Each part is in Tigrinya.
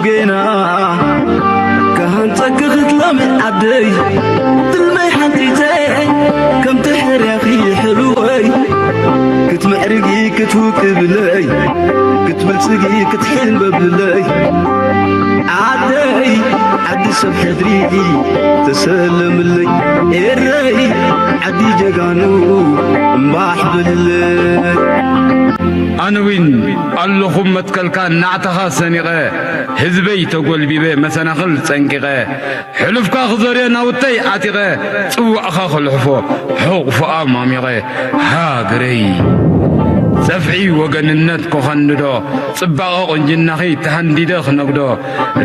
ጌና ክሃንጸኪ ክትለሚ ዓደይ ትልመይ ሓንቲተ ከምቲ ሕርያኺ ሕልወይ ክትምዕርጊ ክትውቅብለይ ክትብልጽጊ ክትሕንበብለይ ዓደይ ዓዲ ሰብ ሕድሪ ተሰለምለይ ኤረይ ዓዲ ጀጋኑ እምባሕ በልለይ። ኣነ እውን ኣለኹም መትከልካ ናዕታኻ ሰኒቐ ህዝበይ ተጎልቢበ መሰናኽል ጸንቂቐ ሕሉፍካ ክዘርዮ ናውተይ ዓጢቐ ጽዋዕኻ ክልሕፎ ሕቑፎኣ ማሚቐ ሃገረይ ጸፍዒ ወገንነት ክኸንዶ ጽባቐ ቁንጅናኺ ተሃንዲደ ክነግዶ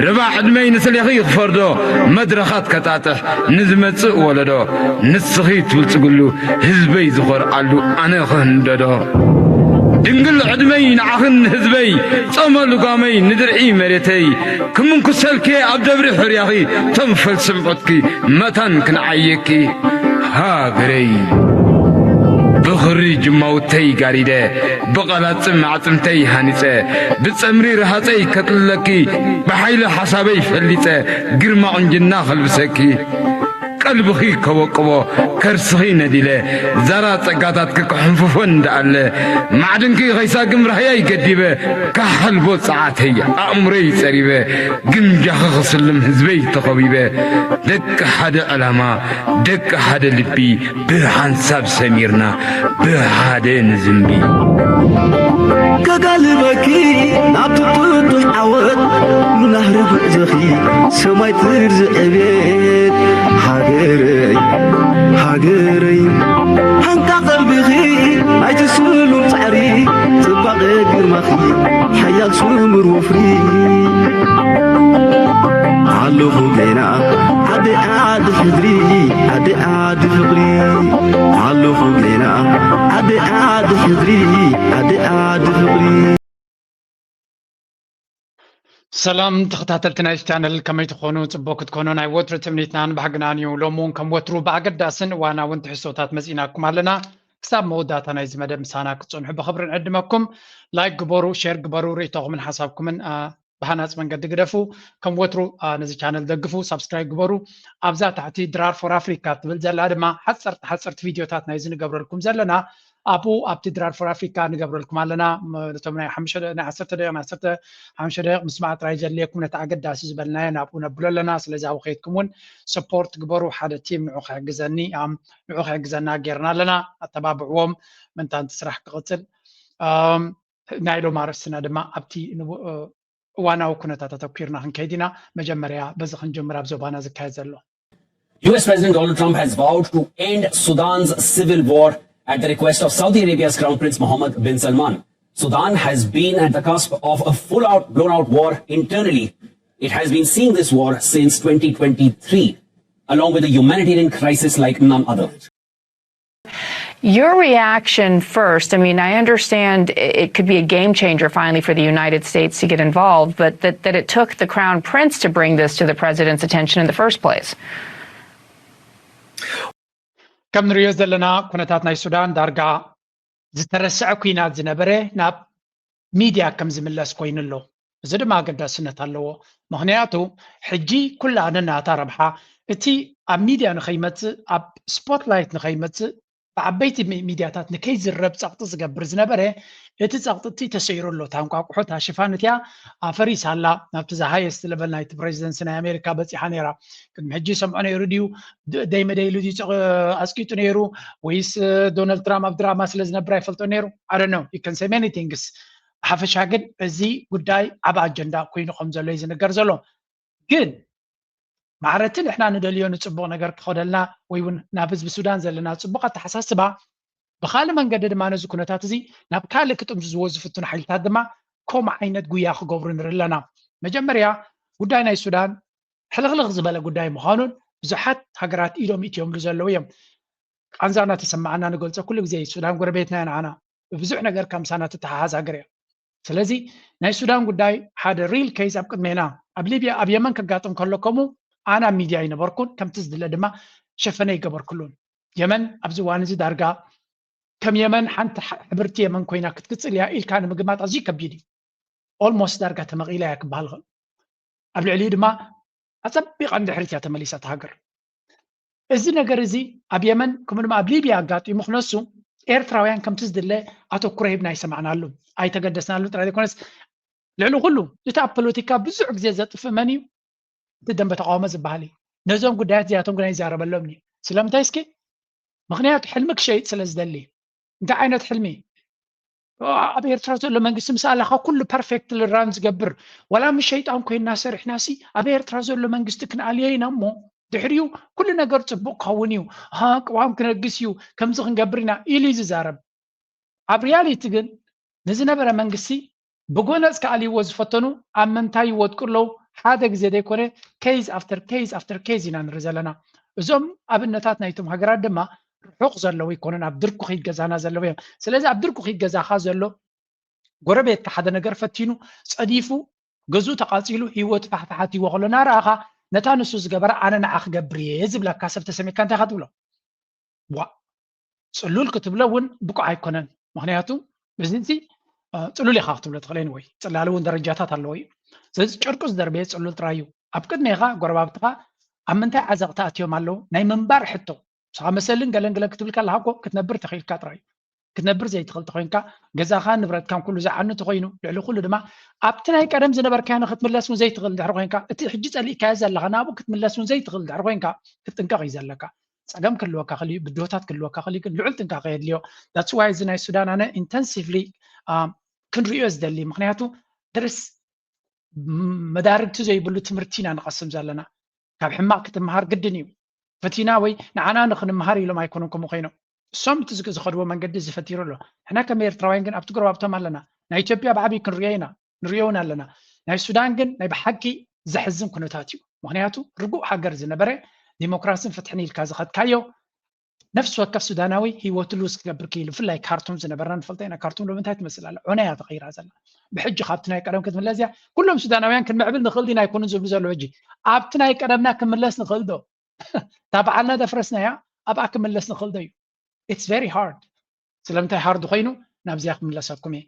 ርባዕ ዕድመይ ንስሌኺ ክፈርዶ መድረኻት ከጣጥሕ ንዝመጽእ ወለዶ ንስኺ ትብልጽግሉ ህዝበይ ዝኾርዓሉ ኣነ ክህንደዶ ድንግል ዕድመይ ንዓኽን ንህዝበይ ጾመ ልጓመይ ንድርዒ መሬተይ ክምንኩሰልኪ ኣብ ደብሪ ሕርያኺ ተንፈል ስምዖትኪ መታን ክንዓየኪ ሃገረይ ብኽሪ ጅማውተይ ጋሪደ ብቐላጽም ኣዕጽምተይ ሃኒጸ ብጸምሪ ረሃጸይ ከጥልለኪ ብሓይሊ ሓሳበይ ፈሊጸ ግርማ ቁንጅና ከልብሰኪ ቀልብኺ ከወቅቦ ከርስኺ ነዲለ ዛራ ጸጋታትኪ ክሕንፍፎ እንዳኣለ ማዕድንኪ ከይሳግም ራህያይ ገዲበ ካሓልቦ ጸዓተይ ኣእምሮይ ጸሪበ ግምጃኺ ክስልም ህዝበይ ተኸቢበ ደቂ ሓደ ዕላማ ደቂ ሓደ ልቢ ብሓንሳብ ሰሚርና ብሓደ ንዝንቢ። ከጋልበኪ ናብቲ ጥጡሕ ዓወት ንናህሪ ጉዕዞኺ ሰማይ ትርዚ ዕቤት ሃገረይ ሃገረይ ሓንታ ቀልብኺ ናይቲ ስሉም ጻዕሪ ጽባቐ ግርማኺ ሓያል ስሙር ወፍሪ ኣለኹ ገና ዓዲ ዓዲ ሕድሪ ዓዲ ዓዲ ፍቕሪ ኣለኹ ገና ዓዲ ዓዲ ሕድሪ ዓዲ ዓዲ ፍቕሪ ሰላም ተኸታተልቲ ናይ ቻነል ከመይ ትኾኑ? ፅቡቅ ክትኮኑ ናይ ወትሩ ትምኒትናን ባህግናን እዩ። ሎም እውን ከም ወትሩ ብኣገዳስን እዋናውን ትሕዝቶታት መፂናኩም ኣለና። ክሳብ መወዳእታ ናይዚ መደብ ምሳና ክትፀንሑ ብኽብሪ ንዕድመኩም። ላይክ ግበሩ፣ ሼር ግበሩ፣ ርእይቶኹምን ሓሳብኩምን ብሃናፂ መንገዲ ግደፉ። ከም ወትሩ ነዚ ቻነል ደግፉ፣ ሳብስክራይብ ግበሩ። ኣብዛ ታሕቲ ድራር ፎር ኣፍሪካ ትብል ዘላ ድማ ሓፀርቲ ሓፀርቲ ቪድዮታት ናይዚ ንገብረልኩም ዘለና ኣብኡ ኣብቲ ድራር ፎር ኣፍሪካ ንገብረልኩም ኣለና። ነቶም ናይ ሓሙሽተ ደቂቕ ናይ ዓሰርተ ደቂቕ ናይ ዓሰርተ ሓሙሽተ ደቂቕ ምስማዕ ጥራይ ዘድልየኩም ነቲ ኣገዳሲ ዝበልናዮ ናብኡ ነብሎ ኣለና። ስለዚ ኣብኡ ከይድኩም እውን ሰፖርት ግበሩ። ሓደ ቲም ንዑ ክሕግዘኒ ኣም ንዑ ክሕግዘና ጌርና ኣለና። ኣተባብዕዎም ምእንታን እቲ ስራሕ ክቕፅል። ኣም ናይ ሎም ኣርእስትና ድማ ኣብቲ ንቡ- እዋናዊ ኩነታት ኣተኲርና ክንከይድ ኢና። መጀመርያ በዚ ክንጅምር ኣብ ዞባና ዝካየድ ዘሎ U S President Donald Trump has vowed to end Sudan's civil war at the request of Saudi Arabia's Crown Prince Mohammed bin Salman. Sudan has been at the cusp of a full out, blown out war internally. It has been seeing this war since twenty twenty-three, along with a humanitarian crisis like none other. Your reaction first, I mean, I understand it could be a game changer finally for the United States to get involved, but that, that it took the Crown Prince to bring this to the president's attention in the first place. ከም ንሪኦ ዘለና ኩነታት ናይ ሱዳን ዳርጋ ዝተረስዐ ኩናት ዝነበረ ናብ ሚድያ ከም ዝምለስ ኮይኑ ኣሎ። እዚ ድማ ኣገዳስነት ኣለዎ። ምኽንያቱ ሕጂ ኩላ ነናታ ረብሓ እቲ ኣብ ሚድያ ንኸይመፅእ ኣብ ስፖትላይት ንኸይመፅእ ብዓበይቲ ሚድያታት ንከይዝረብ ፀቕጢ ዝገብር ዝነበረ እቲ ፀቕጢ እቲ ተሰይሩ ኣሎ። እታ እንቋቑሖ እታ ሽፋን እቲኣ ኣፈሪሳ ኣላ። ናብቲ ዝሃየስት ለቨል ናይቲ ፕሬዚደንሲ ናይ ኣሜሪካ በፂሓ ነይራ። ቅድሚ ሕጂ ይሰምዖ ነይሩ ድዩ? ደይ መደይ ኢሉ ድዩ ኣስቂጡ ነይሩ? ወይስ ዶናልድ ትራምፕ ኣብ ድራማ ስለ ዝነብር ኣይፈልጦ ነይሩ? I don't know. You can say many things. ብሓፈሻ ግን እዚ ጉዳይ ዓብ ኣጀንዳ ኮይኑ ከም ዘሎ እዩ ዝንገር ዘሎ። ግን ማዕረ እቲ ንሕና ንደልዮ ንፅቡቕ ነገር ክኸደልና ወይ እውን ናብ ህዝቢ ሱዳን ዘለና ፅቡቕ ኣተሓሳስባ ብካልእ መንገዲ ድማ ነዚ ኩነታት እዚ ናብ ካልእ ክጥምዝዝዎ ዝፍትኑ ሓይልታት ድማ ከምኡ ዓይነት ጉያ ክገብሩ ንርኢ ኣለና። መጀመርያ ጉዳይ ናይ ሱዳን ሕልኽልኽ ዝበለ ጉዳይ ምዃኑን ብዙሓት ሃገራት ኢዶም እትዮምሉ ዘለዉ እዮም። ቃንዛ እናተሰማዓና ንገልፆ ኩሉ ግዜ እዩ። ሱዳን ጎረቤትና እያ ንዓና። ብብዙሕ ነገር ካብ ምሳና ትተሓሓዝ ሃገር እያ። ስለዚ ናይ ሱዳን ጉዳይ ሓደ ሪል ኬዝ ኣብ ቅድሜና ኣብ ሊብያ ኣብ የመን ከጋጥም ከሎ ከምኡ ኣነ ኣብ ሚድያ ኣይነበርኩን ከምቲ ዝድለ ድማ ሸፈነ ይገበርክሉን የመን ኣብዚ እዋን እዚ ዳርጋ ከም የመን ሓንቲ ሕብርቲ የመን ኮይና ክትቅፅል እያ ኢልካ ንምግማት ኣዝዩ ከቢድ እዩ ኦልሞስት ዳርጋ ተመቒላ እያ ክበሃል ይኽእል ኣብ ልዕሊኡ ድማ ኣጸቢቓ ንድሕሪት እያ ተመሊሳ እታ ሃገር። እዚ ነገር እዚ ኣብ የመን ከምኡ ድማ ኣብ ሊብያ ኣጋጢሙ ክነሱ ኤርትራውያን ከምቲ ዝድለ ኣተኩሮ ሂብና ኣይሰማዕናሉ ኣይተገደስናሉ ጥራይ ዘይኮነስ ልዕሊ ኩሉ እቲ ኣብ ፖለቲካ ብዙሕ ግዜ ዘጥፍእ መን እዩ? እቲ ደንበ ተቃውሞ ዝበሃል እዩ። ነዞም ጉዳያት እዚኣቶም ግን ኣይዛረበሎም እዩ። ስለምንታይ እስኪ? ምክንያቱ ሕልሚ ክሸይጥ ስለ ዝደሊ። እንታይ ዓይነት ሕልሚ? ኣብ ኤርትራ ዘሎ መንግስቲ ምስ ኣለካ ኩሉ ፐርፌክት ራን ዝገብር ዋላ ምስ ሸይጣን ኮይና ሰሪሕናሲ ኣብ ኤርትራ ዘሎ መንግስቲ ክንኣልዮ ኢና እሞ ድሕሪኡ ኩሉ ነገር ፅቡቅ ክኸውን እዩ፣ ቅዋም ክነግስ እዩ፣ ከምዚ ክንገብር ኢና ኢሉ እዩ ዝዛረብ። ኣብ ሪያሊቲ ግን ንዝነበረ መንግስቲ ብጎነፅ ክኣልይዎ ዝፈተኑ ኣብ ምንታይ ይወድቁ ኣለዉ? ሓደ ግዜ ዘይኮነ ኬዝ ኣፍተር ኬዝ ኣፍተር ኬዝ ኢና ንርኢ ዘለና። እዞም ኣብነታት ናይቶም ሃገራት ድማ ርሑቕ ዘለዉ ኣይኮኑን፣ ኣብ ድርኩኺት ገዛና ዘለዉ እዮም። ስለዚ ኣብ ድርኩኺት ገዛኻ ዘሎ ጎረቤትካ ሓደ ነገር ፈቲኑ ፀዲፉ ገዝኡ ተቓፂሉ ህይወቱ ፋሕፋሓት ይዎ ከሎ እናረኣኻ ነታ ንሱ ዝገበረ ኣነ ንዓ ክገብር እየ ዝብለካ ሰብ ተሰሚዕካ እንታይ ኢኻ ትብሎ? ዋ ፅሉል ክትብሎ እውን ብቁዕ ኣይኮነን። ምክንያቱ እዚ ፅሉል ኢካ ክትብሎ ትኽእል ወይ ፅላል እውን ደረጃታት ኣለዎ እዩ። ስለዚ ጨርቁ ዝደርበየ ፅሉል ጥራይ እዩ። ኣብ ቅድሜኻ ጎረባብትኻ ኣብ ምንታይ ዓዘቕቲ ኣትዮም ኣለዉ ናይ ምንባር ሕቶ። ንስኻ መሰልን ገለን ገለን ክትብል ከለካ እኮ ክትነብር ተኽኢልካ ጥራይ እዩ። ክትነብር ዘይትኽእል ተኮይንካ ገዛኻን ንብረትካን ኩሉ ዝዓኑ ተኮይኑ ልዕሊ ኩሉ ድማ ኣብቲ ናይ ቀደም ዝነበርካዮ ንክትምለስ እውን ዘይትኽእል ድሕሪ ኮይንካ እቲ ሕጂ ጸሊእካዮ ዘለኻ ናብኡ ክትምለስ እውን ዘይትኽእል ድሕሪ ኮይንካ ክትጥንቀቕ እዩ ዘለካ። ጸገም ክህልወካ ክእል እዩ፣ ብድሆታት ክህልወካ ክእል እዩ፣ ግን ልዑል ጥንቃቐ የድልዮ። That's why እዚ ናይ ሱዳን ኣነ ኢንተንሲቭሊ ክንርእዮ ዝደሊ ምክንያቱ there is መዳርግቲ ዘይብሉ ትምህርቲ ኢና ንቐስም ዘለና። ካብ ሕማቕ ክትመሃር ግድን እዩ። ፈቲና ወይ ንዓና ንክንመሃር ኢሎም ኣይኮኑን ከምኡ ኮይኖም እሶም እቲ ዝኸድዎ መንገዲ ዝፈቲሩ ኣሎ። ሕና ከም ኤርትራውያን ግን ኣብቲ ጎረባብቶም ኣለና። ናይ ኢትዮጵያ ብዓብይ ክንሪኦ ኢና ንሪኦ እውን ኣለና። ናይ ሱዳን ግን ናይ ብሓቂ ዘሕዝን ኩነታት እዩ። ምክንያቱ ርጉእ ሃገር ዝነበረ ዲሞክራስን ፍትሕን ኢልካ ዝኸድካዮ ነፍሲ ወከፍ ሱዳናዊ ህይወቱ ሉዝ ክገብር ክኢሉ ብፍላይ ካርቱም ዝነበርና ንፈልጦ ኢና። ካርቱም ሎሚ እንታይ ትመስል ኣላ? ዑና እያ ተቐይራ ዘላ። ብሕጂ ካብቲ ናይ ቀደም ክትምለስ እያ። ኩሎም ሱዳናውያን ክንምዕብል ንኽእል ዲና ኣይኮኑን ዝብሉ ዘለዉ ሕጂ ኣብቲ ናይ ቀደምና ክንምለስ ንኽእል ዶ? እታ በዓልና ደፍረስናያ ኣብኣ ክምለስ ንኽእል ዶ እዩ? It's very hard። ስለምንታይ ሃርድ ኮይኑ ናብዚኣ ክምለሰኩም እየ።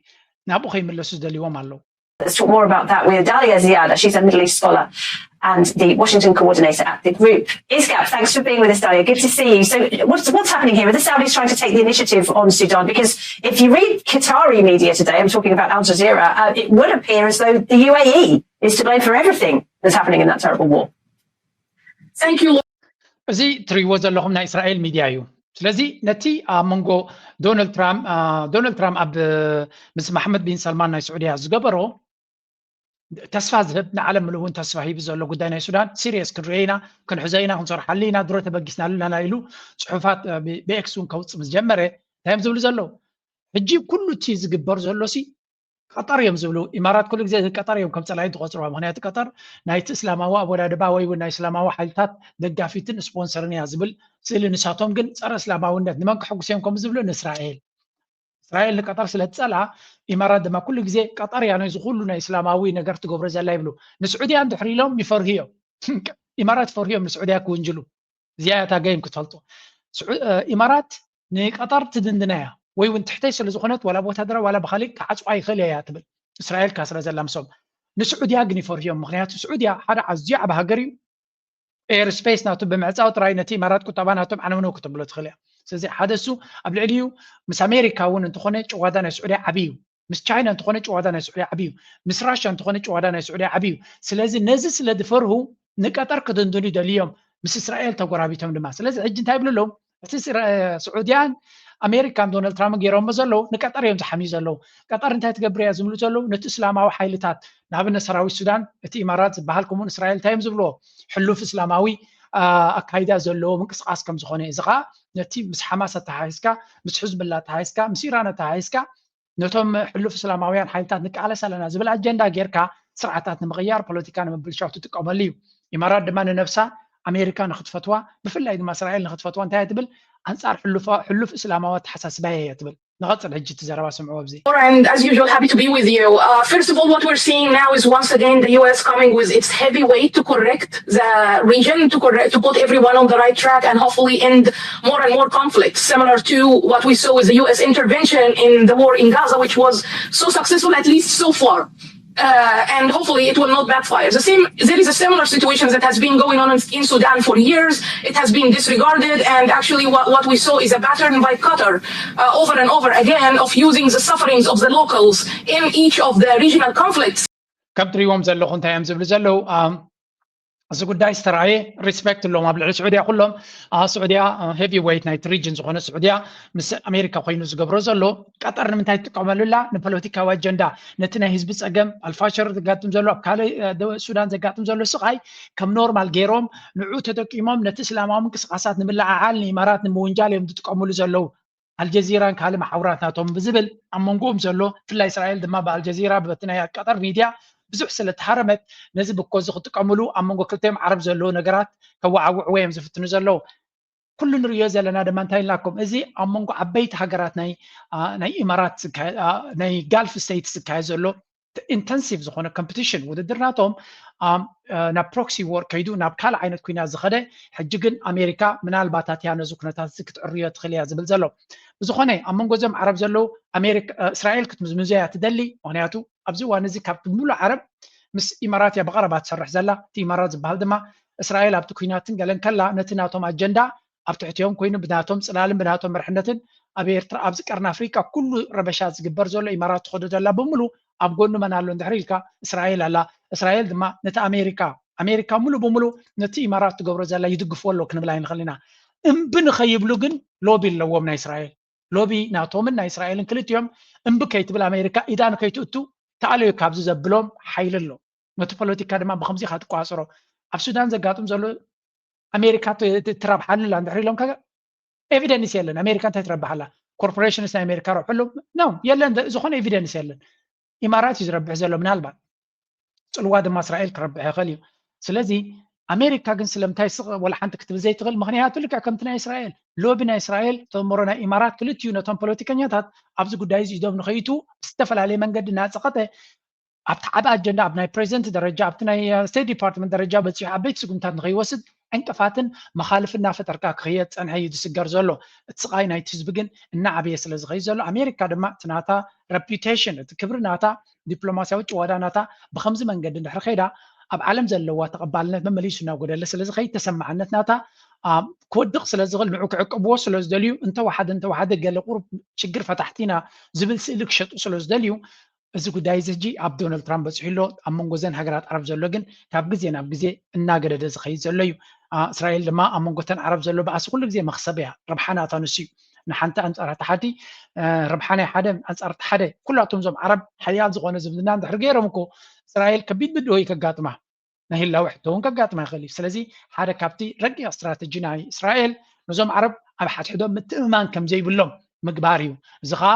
ናብኡ ከይምለሱ ዝደልይዎም ኣለዉ። Let's talk more about that with Dalia Ziada. She's a Middle East scholar and the Washington coordinator at the group. Iskab, thanks for being with us, Dalia. Good to see you. So, what's, what's happening here? Are the Saudis trying to take the initiative on Sudan? Because if you read Qatari media today, I'm talking about Al Jazeera, uh, it would appear as though the U A E is to blame for everything that's happening in that terrible war. Thank you. እዚ ትሪእዎ ዘለኹም ናይ እስራኤል ሚድያ እዩ። ስለዚ ነቲ ኣብ መንጎ ዶናልድ ትራምፕ ዶናልድ ትራምፕ ኣብ ምስ ማሕመድ ቢን ሰልማን ናይ ስዑድያ ዝገበሮ ተስፋ ዝህብ ንዓለም ምሉእ እውን ተስፋ ሂቡ ዘሎ ጉዳይ ናይ ሱዳን ሲሪየስ ክንሪኦ ኢና፣ ክንሕዞ ኢና፣ ክንሰርሓሉ ኢና፣ ድሮ ተበጊስናሉ ኣለና ኢሉ ፅሑፋት ብኤክስ እውን ከውፅእ ምስ ጀመረ እንታይ እዮም ዝብሉ ዘለዉ? ሕጂ ኩሉ እቲ ዝግበር ዘሎ ሲ ቀጠር እዮም ዝብሉ። ኢማራት ኩሉ ግዜ ቀጠር እዮም ከም ፀላኢ ዝቆፅርዋ። ምክንያቱ ቀጠር ናይቲ እስላማዊ ኣወዳድባ ወይ እውን ናይ እስላማዊ ሓይልታት ደጋፊትን ስፖንሰርን እያ ዝብል ስእሊ። ንሳቶም ግን ፀረ እስላማዊነት ንመን ከሐጉስ እዮም ከምኡ ዝብሉ? ንእስራኤል። እስራኤል ንቀጠር ስለ ትፀልኣ ኢማራት ድማ ኩሉ ግዜ ቀጠር እያ ነዚ ኩሉ ናይ እስላማዊ ነገር ትገብሮ ዘላ ይብሉ። ንስዑድያ እንድሕር ኢሎም ይፈርሁ እዮም። ኢማራት ይፈርሁ እዮም ንስዑድያ ክውንጅሉ። እዚኣ እያ እታ ገይም ክትፈልጦ። ኢማራት ንቀጠር ትድንድና እያ ወይ እውን ትሕተይ ስለ ዝኾነት ዋላ ብወታደራዊ ዋላ ብኻሊእ ክዓፅዋ ይኽእል እያ ትብል። እስራኤል እካ ስለ ዘላ ምሶም። ንስዑድያ ግን ይፈርሁ እዮም። ምክንያቱ ስዑድያ ሓደ ኣዝዩ ዓቢ ሃገር እዩ። ኤር ስፔስ ናቱ ብምዕፃው ጥራይ ነቲ ኢማራት ቁጠባ ናቶም ዓነውነው ክትብሎ ትኽእል እያ። ስለዚ ሓደ እሱ ኣብ ልዕሊኡ ምስ ኣሜሪካ እውን እንተኾነ ጭዋዳ ናይ ስዑድያ ዓቢ እዩ። ምስ ቻይና እንተኾነ ጭዋዳ ናይ ስዑድያ ዓቢ እዩ። ምስ ራሽያ እንተኾነ ጭዋዳ ናይ ስዑድያ ዓቢ እዩ። ስለዚ ነዚ ስለ ዝፈርሁ ንቀጠር ክድንድኑ ይደልዩ እዮም ምስ እስራኤል ተጎራቢቶም ድማ። ስለዚ ሕጂ እንታይ ይብሉ ኣለዉ? እቲ ስዑድያን ኣሜሪካን ዶናልድ ትራምፕ ገይሮሞ ዘለዉ ንቀጠር እዮም ዝሓምዩ ዘለዉ። ቀጠር እንታይ ትገብር እያ ዝብሉ ዘለዉ? ነቲ እስላማዊ ሓይልታት ንኣብነት ሰራዊት ሱዳን እቲ ኢማራት ዝበሃል ከምኡን እስራኤል እንታይ እዮም ዝብልዎ? ሕሉፍ እስላማዊ ኣካይዳ ዘለዎ ምንቅስቃስ ከም ዝኾነ እዚ ከዓ ነቲ ምስ ሓማስ ኣተሓሒዝካ ምስ ሕዝብላ ኣተሓሒዝካ ምስ ኢራን ኣተሓሒዝካ ነቶም ሕሉፍ እስላማውያን ሓይልታት ንቃለስ ኣለና ዝብል ኣጀንዳ ጌርካ ስርዓታት ንምቕያር ፖለቲካ ንምብልሻው ትጥቀመሉ እዩ። ኢማራት ድማ ንነብሳ ኣሜሪካ ንክትፈትዋ ብፍላይ ድማ እስራኤል ንክትፈትዋ እንታይ እያ ትብል? ኣንፃር ሕሉፍ እስላማዊ ኣተሓሳስባ እየ ትብል። ንቐፅል ሕጂ እቲ ዘረባ ስምዕዎ ኣብዚ። And as usual, happy to be with you. Uh, first of all, what we're seeing now is once again the U S coming with its heavy weight to correct the region, to correct, to put everyone on the right track and hopefully end more and more conflicts, similar to what we saw with the U S intervention in the war in Gaza, which was so successful, at least so far. Uh, and hopefully it will not backfire. The same, there is a similar situation that has been going on in, in Sudan for years. It has been disregarded, and actually, what, what we saw is a pattern by Qatar uh, over and over again of using the sufferings of the locals in each of the regional conflicts. ከም ትሪዎም ዘለኹ እንታይ እዮም ዝብሉ ዘለዉ? ኣም፣ እዚ ጉዳይ ዝተረኣየ ሪስፔክት ኣለዎም ኣብ ልዕሊ ስዑድያ ኩሎም። ኣ፣ ስዑድያ ሄቪ ዌይት ናይቲ ሪጅን ዝኾነ ስዑድያ ምስ ኣሜሪካ ኮይኑ ዝገብሮ ዘሎ። ቀጠር ንምንታይ ትጥቀመሉ ኣላ? ንፖለቲካዊ ኣጀንዳ፣ ነቲ ናይ ህዝቢ ጸገም ኣልፋሸር ዘጋጥም ዘሎ፣ ኣብ ካልእ እ፣ ደቡብ ሱዳን ዘጋጥም ዘሎ ስቓይ ከም ኖርማል ገይሮም ንዑ ተጠቂሞም ነቲ እስላማዊ ምንቅስቃሳት ንምልዓዓል ንኢማራት ንምውንጃል እዮም ዝጥቀምሉ ዘለዉ። ኣልጀዚራን ካልእ መሓውራት ናቶም ብዝብል ኣብ መንጎኦም ዘሎ፣ ብፍላይ እስራኤል ድማ ብኣልጀዚራ በቲ ናይ ቀጠር ሚድያ ብዙሕ ስለ ተሃረመት፣ ነዚ ብኮዚ ክጥቀምሉ ኣብ መንጎ ክልቲኦም ዓረብ ዘለዉ ነገራት ከወዓውዕዎ እዮም ዝፍትኑ ዘለዉ። ኩሉ ንርእዮ ዘለና ድማ እንታይ ኢልናኩም፣ እዚ ኣብ መንጎ ዓበይቲ ሃገራት ናይ ኣ፣ ናይ ኢማራት ዝካየ- ኣ፣ ናይ ጋልፍ ስቴትስ ዝካየድ ዘሎ ኢንተንሲቭ ዝኾነ ኮምፒቲሽን ውድድር ናቶም ኣም፣ እ፣ ናብ ፕሮክሲ ዎር ከይዱ ናብ ካልእ ዓይነት ኩናት ዝኸደ። ሕጂ ግን ኣሜሪካ ምናልባት ኣትያ ነዚ ኩነታት እዚ ክትዕርዮ ትኽእል እያ ዝብል ዘሎ። ብዝኾነ ኣብ መንጎ እዞም ዓረብ ዘለዉ ኣሜሪካ እ፣ እስራኤል ክትምዝምዞ እያ ትደሊ። ምክንያቱ ኣብዚ እዋን እዚ ካብ ሙሉእ ዓረብ ምስ ኢማራት እያ ብቐረባ ትሰርሕ ዘላ። እቲ ኢማራት ዝበሃል ድማ እስራኤል ኣብቲ ኩናትን ገለን ከላ ነቲ ናቶም ኣጀንዳ ኣብ ትሕቲኦም ኮይኑ ብናቶም ጽላልን ብናቶም መርሕነትን ኣብ ኤርትራ ኣብዚ ቀርኒ ኣፍሪቃ ኩሉ ረበሻ ዝግበር ዘሎ ኢማራት ትኸዶ ዘላ ብምሉ ኣብ ጎኑ መን ኣሎ እንድሕሪ ኢልካ እስራኤል ኣላ። እስራኤል ድማ ነቲ ኣሜሪካ ኣሜሪካ ሙሉ ብምሉ ነቲ ኢማራት ትገብሮ ዘላ ይድግፍዎ ኣሎ ክንብል ኣይንኽእል ኢና። እምቢ ንኸይብሉ ግን ሎቢ ኣለዎም ናይ እስራኤል። ሎቢ ናቶምን ናይ እስራኤልን ክልቲኦም እምቢ ከይትብል ኣሜሪካ ኢዳ ንከይትእቱ ተኣለዩ ካብዚ ዘብሎም ሓይሊ ኣሎ። ነቲ ፖለቲካ ድማ ብከምዚ ኢኻ ትቋጽሮ። ኣብ ሱዳን ዘጋጥም ዘሎ ኣሜሪካ ት- ት- ትረብሓሉ ኣላ እንድሕር ኢሎም ከ ኤቪደንስ የለን። ኣሜሪካ እንታይ ትረብሓላ? ኮርፖሬሽንስ ናይ ኣሜሪካ ረብሕሉ ነው የለን። ደ- ዝኾነ ኤቪደንስ የለን። ኢማራት እዩ ዝረብሕ ዘሎ ምናልባት ጽልዋ ድማ እስራኤል ክረብሕ ይኽእል እዩ። ስለዚ ኣሜሪካ ግን ስለምንታይ ስቕ ወላ ሓንቲ ክትብል ዘይትኽእል? ምክንያቱ ልክዕ ከምቲ ናይ እስራኤል ሎቢ ናይ እስራኤል ተምሮ ናይ ኢማራት ክልቲኡ ነቶም ፖለቲከኛታት ኣብዚ ጉዳይ እዚ ኢዶም ንኸይቱ ብዝተፈላለየ መንገዲ እናፀቐጠ ኣብቲ ዓቢ ኣጀንዳ ኣብ ናይ ፕሬዚደንት ደረጃ ኣብቲ ናይ ስቴት ዲፓርትመንት ደረጃ በፂሑ ዓበይቲ ስጉምታት ንኸይወስድ ዕንቅፋትን መኻልፍ እናፈጠርካ ክኸየድ ፀንሐ እዩ ዝስገር ዘሎ። እቲ ስቓይ ናይቲ ህዝቢ ግን እናዓበየ ስለ ዝኸይድ ዘሎ ኣሜሪካ ድማ እቲ ናታ ረፒቴሽን እቲ ክብሪ ናታ ዲፕሎማሲያዊ ጭዋዳ ናታ ብከምዚ መንገዲ እንድሕር ከይዳ ኣብ ዓለም ዘለዋ ተቐባልነት መመሊሱ እናጎደለ ስለ ዝኸይድ ተሰማዕነት ናታ ክወድቕ ስለ ዝኽእል ንዑ ክዕቅብዎ ስለ ዝደልዩ እንተወሓደ እንተወሓደ ገለ ቁሩብ ሽግር ፈታሕቲ ኢና ዝብል ስእሊ ክሸጡ ስለ ዝደልዩ እዚ ጉዳይ እዚ ሕጂ ኣብ ዶናልድ ትራምፕ በፂሑ ኣሎ። ኣብ መንጎ ዘን ሃገራት ዓረብ ዘሎ ግን ካብ ግዜ ናብ ግዜ እናገደደ ዝኸይድ ዘሎ እዩ። እስራኤል ድማ ኣብ መንጎተን ዓረብ ዘሎ ባእሲ ኩሉ ግዜ መኽሰብ እያ። ረብሓ ናታ ንሱ እዩ። ንሓንቲ ኣንፃር እቲ ሓዲ ረብሓ ናይ ሓደ ኣንፃር እቲ ሓደ ኩላቶም እዞም ዓረብ ሓያል ዝኾነ ዝምድና እንድሕር ገይሮም እኮ እስራኤል ከቢድ ብድሆ እዩ ከጋጥማ ናይ ህላወ ሕቶ እውን ከጋጥማ ይኽእል እዩ። ስለዚ ሓደ ካብቲ ረቂቕ ስትራተጂ ናይ እስራኤል ነዞም ዓረብ ኣብ ሓድሕዶም ምትእምማን ከም ዘይብሎም ምግባር እዩ። እዚ ከዓ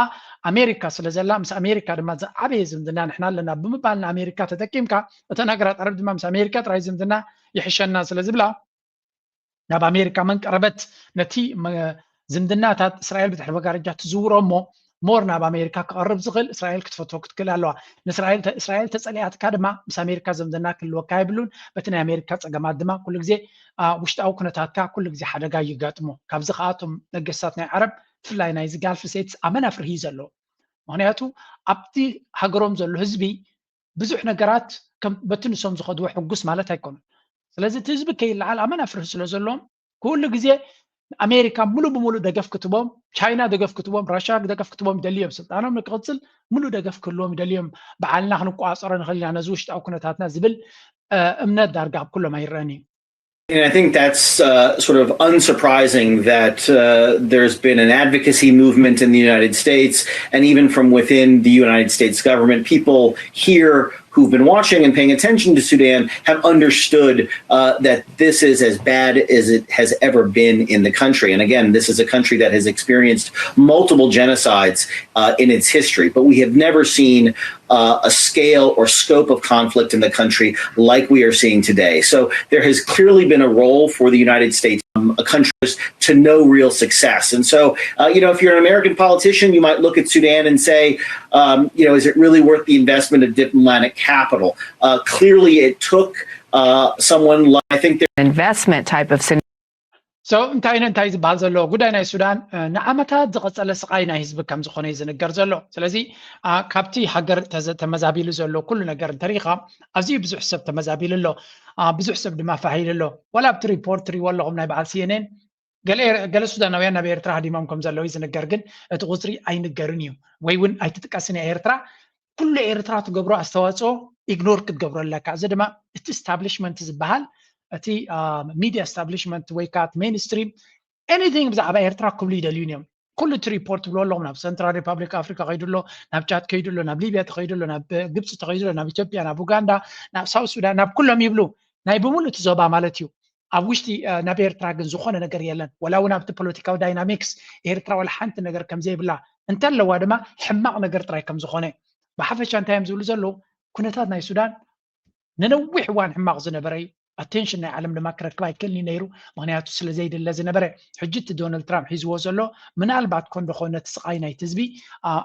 ኣሜሪካ ስለ ዘላ ምስ ኣሜሪካ ድማ ዝዓበየ ዝምድና ንሕና ኣለና ብምባል ንኣሜሪካ ተጠቂምካ እተን ሃገራት ዓረብ ድማ ምስ ኣሜሪካ ጥራይ ዝምድና ይሕሸና ስለ ዝብላ ናብ ኣሜሪካ መን ቀረበት ነቲ ዝምድናታት እስራኤል ብድሕሪ መጋረጃ ትዝውሮ እሞ ሞር ናብ ኣሜሪካ ክቐርብ ዝኽእል እስራኤል ክትፈትዎ ክትክእል ኣለዋ። ንእስራኤል እስራኤል ተፀሊኣትካ ድማ ምስ ኣሜሪካ ዝምድና ክህልወካ የብሉን። በቲ ናይ ኣሜሪካ ፀገማት ድማ ኩሉ ግዜ ውሽጣዊ ኩነታትካ ኩሉ ግዜ ሓደጋ ይጋጥሞ። ካብዚ ከኣቶም ነገስታት ናይ ዓረብ ብፍላይ ናይዚ ጋልፍ ስቴትስ ኣመና ፍርሂ እዩ ዘለዎ። ምክንያቱ ኣብቲ ሃገሮም ዘሎ ህዝቢ ብዙሕ ነገራት በቲ ንሶም ዝኸድዎ ሕጉስ ማለት ኣይኮኑን። ስለዚ እቲ ህዝቢ ከይለዓል ኣመና ፍርሂ ስለ ዘለዎም ኩሉ ግዜ ኣሜሪካ ሙሉ ብሙሉ ደገፍ ክትቦም፣ ቻይና ደገፍ ክትቦም፣ ራሽያ ደገፍ ክትቦም ይደልዩ እዮም። ስልጣኖም ንክቕፅል ሙሉ ደገፍ ክህልዎም ይደልዩ እዮም። በዓልና ክንቋፀሮ ንኽእል ኢና ነዚ ውሽጣዊ ኩነታትና ዝብል እምነት ዳርጋ ኣብ ኩሎም ኣይረአን እዩ። And I think that's uh, sort of unsurprising that uh, there's been an advocacy movement in the United States, and even from within the United States government, people here who've been watching and paying attention to Sudan have understood uh, that this is as bad as it has ever been in the country. And again, this is a country that has experienced multiple genocides uh, in its history, but we have never seen uh, a scale or scope of conflict in the country like we are seeing today. So there has clearly been a role for the United States, um, a country to no real success. And so, uh, you know, if you're an American politician, you might look at Sudan and say, um, you know, is it really worth the investment of diplomatic capital? Uh, clearly, it took uh, someone like, I think there investment type of scenario. So እንታይ እንታይ ዝበሃል ዘሎ ጉዳይ ናይ ሱዳን ንዓመታት ዝቐጸለ ስቓይ ናይ ህዝቢ ከም ዝኾነ እዩ ዝንገር ዘሎ። ስለዚ ካብቲ ሃገር ተመዛቢሉ ዘሎ ኩሉ ነገር እንተሪኢኻ ኣዝዩ ብዙሕ ሰብ ተመዛቢሉ ኣሎ። ብዙሕ ሰብ ድማ ፋሕ ኢሉ ኣሎ። ዋላ ኣብቲ ሪፖርት ትሪእዎ ኣለኹም ናይ በዓል ሲኤንኤን ገለ ሱዳናውያን ናብ ኤርትራ ሃዲሞም ከም ዘለዉ እዩ ዝንገር፣ ግን እቲ ቁፅሪ ኣይንገርን እዩ ወይ እውን ኣይትጥቀስን እያ ኤርትራ። ኩሉ ኤርትራ ትገብሮ ኣስተዋፅኦ ኢግኖር ክትገብሮ ኣለካ። እዚ ድማ እቲ ስታብሊሽመንት ዝበሃል እቲ ሚድያ ስታብሊሽመንት ወይ ከዓ ሜንስትሪም ኤኒቲንግ ብዛዕባ ኤርትራ ክብሉ ይደልዩን እዮም። ኩሉ እቲ ሪፖርት ትብሎ ኣለኹም ናብ ሰንትራል ሪፓብሊክ ኣፍሪካ ከይዱ ኣሎ፣ ናብ ቻድ ከይዱ ኣሎ፣ ናብ ሊብያ ተኸይዱ ኣሎ፣ ናብ ግብፂ ተኸይዱ ኣሎ፣ ናብ ኢትዮጵያ፣ ናብ ኡጋንዳ፣ ናብ ሳውት ሱዳን፣ ናብ ኩሎም ይብሉ ናይ ብምሉእ እቲ ዞባ ማለት እዩ። ኣብ ውሽጢ ናብ ኤርትራ ግን ዝኾነ ነገር የለን። ወላ እውን ኣብቲ ፖለቲካዊ ዳይናሚክስ ኤርትራ ወላ ሓንቲ ነገር ከም ዘይብላ እንተለዋ ድማ ሕማቕ ነገር ጥራይ ከም ዝኾነ ብሓፈሻ እንታይ እዮም ዝብሉ ዘለዉ? ኩነታት ናይ ሱዳን ንነዊሕ እዋን ሕማቕ ዝነበረ እዩ። ኣቴንሽን ናይ ዓለም ድማ ክረክብ ኣይክእልን እዩ ነይሩ፣ ምክንያቱ ስለ ዘይድለ ዝነበረ። ሕጂ እቲ ዶናልድ ትራምፕ ሒዝዎ ዘሎ ምናልባት ኮንዶ ኮነ እቲ ስቓይ ናይቲ ህዝቢ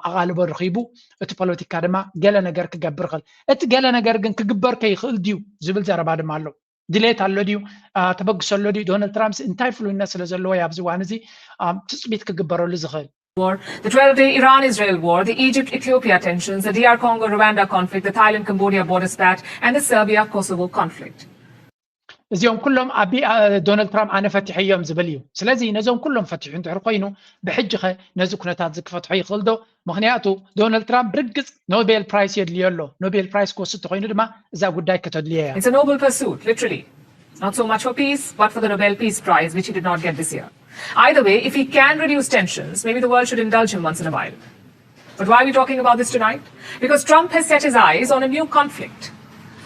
ኣቓልቦ ረኺቡ እቲ ፖለቲካ ድማ ገለ ነገር ክገብር ይኽእል። እቲ ገለ ነገር ግን ክግበር ከይኽእል ድዩ ዝብል ዘረባ ድማ ኣሎ። ድሌት ኣሎ ድዩ? ተበግሶ ኣሎ ድዩ? ዶናልድ ትራምፕ እንታይ ፍሉይነት ስለ ዘለዎ ኣብዚ እዋን እዚ ትፅቢት ክግበረሉ ዝኽእል? The twelve day Iran Israel war, the Egypt Ethiopia tensions, the D R Congo Rwanda conflict, the Thailand Cambodia border spat, and the Serbia Kosovo conflict. እዚኦም ኩሎም ኣብ ዶናልድ ትራምፕ ኣነ ፈቲሐዮም ዝብል እዩ። ስለዚ ነዞም ኩሎም ፈቲሑ እንድሕር ኮይኑ ብሕጂ ኸ ነዚ ኩነታት እዚ ክፈትሖ ይኽእል ዶ? ምክንያቱ ዶናልድ ትራምፕ ብርግፅ ኖቤል ፕራይስ የድልዮ ኣሎ። ኖቤል ፕራይስ ክወስድ ተኮይኑ ድማ እዛ ጉዳይ ከተድልዮ እያ። It's a noble pursuit, literally. Not so much for peace, but for the Nobel Peace Prize, which he did not get this year. Either way, if he can reduce tensions, maybe the world should indulge him once in a while. But why are we talking about this tonight? Because Trump has set his eyes on a new conflict,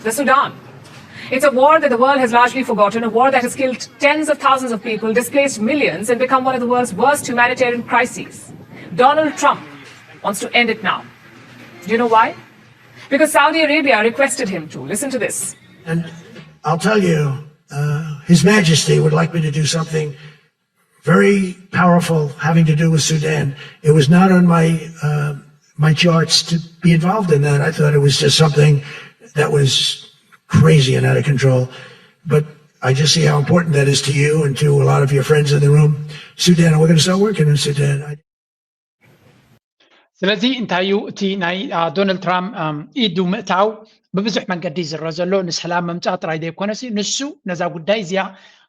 the Sudan. It's a war that the world has largely forgotten, a war that has killed tens of thousands of people, displaced millions, and become one of the world's worst humanitarian crises. Donald Trump wants to end it now. Do you know why? Because Saudi Arabia requested him to. Listen to this. And I'll tell you, uh, His Majesty would like me to do something very powerful having to do with Sudan. It was not on my uh, my charts to be involved in that. I thought it was just something that was crazy and out of control. But I just see how important that is to you and to a lot of your friends in the room. Sudan, we're going to start working in Sudan. I- ስለዚ እንታይ እዩ እቲ ናይ ዶናልድ ትራምፕ ኢዱ ምእታው ብብዙሕ መንገዲ ይዝረ ዘሎ ንሰላም ምምፃእ ጥራይ ዘይኮነሲ ንሱ ነዛ ጉዳይ እዚኣ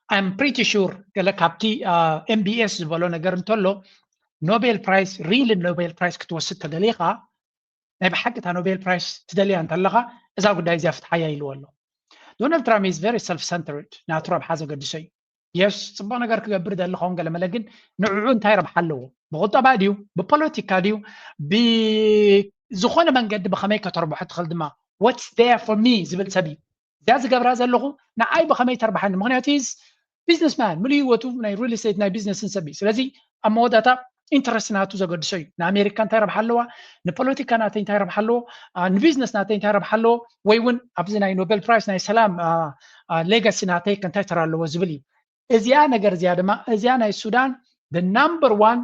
I'm pretty sure ገለ ካብቲ ኤምቢኤስ ዝበሎ ነገር እንተሎ ኖቤል ፕራይስ ሪል ኖቤል ፕራይስ ክትወስድ ተደሊኻ ናይ ብሓቂ እታ ኖቤል ፕራይስ ትደልያ እንተለኻ እዛ ጉዳይ እዚኣ ፍትሓያ ኢልዎ ኣሎ። ዶናልድ ትራምፕ is very self centered ናቱ ረብሓ ዘገድሶ እዩ። የስ ፅቡቅ ነገር ክገብር ደሊ ኸውን ገለመለ ግን ንዕዑ እንታይ ረብሓ ኣለዎ? ብቁጠባ ድዩ ብፖለቲካ ድዩ ብዝኾነ መንገዲ ብኸመይ ከተርብሖ ትኽእል ድማ what's there for me ዝብል ሰብ እዩ። እዚኣ ዝገብራ ዘለኹ ንዓይ ብኸመይ ተርብሓኒ? ምክንያቱ is businessman ምሉእ ህይወቱ ናይ real estate ናይ ቢዝነስን ሰብ እዩ። ስለዚ ኣብ መወዳእታ ኢንተረስት ናቱ ዘገድሶ እዩ። ንኣሜሪካ እንታይ ረብሓ ኣለዋ? ንፖለቲካ ናተይ እንታይ ረብሓ ኣለዎ? ንቢዝነስ ናተይ እንታይ ረብሓ ኣለዎ? ወይ እውን ኣብዚ ናይ ኖቤል ፕራይስ ናይ ሰላም ሌጋሲ ናተይ ከ እንታይ ተራ ኣለዎ ዝብል እዩ። እዚኣ ነገር እዚኣ ድማ እዚኣ ናይ ሱዳን the number one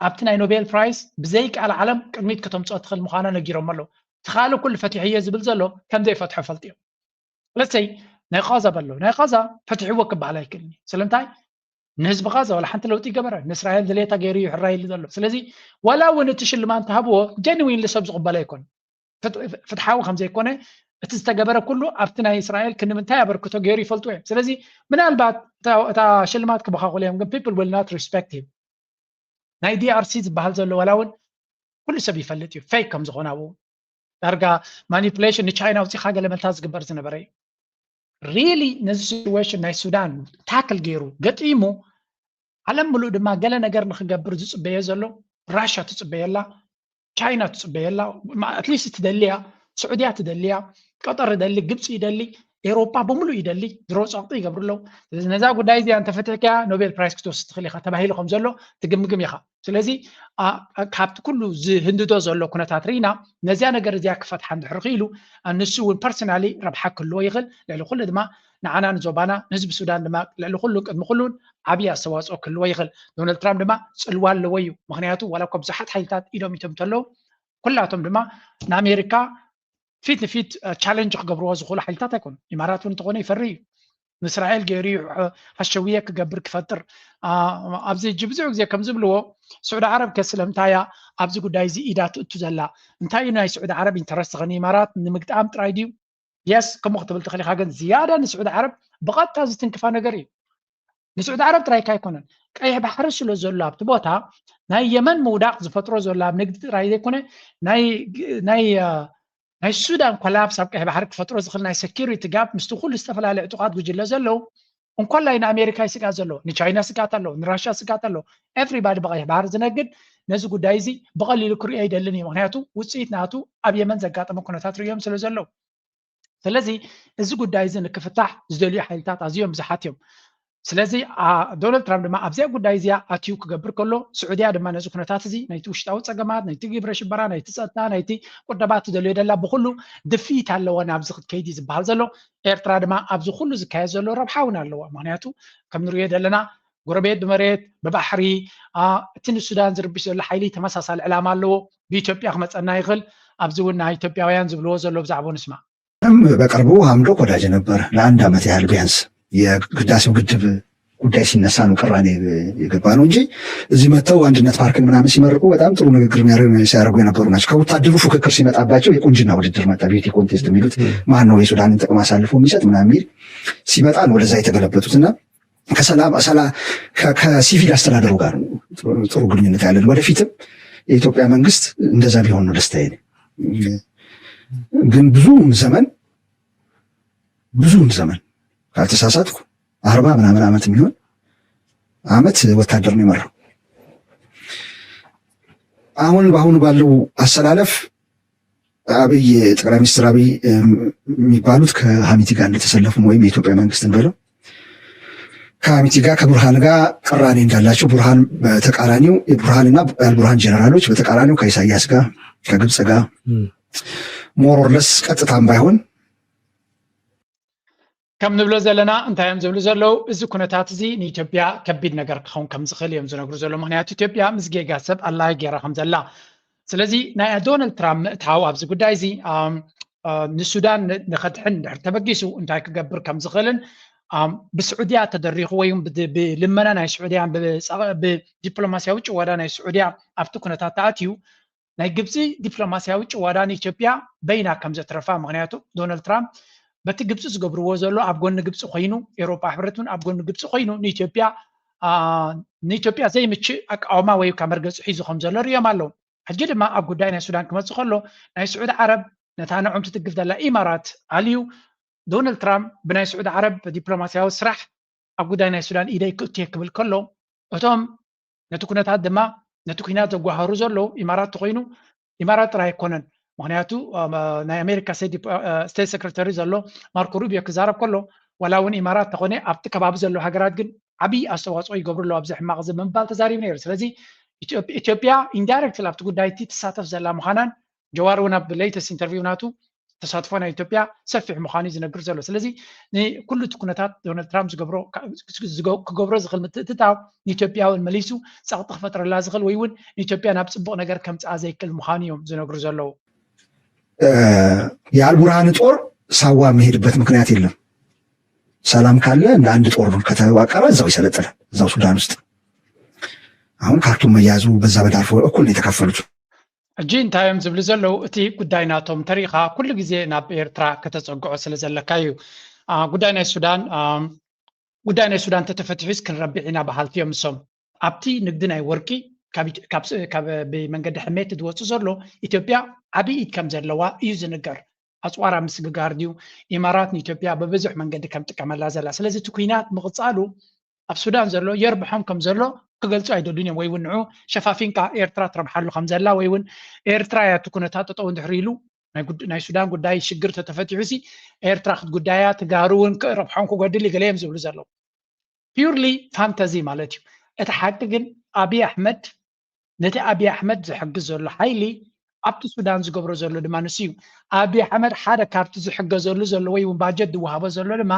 ኣብቲ ናይ ኖቤል ፕራይስ ብዘይ ቃል ዓለም ቅድሚት ከተምፅኦ ትኽእል ምዃና ነጊሮም ኣለዉ። እቲ ካልእ ኩሉ ፈቲሐዮ ዝብል ዘሎ ከም ዘይፈትሖ ፈልጥዮም። ለሰይ ናይ ቃዛ በሎ ናይ ቃዛ ፈትሕዎ ክበሃል ኣይክእልን እዩ። ስለምንታይ ንህዝቢ ቃዛ ዋላ ሓንቲ ለውጢ ይገበረ ንእስራኤል ድሌታ ገይሩ እዩ ሕራይ ኢሉ ዘሎ። ስለዚ ዋላ እውን እቲ ሽልማት እንተሃብዎ ጀንዊንሊ ሰብ ዝቕበሎ ኣይኮን ፍትሓዊ ከም ዘይኮነ እቲ ዝተገበረ ኩሉ ኣብቲ ናይ እስራኤል ክንምንታይ ኣበርክቶ ገይሩ ይፈልጡ እዮም። ስለዚ ምናልባት እታ ሽልማት ክበኻኹሉ እዮም ግን people will not respect him። ናይ ዲኣርሲ ዝበሃል ዘሎ ዋላ እውን ኩሉ ሰብ ይፈልጥ እዩ ፌክ ከም ዝኾነ ኣብኡ ዳርጋ ማኒፕሌሽን ንቻይና ኣውፂኻ ገለ መልታ ዝግበር ዝነበረ እዩ። ሪሊ ነዚ ሲትዌሽን ናይ ሱዳን ታክል ገይሩ ገጢሙ ዓለም ምሉእ ድማ ገለ ነገር ንክገብር ዝፅበዮ ዘሎ ራሻ ትፅበየላ ቻይና ትፅበየላ ኣትሊስት ትደልያ ስዑድያ ትደልያ ቀጠር ይደሊ ግብፂ ይደሊ ኤሮፓ ብምሉእ ይደሊ ድሮ ፀቕጢ ይገብሩ ኣለዉ። ስለዚ ነዛ ጉዳይ እዚኣ እንተፈትሕካያ ኖቤል ፕራይስ ክትወስድ ትኽእል ኢኻ ተባሂሉ ከም ዘሎ ትግምግም ኢኻ። ስለዚ ካብቲ ኩሉ ዝህንድዶ ዘሎ ኩነታት ርኢና ነዚያ ነገር እዚኣ ክፈትሓ እንድሕር ክኢሉ ንሱ እውን ፐርሰናሊ ረብሓ ክህልዎ ይኽእል። ልዕሊ ኩሉ ድማ ንዓና ንዞባና ንህዝቢ ሱዳን ድማ ልዕሊ ኩሉ ቅድሚ ኩሉን ዓብዪ ኣስተዋፅኦ ክህልዎ ይኽእል። ዶናልድ ትራምፕ ድማ ፅልዋ ኣለዎ እዩ። ምክንያቱ ዋላ እኳ ብዙሓት ሓይልታት ኢዶም ይቶም እንተለዉ ኩላቶም ድማ ንኣሜሪካ ፊት ንፊት ቻለንጅ ክገብርዎ ዝኽእሉ ሓይልታት ኣይኮኑ። ኢማራት እውን እንተኾነ ይፈሪ እዩ። ንእስራኤል ገይሩ እዩ ሓሸውየ ክገብር ክፈጥር። ኣብዚ ሕጂ ብዙሕ ግዜ ከም ዝብልዎ፣ ስዑዲ ዓረብ ከ ስለምንታይ እያ ኣብዚ ጉዳይ እዚ ኢዳ ትእቱ ዘላ? እንታይ እዩ ናይ ስዑዲ ዓረብ ኢንተረስት? ከ ንኢማራት ንምግጣም ጥራይ ድዩ? የስ፣ ከምኡ ክትብል ትኽእል ኢኻ። ግን ዝያዳ ንስዑዲ ዓረብ ብቐጥታ ዝትንክፋ ነገር እዩ። ንስዑዲ ዓረብ ጥራይ እኳ ኣይኮነን፣ ቀይሕ ባሕሪ ስለ ዘሎ ኣብቲ ቦታ ናይ የመን ምውዳቕ ዝፈጥሮ ዘሎ ኣብ ንግዲ ጥራይ ዘይኮነ፣ ናይ ናይ ናይ ሱዳን ኮላፕስ ኣብ ቀይሕ ባሕሪ ክፈጥሮ ዝኽእል ናይ ሴኩሪቲ ጋፕ ምስቲ ኩሉ ዝተፈላለየ ዕጡቓት ጉጅለ ዘለዉ፣ እንኮላይ ንኣሜሪካ ይስጋት ዘሎ፣ ንቻይና ስጋት ኣለዎ፣ ንራሽያ ስጋት ኣለዎ። ኤቭሪባዲ ብቐይሕ ባሕሪ ዝነግድ ነዚ ጉዳይ እዚ ብቐሊሉ ክሪኦ ኣይደልን እዩ። ምክንያቱ ውፅኢት ናቱ ኣብ የመን ዘጋጠመ ኩነታት ርእዮም ስለ ዘለዉ። ስለዚ እዚ ጉዳይ እዚ ንክፍታሕ ዝደልዩ ሓይልታት ኣዝዮም ብዙሓት እዮም። ስለዚ ዶናልድ ትራምፕ ድማ ኣብዚኣ ጉዳይ እዚኣ ኣትዩ ክገብር ከሎ፣ ስዑድያ ድማ ነዚ ኩነታት እዚ፣ ናይቲ ውሽጣዊ ፀገማት፣ ናይቲ ግብረ ሽበራ፣ ናይቲ ፀጥታ፣ ናይቲ ቁጠባ ትደልዮ ደላ፣ ብኩሉ ድፍኢት ኣለዋ ናብዚ ክትከይድ እዩ ዝበሃል ዘሎ። ኤርትራ ድማ ኣብዚ ኩሉ ዝካየድ ዘሎ ረብሓ እውን ኣለዋ። ምክንያቱ ከም ንሪኦ ዘለና ጎረቤት ብመሬት ብባሕሪ፣ እቲ ንሱዳን ዝርብሽ ዘሎ ሓይሊ ተመሳሳሊ ዕላማ ኣለዎ። ብኢትዮጵያ ክመፀና ይኽእል። ኣብዚ እውን ናይ ኢትዮጵያውያን ዝብልዎ ዘሎ ብዛዕባኡ ንስማዕ። በቅርቡ ሐምዶክ ወዳጅ ነበር። ለአንድ ዓመት ያህል ቢያንስ የህዳሴው ግድብ ጉዳይ ሲነሳ ነው ቅራኔ የገባ ነው እንጂ እዚህ መጥተው አንድነት ፓርክን ምናምን ሲመርቁ በጣም ጥሩ ንግግር ሲያደርጉ የነበሩ ናቸው። ከወታደሩ ፉክክር ሲመጣባቸው የቁንጅና ውድድር መጣ። ቢዩቲ ኮንቴስት የሚሉት ማን ነው የሱዳንን ጥቅም አሳልፎ የሚሰጥ ምናምን የሚል ሲመጣ ነው ወደዛ የተገለበጡት እና ከሲቪል አስተዳደሩ ጋር ጥሩ ግንኙነት ያለን፣ ወደፊትም የኢትዮጵያ መንግስት እንደዛ ቢሆን ነው ደስታዬ። ግን ብዙ ዘመን ብዙ ዘመን ካልተሳሳትኩ አርባ ምናምን ዓመት የሚሆን ዓመት ወታደር ነው የመራው። አሁን በአሁኑ ባለው አሰላለፍ አብይ፣ ጠቅላይ ሚኒስትር አብይ የሚባሉት ከሐሚቲ ጋር እንደተሰለፉ ወይም የኢትዮጵያ መንግስትን ብለው ከሐሚቲ ጋር ከቡርሃን ጋር ቅራኔ እንዳላቸው፣ ቡርሃን በተቃራኒው፣ የቡርሃንና የአልቡርሃን ጀነራሎች በተቃራኒው ከኢሳያስ ጋር፣ ከግብፅ ጋር more or less ቀጥታም ባይሆን ከም ንብሎ ዘለና፣ እንታይ እዮም ዝብሉ ዘለዉ? እዚ ኩነታት እዚ ንኢትዮጵያ ከቢድ ነገር ክኸውን ከም ዝኽእል እዮም ዝነግሩ ዘለዉ። ምክንያቱ ኢትዮጵያ ምስ ጌጋ ሰብ ኣላዪ ገይራ ከም ዘላ። ስለዚ ናይ ዶናልድ ትራምፕ ምእታው ኣብዚ ጉዳይ እዚ ንሱዳን ንኸድሕን እንድሕር ተበጊሱ እንታይ ክገብር ከም ዝኽእልን ብስዑድያ ተደሪኹ ወይ ብልመና ናይ ስዑድያን ብዲፕሎማስያዊ ጭወዳ ናይ ስዑድያ ኣብቲ ኩነታት ተኣትዩ ናይ ግብፂ ዲፕሎማስያዊ ጭወዳ ንኢትዮጵያ በይና ከም ዘትረፋ። ምክንያቱ ዶናልድ ትራምፕ በቲ ግብፂ ዝገብርዎ ዘሎ ኣብ ጎኒ ግብፂ ኮይኑ፣ ኤውሮጳ ሕብረት እውን ኣብ ጎኒ ግብፂ ኮይኑ ንኢትዮጵያ ንኢትዮጵያ ዘይምችእ ኣቃውማ ወይ ካብ መርገፂ ሒዙ ከም ዘሎ ርእዮም ኣለዉ። ሕጂ ድማ ኣብ ጉዳይ ናይ ሱዳን ክመፅእ ከሎ ናይ ስዑዲ ዓረብ ነታ ንዖም ትድግፍ ዘላ ኢማራት ኣልዩ ዶናልድ ትራምፕ ብናይ ስዑዲ ዓረብ ዲፕሎማስያዊ ስራሕ ኣብ ጉዳይ ናይ ሱዳን ኢደይ ክእትየ ክብል ከሎ እቶም ነቲ ኩነታት ድማ ነቲ ኩናት ዘጓሃሩ ዘለዉ ኢማራት ተኮይኑ ኢማራት ጥራይ ኣይኮነን። ምክንያቱ ናይ ኣሜሪካ ስቴት ሰክረተሪ ዘሎ ማርኮ ሩቢዮ ክዛረብ ከሎ ዋላ እውን ኢማራት ተኮነ ኣብቲ ከባቢ ዘለዉ ሃገራት ግን ዓብዪ ኣስተዋፅኦ ይገብሩ ኣለዉ ኣብዚ ሕማቕ እዚ ብምባል ተዛሪቡ ነይሩ። ስለዚ ኢትዮጵያ ኢንዳይረክትሊ ኣብቲ ጉዳይ እቲ ትሳተፍ ዘላ ምዃናን ጀዋር እውን ኣብ ሌተስት ኢንተርቪው ናቱ ተሳትፎ ናይ ኢትዮጵያ ሰፊሕ ምዃኑ እዩ ዝነግር ዘሎ። ስለዚ ንኩሉ እቲ ኩነታት ዶናልድ ትራምፕ ዝገብሮ ክገብሮ ዝኽእል ምትእትታው ንኢትዮጵያ እውን መሊሱ ጸቕጢ ክፈጥረላ ዝኽእል ወይ እውን ንኢትዮጵያ ናብ ጽቡቕ ነገር ከምጽኣ ዘይክእል ምዃኑ እዮም ዝነግሩ ዘለዉ። የአልቡርሃን ጦር ሳዋ የሚሄድበት ምክንያት የለም። ሰላም ካለ እንደ አንድ ጦር ከተዋቀረ እዛው ይሰለጥናል፣ እዛው ሱዳን ውስጥ። አሁን ካርቱም መያዙ በዛ በዳርፎር እኩል ነው የተካፈሉት። ሕጂ እንታይ እዮም ዝብሉ ዘለዉ? እቲ ጉዳይ ናቶም ተሪኻ ኩሉ ግዜ ናብ ኤርትራ ከተጸግዖ ስለ ዘለካ እዩ። ጉዳይ ናይ ሱዳን ጉዳይ ናይ ሱዳን ተተፈቲሑስ ክንረብሕ ኢና በሃልቲ እዮም ንሶም። ኣብቲ ንግዲ ናይ ወርቂ ካብ ብመንገዲ ሕሜት ዝወፅእ ዘሎ ኢትዮጵያ ዓብዪ ኢድ ከም ዘለዋ እዩ ዝንገር። ኣፅዋር ኣብ ምስግጋር ድዩ? ኢማራት ንኢትዮጵያ ብብዙሕ መንገዲ ከም ጥቀመላ ዘላ። ስለዚ እቲ ኩናት ምቕፃሉ ኣብ ሱዳን ዘሎ የርብሖም ከም ዘሎ ክገልፁ ኣይደሉን እዮም ወይ እውን ንዑ ሸፋፊንካ ኤርትራ ትረብሓሉ ከም ዘላ ወይ እውን ኤርትራ እያ እቲ ኩነታት ጠጠው እንድሕር ኢሉ ናይ ሱዳን ጉዳይ ሽግር ተተፈቲሑ ሲ ኤርትራ ክትጉዳያ ትጋሩ እውን ረብሖም ክጎድል ይገለ እዮም ዝብሉ ዘለዉ። ፒውርሊ ፋንተዚ ማለት እዩ። እቲ ሓቂ ግን ኣብይ ኣሕመድ ነቲ ኣብይ ኣሕመድ ዝሕግዝ ዘሎ ሓይሊ ኣብቲ ሱዳን ዝገብሮ ዘሎ ድማ ንሱ እዩ። ኣብይ ኣሕመድ ሓደ ካብቲ ዝሕገዘሉ ዘሎ ወይ እውን ባጀት ዝወሃቦ ዘሎ ድማ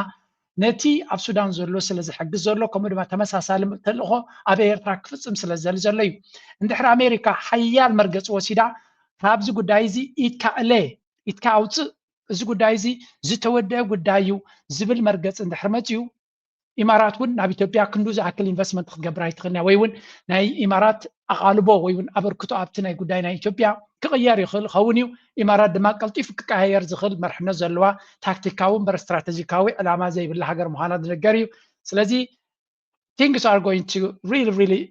ነቲ ኣብ ሱዳን ዘሎ ስለ ዝሕግዝ ዘሎ ከምኡ ድማ ተመሳሳሊ ተልእኾ ኣብ ኤርትራ ክፍፅም ስለ ዝደሊ ዘሎ እዩ። እንድሕር ኣሜሪካ ሓያል መርገፂ ወሲዳ ካብዚ ጉዳይ እዚ ኢድካ እለ ኢድካ ኣውፅእ እዚ ጉዳይ እዚ ዝተወደአ ጉዳይ እዩ ዝብል መርገፂ እንድሕር መፅዩ ኢማራት እውን ናብ ኢትዮጵያ ክንዱ ዝኣክል ኢንቨስትመንት ክትገብር ኣይትኽእልን እያ። ወይ እውን ናይ ኢማራት ኣቓልቦ ወይ እውን ኣበርክቶ ኣብቲ ናይ ጉዳይ ናይ ኢትዮጵያ ክቕየር ይኽእል ኸውን እዩ። ኢማራት ድማ ቀልጢፉ ክቀያየር ዝኽእል መርሕነት ዘለዋ ታክቲካዊ እምበር ስትራተጂካዊ ዕላማ ዘይብላ ሃገር ምዃና ዝነገር እዩ። ስለዚ things are going to really really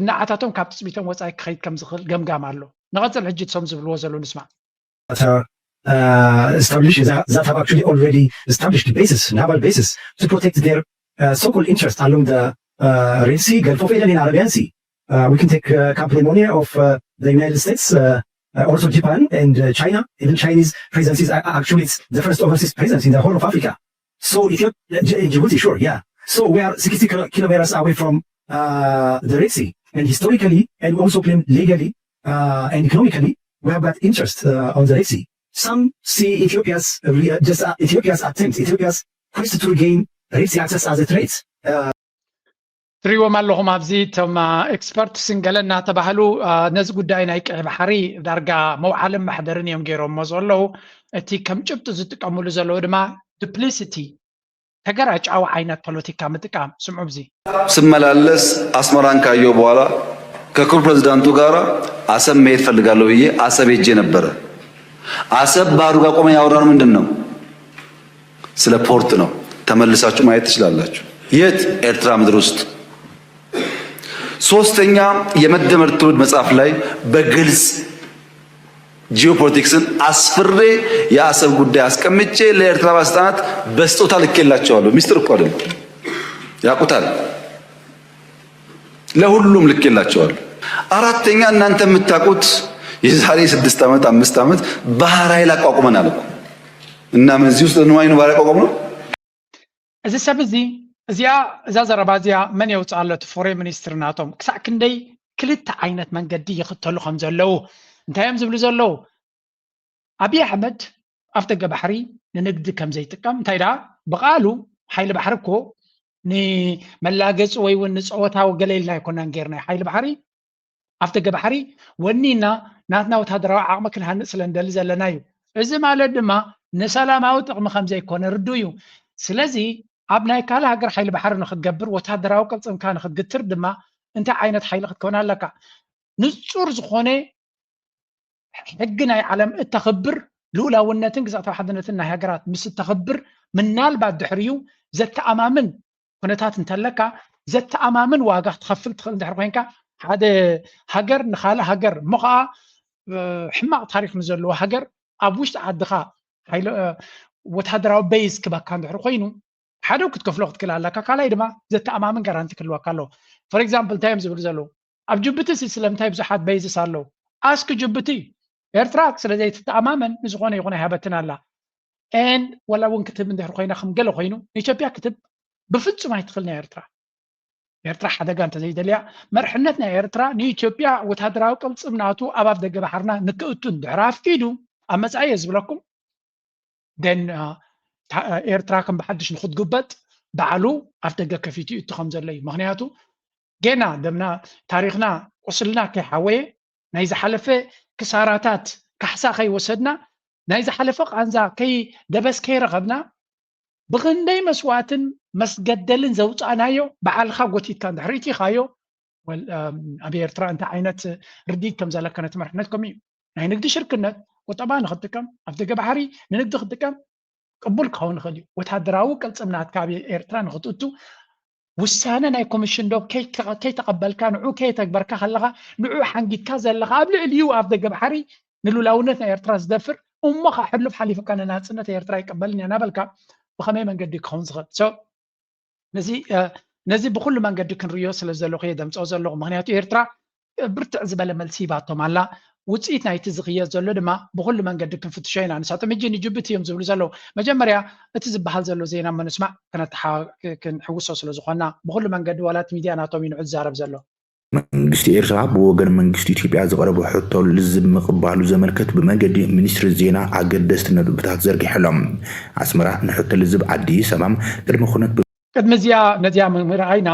ንዓታቶም ካብ ትፅቢቶም ወፃኢ ክኸይድ ከም ዝኽእል ገምጋም ኣሎ። ንቐፅል ሕጂ እቶም ዝብልዎ ዘለዉ ንስማዕ። that are uh, established that, that have actually already established bases, naval bases, to protect their uh, so-called interest along the uh, Red Sea, Gulf of Aden, and Arabian Sea. Uh, we can take uh, Camp Lemonnier of uh, the United States, uh, uh, also Japan and uh, China. Even Chinese presence is uh, actually it's the first overseas presence in the whole of Africa. So Ethiopia, Dj- Djibouti, sure, yeah. So we are sixty kilo- kilometers away from uh, the Red Sea, and historically, and we also claim legally uh, and economically, we have got interest uh, on the Red Sea. Some see Ethiopia's re- just uh, Ethiopia's attempt, Ethiopia's quest to regain Red Sea access as a threat. Uh, ትሪዎም ኣለኹም ኣብዚ እቶም ኤክስፐርትስ ገለ እናተባህሉ ነዚ ጉዳይ ናይ ቀይ ባሕሪ ዳርጋ መውዓልን መሕደርን እዮም ገይሮሞ ዘለዉ። እቲ ከም ጭብጢ ዝጥቀምሉ ዘለዉ ድማ ዱፕሊሲቲ፣ ተገራጫዊ ዓይነት ፖለቲካ ምጥቃም። ስምዑ ኣብዚ ስመላለስ ኣስመራን ካየሁ በኋላ ከክቡር ፕሬዚዳንቱ ጋር አሰብ መሄድ ፈልጋለሁ ብዬ አሰብ ሄጄ ነበረ። አሰብ ባህሩ ጋር ቆመን ያወራነው ምንድን ነው? ስለ ፖርት ነው። ተመልሳችሁ ማየት ትችላላችሁ። የት? ኤርትራ ምድር ውስጥ። ሶስተኛ የመደመር ትውልድ መጽሐፍ ላይ በግልጽ ጂኦፖለቲክስን አስፍሬ የአሰብ ጉዳይ አስቀምጬ ለኤርትራ ባለስልጣናት በስጦታ ልኬላቸዋለሁ። ሚስጥር እኮ አይደለም፣ ያውቁታል። ለሁሉም ልኬላቸዋለሁ። አራተኛ እናንተ የምታውቁት የዛሬ ስድስት ዓመት አምስት ዓመት ባህር ኃይል አቋቁመናል እኮ። እና ምን እዚህ ውስጥ ንዋይ ነው ባህር ያቋቋም ነው? እዚ ሰብ እዚ እዚኣ እዛ ዘረባ እዚኣ መን የውፅኣ ኣሎ? እቲ ፎሬን ሚኒስትር ናቶም ክሳዕ ክንደይ ክልተ ዓይነት መንገዲ ይኽተሉ ከም ዘለዉ እንታይ እዮም ዝብሉ ዘለዉ? ኣብይ ኣሕመድ ኣፍ ደገ ባሕሪ ንንግዲ ከም ዘይጥቀም እንታይ ደኣ ብቃሉ ሓይሊ ባሕሪ እኮ ንመላገፂ ወይ እውን ንፀወታዊ ገለ ኢልና ኣይኮናን ጌርናዮ። ሓይሊ ባሕሪ ኣፍ ደገ ባሕሪ ወኒና ናትና ወታደራዊ ዓቕሚ ክንሃንፅ ስለ ንደሊ ዘለና እዩ። እዚ ማለት ድማ ንሰላማዊ ጥቕሚ ከም ዘይኮነ ርዱእ እዩ። ስለዚ ኣብ ናይ ካልእ ሃገር ሓይሊ ባሕሪ ንክትገብር ወታደራዊ ቅልፅምካ ንክትግትር ድማ እንታይ ዓይነት ሓይሊ ክትከውን ኣለካ? ንፁር ዝኾነ ሕጊ ናይ ዓለም እተኽብር ልኡላውነትን ግዝኣታዊ ሓድነትን ናይ ሃገራት ምስ እተኽብር ምናልባት ድሕሪኡ ዘተኣማምን ኩነታት እንተለካ ዘተኣማምን ዋጋ ክትኸፍል ትኽእል እንድሕር ኮይንካ ሓደ ሃገር ንካልእ ሃገር እሞ ከዓ ሕማቕ ታሪክ ንዘለዎ ሃገር ኣብ ውሽጢ ዓድኻ ወታደራዊ በይዝ ክበካ እንድሕር ኮይኑ ሓደ ክትከፍሎ ክትክእል ኣለካ ካልኣይ ድማ ዘተኣማምን ጋራንቲ ክህልወካ ኣለዎ for example እንታይ እዮም ዝብሉ ዘለዉ ኣብ ጅቡቲ ሲ ስለምንታይ ብዙሓት በይዝስ ኣለዉ ኣስክ ጅቡቲ ኤርትራ ስለ ዘይትተኣማመን ንዝኾነ ይኹን ኣይሃበትን ኣላ and ወላ እውን ክትብ እንድሕር ኮይና ከም ገለ ኮይኑ ንኢትዮጵያ ክትብ ብፍጹም ኣይትኽእል ናይ ኤርትራ ኤርትራ ሓደጋ እንተዘይደልያ መርሕነት ናይ ኤርትራ ንኢትዮጵያ ወታደራዊ ቅልጽም ናቱ ኣብ ኣፍ ደገ ባሕርና ንክእቱ እንድሕር ኣፍቂዱ ኣብ መጻኢ እየ ዝብለኩም then ኤርትራ ከም ብሓድሽ ንክትጉበጥ ባዕሉ ኣፍ ደገ ከፊቱ ይእቱ ከም ዘሎ እዩ ምክንያቱ ጌና ደምና ታሪክና ቁስልና ከይሓወየ ናይ ዝሓለፈ ክሳራታት ካሕሳ ከይወሰድና ናይ ዝሓለፈ ቃንዛ ከይ ደበስ ከይረኸብና ብክንደይ መስዋእትን መስገደልን ዘውፃእናዮ ባዕልካ ጎቲትካ እንድሕር ኢቲኻዮ ኣብ ኤርትራ እንታይ ዓይነት ርዲት ከም ዘለካ ነቲ መርሕነት ከምኡ እዩ ናይ ንግዲ ሽርክነት ቁጠባ ንክትጥቀም ኣብ ደገ ባሕሪ ንንግዲ ክትጥቀም ቅቡል ክኸውን ይኽእል እዩ ወታደራዊ ቅልፅም ናትካ ኣብ ኤርትራ ንክትእቱ ውሳነ ናይ ኮሚሽን ዶብ ከይተቐበልካ ንዑ ከየተግበርካ ከለኻ ንዑ ሓንጊድካ ዘለኻ ኣብ ልዕሊኡ ኣብ ደገ ባሕሪ ንሉላውነት ናይ ኤርትራ ዝደፍር እሞ ከዓ ሕሉፍ ሓሊፉካ ንናፅነት ኤርትራ ይቀበልን እያ እናበልካ ብኸመይ መንገዲ ክኸውን ዝኽእል ነዚ ብኩሉ መንገዲ ክንርእዮ ስለ ዘለኹ እየ ደምፅኦ ዘለኹ ምክንያቱ ኤርትራ ብርትዕ ዝበለ መልሲ ሂባቶም ኣላ ውፅኢት ናይቲ ዝኽየድ ዘሎ ድማ ብኩሉ መንገዲ ክንፍትሾ ኢና ንሳቶም ሕጂ ንጅቡቲ እዮም ዝብሉ ዘለዉ መጀመርያ እቲ ዝበሃል ዘሎ ዜና ምንስማዕ ክንሕውሶ ስለ ዝኾንና ብኩሉ መንገዲ ዋላ እቲ ሚድያ ናቶም እዩ ንዑ ዝዛረብ ዘሎ መንግስቲ ኤርትራ ብወገን መንግስቲ ኢትዮጵያ ዝቐረበ ሕቶ ልዝብ ምቕባሉ ዘመልከት ብመንገዲ ሚኒስትሪ ዜና ኣገደስቲ ነጥብታት ዘርጊሐሎም ኣስመራ ንሕቶ ልዝብ ኣዲስ ኣበባ ቅድሚ ኩነት ቅድሚ እዚኣ ነዚኣ ምርኣይና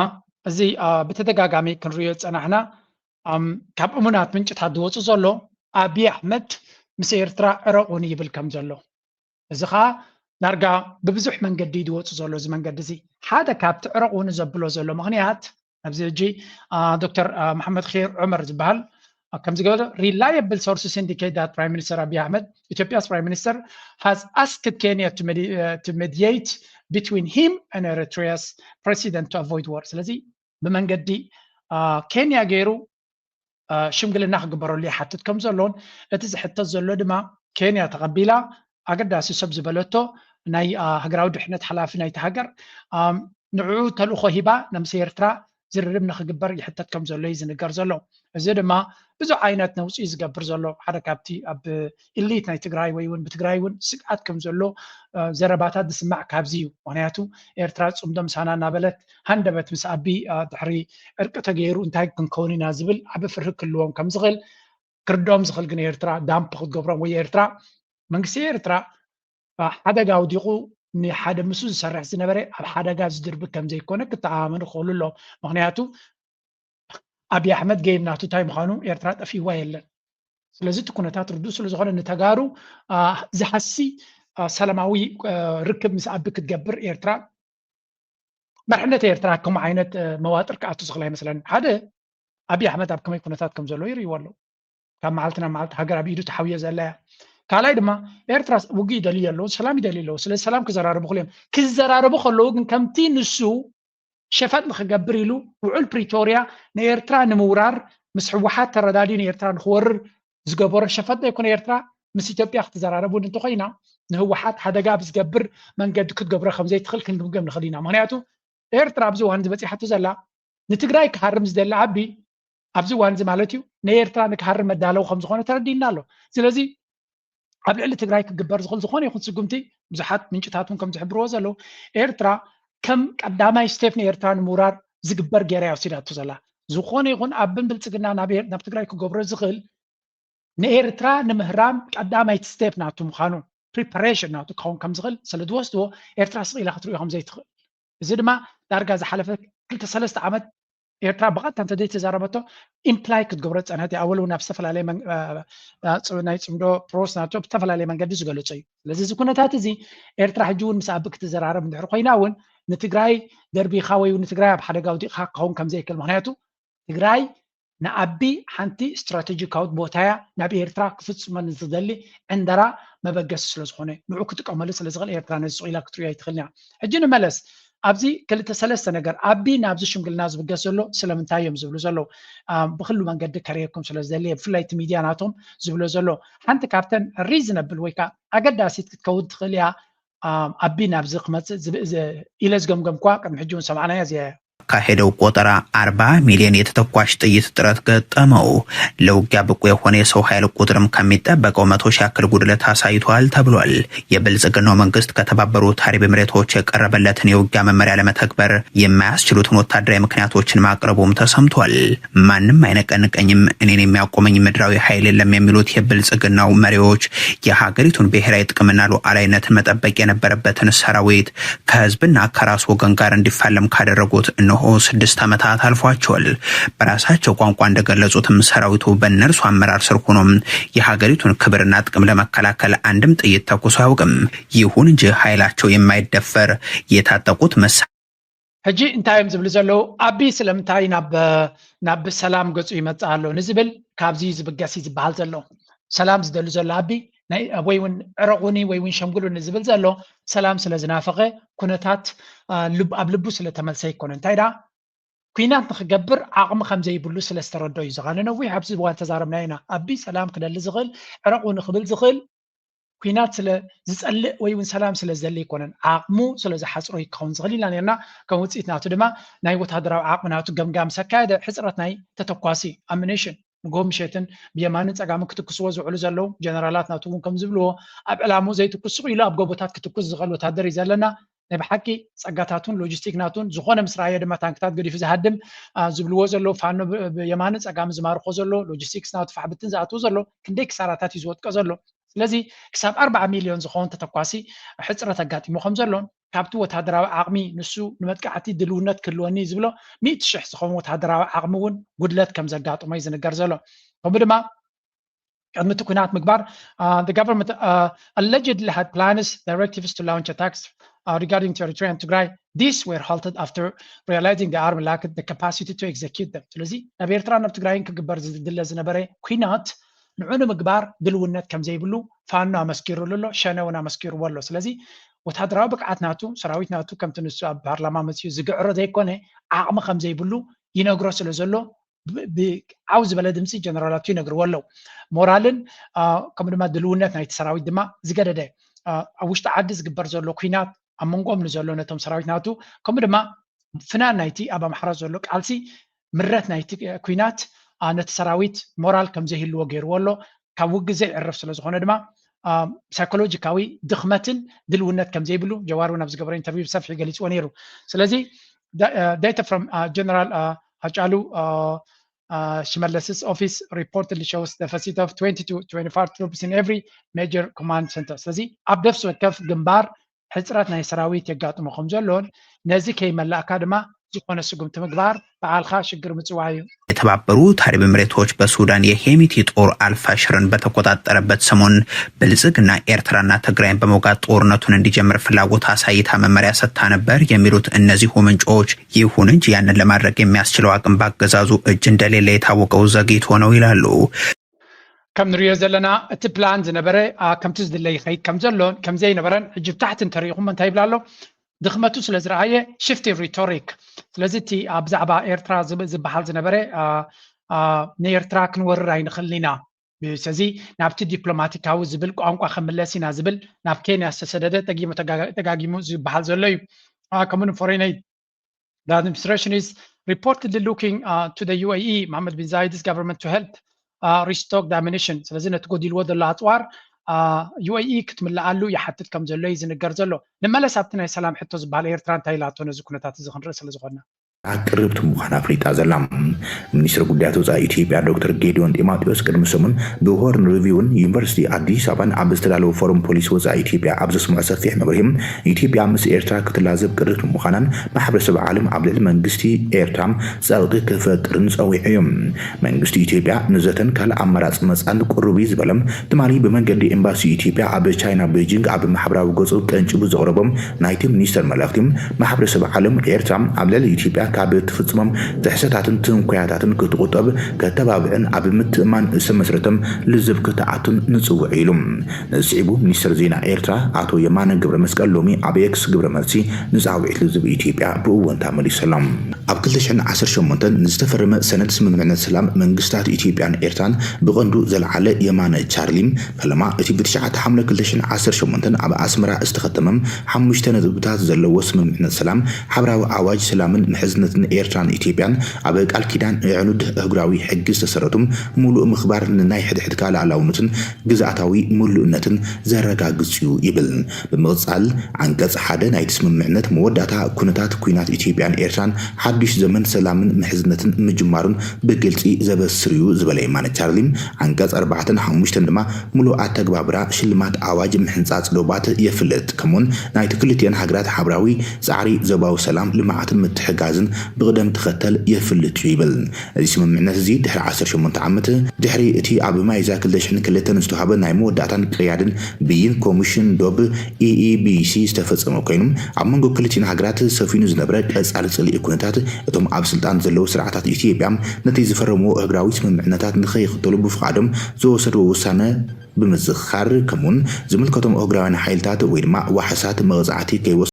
እዚ ብተደጋጋሚ ክንሪኦ ዝፀናሕና ካብ እሙናት ምንጭታት ዝወፁ ዘሎ ኣብይ ኣሕመድ ምስ ኤርትራ ዕረቑኒ ይብል ከም ዘሎ እዚ ከዓ ዳርጋ ብብዙሕ መንገዲ እዩ ዝወፁ ዘሎ። እዚ መንገዲ እዚ ሓደ ካብቲ ዕረቕ እውን ዘብሎ ዘሎ ምኽንያት ኣብዚ ሕጂ ዶክተር መሓመድ ር ዑመር ዝበሃል ከምዚ ገበረ reliable sources indicate that Prime Minister Abiy Ahmed, Ethiopia's Prime Minister, has asked Kenya to, medi- uh, to mediate between him and Eritrea's president to avoid war. ስለዚ ብመንገዲ ኬንያ ገይሩ ሽምግልና ክግበረሉ ይሓትት ከም ዘሎን እቲ ዝሕተት ዘሎ ድማ ኬንያ ተቐቢላ ኣገዳሲ ሰብ ዝበለቶ ናይ ሃገራዊ ድሕነት ሓላፊ ናይቲ ሃገር ንዕኡ ተልእኾ ሂባ ነምስ ኤርትራ ዝርርብ ንክግበር ይሕተት ከም ዘሎ እዩ ዝንገር ዘሎ። እዚ ድማ ብዙሕ ዓይነት ነውፂ ዝገብር ዘሎ ሓደ ካብቲ ኣብ ኢሊት ናይ ትግራይ ወይ እውን ብትግራይ እውን ስግኣት ከም ዘሎ ዘረባታት ዝስማዕ ካብዚ እዩ። ምክንያቱ ኤርትራ ፅምዶ ምሳና እናበለት ሃንደበት ምስ ኣቢ ድሕሪ ዕርቂ ተገይሩ እንታይ ክንከውን ኢና ዝብል ዓቢ ፍርሂ ክህልዎም ከም ዝኽእል ክርድኦም ዝኽእል ግን ኤርትራ ዳምፕ ክትገብሮም ወይ ኤርትራ መንግስቲ ኤርትራ ሓደጋ ኣውዲቑ ንሓደ ምስኡ ዝሰርሕ ዝነበረ ኣብ ሓደጋ ዝድርቢ ከም ዘይኮነ ክተኣማመኑ ክኽእሉ ኣሎ። ምክንያቱ ኣብይ ኣሕመድ ገይም ናቱ እንታይ ምዃኑ ኤርትራ ጠፊዋ የለን። ስለዚ እቲ ኩነታት ርዱእ ስለ ዝኾነ ንተጋሩ ዝሓሲ ሰላማዊ ርክብ ምስ ኣቢ ክትገብር ኤርትራ መርሕነት ኤርትራ ከምኡ ዓይነት መዋጥር ክኣቱ ዝኽእል ኣይመስለኒ። ሓደ ኣብይ ኣሕመድ ኣብ ከመይ ኩነታት ከም ዘሎ ይርእይዎ ኣለዉ። ካብ መዓልቲ ናብ መዓልቲ ሃገር ኣብ ኢዱ ተሓውየ ዘላ እያ። ካልኣይ ድማ ኤርትራ ውግእ ይደልዩ ኣለዉ፣ ሰላም ይደልዩ ኣለዉ። ስለዚ ሰላም ክዘራረቡ ክልዮም ክዘራረቡ ከለዉ ግን ከምቲ ንሱ ሸፈጥ ንክገብር ኢሉ ውዑል ፕሪቶርያ ንኤርትራ ንምውራር ምስ ህወሓት ተረዳድዩ ንኤርትራ ንክወርር ዝገበሮ ሸፈጥ ዘይኮነ ኤርትራ ምስ ኢትዮጵያ ክትዘራረብ እውን እንተኮይና ንህወሓት ሓደጋ ብዝገብር መንገዲ ክትገብሮ ከምዘይትኽእል ክንግምገም ንኽእል ኢና። ምክንያቱ ኤርትራ ኣብዚ እዋን ዝበፂሓቶ ዘላ ንትግራይ ክሃርም ዝደሊ ኣቢ ኣብዚ እዋን እዚ ማለት እዩ ንኤርትራ ንክሃርም መዳለዊ ከምዝኾነ ተረዲእና ኣሎ። ስለዚ ኣብ ልዕሊ ትግራይ ክግበር ዝኽእል ዝኾነ ይኹን ስጉምቲ ብዙሓት ምንጭታት እውን ከም ዝሕብርዎ ዘለዉ ኤርትራ ከም ቀዳማይ ስቴፕ ንኤርትራ ንምውራር ዝግበር ገይራ እያ ወሲዳቶ ዘላ። ዝኾነ ይኹን ኣብን ብልፅግና ናብ ትግራይ ክገብሮ ዝኽእል ንኤርትራ ንምህራም ቀዳማይቲ ስቴፕ ናቱ ምዃኑ ፕሪፓሬሽን ናቱ ክኸውን ከም ዝኽእል ስለ ዝወስድዎ ኤርትራ ስቕ ኢላ ክትሪኦ ከም ዘይትኽእል እዚ ድማ ዳርጋ ዝሓለፈ ክልተ ሰለስተ ዓመት ኤርትራ ብቐጥታ እንተዘይተዛረበቶ ኢምፕላይ ክትገብሮ ዝፀንሐት እያ። ኣወል እውን ኣብ ዝተፈላለየ ናይ ፅምዶ ፕሮስ ናቶ ብዝተፈላለየ መንገዲ ዝገለፆ እዩ። ስለዚ እዚ ኩነታት እዚ ኤርትራ ሕጂ እውን ምስ ኣቢ ክትዘራረብ እንድሕር ኮይና እውን ንትግራይ ደርቢኻ ወይ ንትግራይ ኣብ ሓደጋ ውዲቕኻ ክኸውን ከም ዘይክእል ምክንያቱ ትግራይ ንኣቢ ሓንቲ ስትራቴጂካዊት ቦታ እያ ናብ ኤርትራ ክፍፅመሉ ዝደሊ ዕንደራ መበገሲ ስለዝኾነ ንዑ ክጥቀመሉ ስለዝኽእል ኤርትራ ነዚ ስቕ ኢላ ክትሪኦ ኣይትኽእልን እያ። ሕጂ ንመለስ ኣብዚ ክልተ ሰለስተ ነገር ኣቢ ናብዚ ሽምግልና ዝብገስ ዘሎ ስለምንታይ እዮም ዝብሉ ዘለዉ ብክሉ መንገዲ ከርእየኩም ስለ ዝደሊ ብፍላይ እቲ ሚድያ ናቶም ዝብሎ ዘሎ ሓንቲ ካብተን ሪዝነብል ወይ ከዓ ኣገዳሲት ክትከውን ትኽእል እያ ኣቢ ናብዚ ክመፅእ ኢለ ዝገምገምኳ ቅድሚ ሕጂ እውን ሰማዕናያ እዚኣ እያ። ካሄደው ቆጠራ አርባ ሚሊዮን የተተኳሽ ጥይት ጥረት ገጠመው። ለውጊያ ብቁ የሆነ የሰው ኃይል ቁጥርም ከሚጠበቀው መቶ ሺህ ያክል ጉድለት አሳይቷል ተብሏል። የብልጽግናው መንግስት ከተባበሩት አረብ ኤምሬቶች የቀረበለትን የውጊያ መመሪያ ለመተግበር የማያስችሉትን ወታደራዊ ምክንያቶችን ማቅረቡም ተሰምቷል። ማንም አይነቀንቀኝም፣ እኔን የሚያቆመኝ ምድራዊ ኃይል የለም የሚሉት የብልጽግናው መሪዎች የሀገሪቱን ብሔራዊ ጥቅምና ሉዓላዊነትን መጠበቅ የነበረበትን ሰራዊት ከህዝብና ከራሱ ወገን ጋር እንዲፋለም ካደረጉት እነሆ ስድስት ዓመታት አልፏቸዋል። በራሳቸው ቋንቋ እንደገለጹትም ሰራዊቱ በእነርሱ አመራር ስር ሆኖም የሀገሪቱን ክብርና ጥቅም ለመከላከል አንድም ጥይት ተኩሶ አያውቅም። ይሁን እንጂ ኃይላቸው የማይደፈር የታጠቁት መሳ ሕጂ እንታይ እዮም ዝብሉ ዘለዉ ኣቢ ስለምንታይ ናብ ናብ ሰላም ገፁ ይመፅእ ኣሎ ንዝብል ካብዚ ዝብገስ እዩ ዝበሃል ዘሎ ሰላም ዝደሉ ዘሎ ኣቢ ወይ እውን ዕረቁኒ ወይ እውን ሸምግሉኒ ዝብል ዘሎ ሰላም ስለ ዝናፈቀ ኩነታት ኣብ ልቡ ስለተመልሰ ይኮነ እንታይ ዳ ኩናት ንክገብር ዓቕሚ ከም ዘይብሉ ስለ ዝተረዶ እዩ ዝኻ ንነዊሕ ኣብዚ እዋን ተዛረብና ኢና ኣቢ ሰላም ክደሊ ዝኽእል ዕረቁ ንክብል ዝኽእል ኩናት ስለ ዝፀልእ ወይ እውን ሰላም ስለ ዝደሊ ኣይኮነን ዓቕሙ ስለ ዝሓፅሮ ክኸውን ዝኽእል ኢና ነርና ከም ውፅኢት ናቱ ድማ ናይ ወታደራዊ ዓቕሚ ናቱ ገምጋም ሰካየደ ሕፅረት ናይ ተተኳሲ ኣሚኒሽን ንጎ ምሸትን ብየማንን ፀጋምን ክትክስዎ ዝውዕሉ ዘለዉ ጀነራላት ናቱ እውን ከም ዝብልዎ ኣብ ዕላሙ ዘይትኩስ ኢሉ ኣብ ጎቦታት ክትኩስ ዝኽእል ወታደር እዩ ዘለና ናይ ብሓቂ ፀጋታቱን ሎጂስቲክ ናቱን ዝኾነ ምስ ረኣየ ድማ ታንክታት ገዲፉ ዝሃድም ዝብልዎ ዘለዉ ፋኖ የማንን ፀጋምን ዝማርኮ ዘሎ ሎጂስቲክስ ናቱ ፋሕብትን ዝኣትዎ ዘሎ ክንደይ ክሳራታት እዩ ዝወጥቀ ዘሎ ስለዚ ክሳብ ኣርባዓ ሚልዮን ዝኸውን ተተኳሲ ሕፅረት ኣጋጢሙ ከም ዘሎን ካብቲ ወታደራዊ ዓቕሚ ንሱ ንመጥቃዕቲ ድልውነት ክህልወኒ ዝብሎ ሚእቲ ሽሕ ዝኸውን ወታደራዊ ዓቕሚ እውን ጉድለት ከም ዘጋጥሞ እዩ ዝንገር ዘሎ ከምኡ ድማ ቅድሚ እቲ ኩናት ምግባር the government allegedly had plans directives to launch attacks regarding territory and ትግራይ. These were halted after realizing the army lacked the capacity to execute them. ስለዚ ናብ ኤርትራ ናብ ትግራይን ክግበር ዝድለ ዝነበረ ኩናት ንዑ ንምግባር ድልውነት ከም ዘይብሉ ፋኖ ኣመስኪሩሉ ኣሎ፣ ሸነ እውን ኣመስኪርዎ ኣሎ። ስለዚ ወታደራዊ ብቅዓት ናቱ፣ ሰራዊት ናቱ ከምቲ ንሱ ኣብ ፓርላማ መፅኡ ዝግዕሮ ዘይኮነ ዓቕሚ ከም ዘይብሉ ይነግሮ ስለ ዘሎ ብዓው ዝበለ ድምፂ ጀነራላቱ ይነግርዎ ኣለዉ። ሞራልን ከምኡ ድማ ድልውነት ናይቲ ሰራዊት ድማ ዝገደደ ኣብ ውሽጢ ዓዲ ዝግበር ዘሎ ኩናት ኣብ መንጎኦም ንዘሎ ነቶም ሰራዊት ናቱ ከምኡ ድማ ፍናን ናይቲ ኣብ ኣምሓራ ዘሎ ቃልሲ ምረት ናይቲ ኩናት ነቲ ሰራዊት ሞራል ከም ዘይህልዎ ገይርዎ ኣሎ። ካብ ውግእ ዘይዕርፍ ስለ ዝኾነ ድማ ሳይኮሎጂካዊ ድኽመትን ድልውነት ከም ዘይብሉ ጀዋር እውን ኣብ ዝገበረ ኢንተርቪው ብሰፊሑ ገሊፅዎ ነይሩ። ስለዚ data from general ሃጫሉ ሽመለስስ office reportedly shows the visit of twenty to twenty-five troops in every major command center። ስለዚ ኣብ ነፍሲ ወከፍ ግንባር ሕፅረት ናይ ሰራዊት የጋጥሞ ከም ዘሎን ነዚ ከይመላእካ ድማ ዝኾነ ስጉምቲ ምግባር በዓልካ ሽግር ምፅዋይ እዩ። የተባበሩት አረብ ኤምሬቶች በሱዳን የሄሚቲ ጦር አልፋሽርን በተቆጣጠረበት ሰሞን ብልጽግና ኤርትራና ትግራይን በመውጋት ጦርነቱን እንዲጀምር ፍላጎት አሳይታ መመሪያ ሰጥታ ነበር የሚሉት እነዚሁ ምንጮች፣ ይሁን እንጂ ያንን ለማድረግ የሚያስችለው አቅም በአገዛዙ እጅ እንደሌለ የታወቀው ዘግይቶ ነው ይላሉ። ከም ንሪኦ ዘለና እቲ ፕላን ዝነበረ ከምቲ ዝድለ ይኸይድ ከም ዘሎን ከም ዘይነበረን ሕጂ ብታሕቲ እንተሪኢኹም እንታይ ይብላ ኣሎ? ድኽመቱ ስለ ዝረኣየ ሽፍቲ ሪቶሪክ። ስለዚ እቲ ኣብ ብዛዕባ ኤርትራ ዝበሃል ዝነበረ ንኤርትራ ክንወርር ኣይንኽእልን ኢና፣ ስለዚ ናብቲ ዲፕሎማቲካዊ ዝብል ቋንቋ ክምለስ ኢና ዝብል ናብ ኬንያ ዝተሰደደ ጠጊሙ ተጋጊሙ ዝበሃል ዘሎ እዩ። ከምኡ ፎሬን ኤድ The administration is reportedly looking uh, to the U A E, Mohammed bin Zayed's government, to help uh, restock the ammunition. ስለዚ ነቲ ጎዲልዎ ዘሎ ኣፅዋር ዩ ኤ ኢ ክትምልኣሉ ይሓትት ከም ዘሎ እዩ ዝንገር ዘሎ። ንመለስ ኣብቲ ናይ ሰላም ሕቶ ዝበሃል ኤርትራ እንታይ ኢላቶ ነዚ ኩነታት እዚ ክንርኢ ስለ ዝኾንና። ቅርብቲ ምዃና ኣፍሊጣ ዘላ። ሚኒስትር ጉዳያት ወፃኢ ኢትዮጵያ ዶክተር ጌዲዮን ጢሞቴዎስ ቅድሚ ሰሙን ብሆርን ሪቪውን ዩኒቨርሲቲ ኣዲስ ኣበባን ኣብ ዝተዳለወ ፎረም ፖሊሲ ወፃኢ ኢትዮጵያ ኣብ ዘስምዖ ሰፊሕ መብርሂ ኢትዮጵያ ምስ ኤርትራ ክትላዘብ ቅርብቲ ምዃናን ማሕበረሰብ ዓለም ኣብ ልዕሊ መንግስቲ ኤርትራ ፀቕጢ ክፈጥርን ፀዊዑ እዩ። መንግስቲ ኢትዮጵያ ንዘተን ካልእ ኣማራፂ መፃን ቅሩብ እዩ ዝበለ ትማሊ ብመንገዲ ኤምባሲ ኢትዮጵያ ኣብ ቻይና ቤጂንግ ኣብ ማሕበራዊ ገፁ ቀንጭቡ ዘቕረቦም ናይቲ ሚኒስተር መልእኽቲ ማሕበረሰብ ዓለም ኤርትራ ኣብ ልዕሊ ኢትዮጵያ ካብ ትፍፅሞም ጥሕሰታትን ትንኮያታትን ክትቁጠብ ከተባብዕን ኣብ ምትእማን ዝተመስረተም ልዝብ ክትኣቱን ንፅውዕ ኢሉ። ንስዒቡ ሚኒስተር ዜና ኤርትራ ኣቶ የማነ ገብረ መስቀል ሎሚ ኣብ ኤክስ ግብረ መልሲ ንፃውዒት ልዝብ ኢትዮጵያ ብእወንታ መሊሰሎም። ኣብ ክልተ ሽሕን ዓሰርተ ሸሞንተን ንዝተፈረመ ሰነድ ስምምዕነት ሰላም መንግስታት ኢትዮጵያን ኤርትራን ብቐንዱ ዘለዓለ የማነ ቻርሊ ፈለማ እቲ ብትሽዓተ ሓምለ ክልተ ሽሕን ዓሰርተ ሸሞንተን ኣብ ኣስመራ ዝተኸተመም ሓሙሽተ ነጥብታት ዘለዎ ስምምዕነት ሰላም ሓብራዊ ኣዋጅ ሰላምን ምሕዝነትን ኤርትራን ኢትዮጵያን ኣብ ቃል ኪዳን ዕኑድ ኣህጉራዊ ሕጊ ዝተሰረቱ ምሉእ ምኽባር ንናይ ሕድሕድካ ሉዓላውነትን ግዝኣታዊ ምሉእነትን ዘረጋግጽ እዩ ይብል። ብምቕጻል ዓንቀጽ ሓደ ናይቲ ስምምዕነት መወዳእታ ኩነታት ኲናት ኢትዮጵያን ኤርትራን ሓዱሽ ዘመን ሰላምን ምሕዝነትን ምጅማሩን ብግልጺ ዘበስር እዩ ዝበለ የማነ ቻርሊ፣ ዓንቀጽ ኣርባዕተን ሓሙሽተን ድማ ምሉእ ኣተግባብራ ሽልማት ኣዋጅ ምሕንጻጽ ዶባት የፍልጥ። ከምኡውን ናይቲ ክልቲኤን ሃገራት ሓብራዊ ጻዕሪ ዞባዊ ሰላም፣ ልምዓትን ምትሕጋዝን ብቕደም ተኸተል የፍልጥ እዩ ይብል። እዚ ስምምዕነት እዚ ድሕሪ ዓሰርተ ሸሞንተ ዓመት ድሕሪ እቲ ኣብ ማይዛ ክልተ ሽሕን ክልተን ዝተዋህበ ናይ መወዳእታን ቅያድን ብይን ኮሚሽን ዶብ ኢ ኢ ቢ ሲ ዝተፈጸመ ኮይኑ ኣብ መንጎ ክልቲኤን ሃገራት ሰፊኑ ዝነበረ ቀጻሊ ጽልኢ ኩነታት እቶም ኣብ ስልጣን ዘለዉ ስርዓታት ኢትዮጵያ ነቲ ዝፈረምዎ ኣህጉራዊ ስምምዕነታት ንኸይኽተሉ ብፍቓዶም ዝወሰድዎ ውሳነ ብምዝኻር ከምኡውን ዝምልከቶም ኣህጉራውያን ሓይልታት ወይ ድማ ዋሕሳት መቕጻዕቲ ከይወስ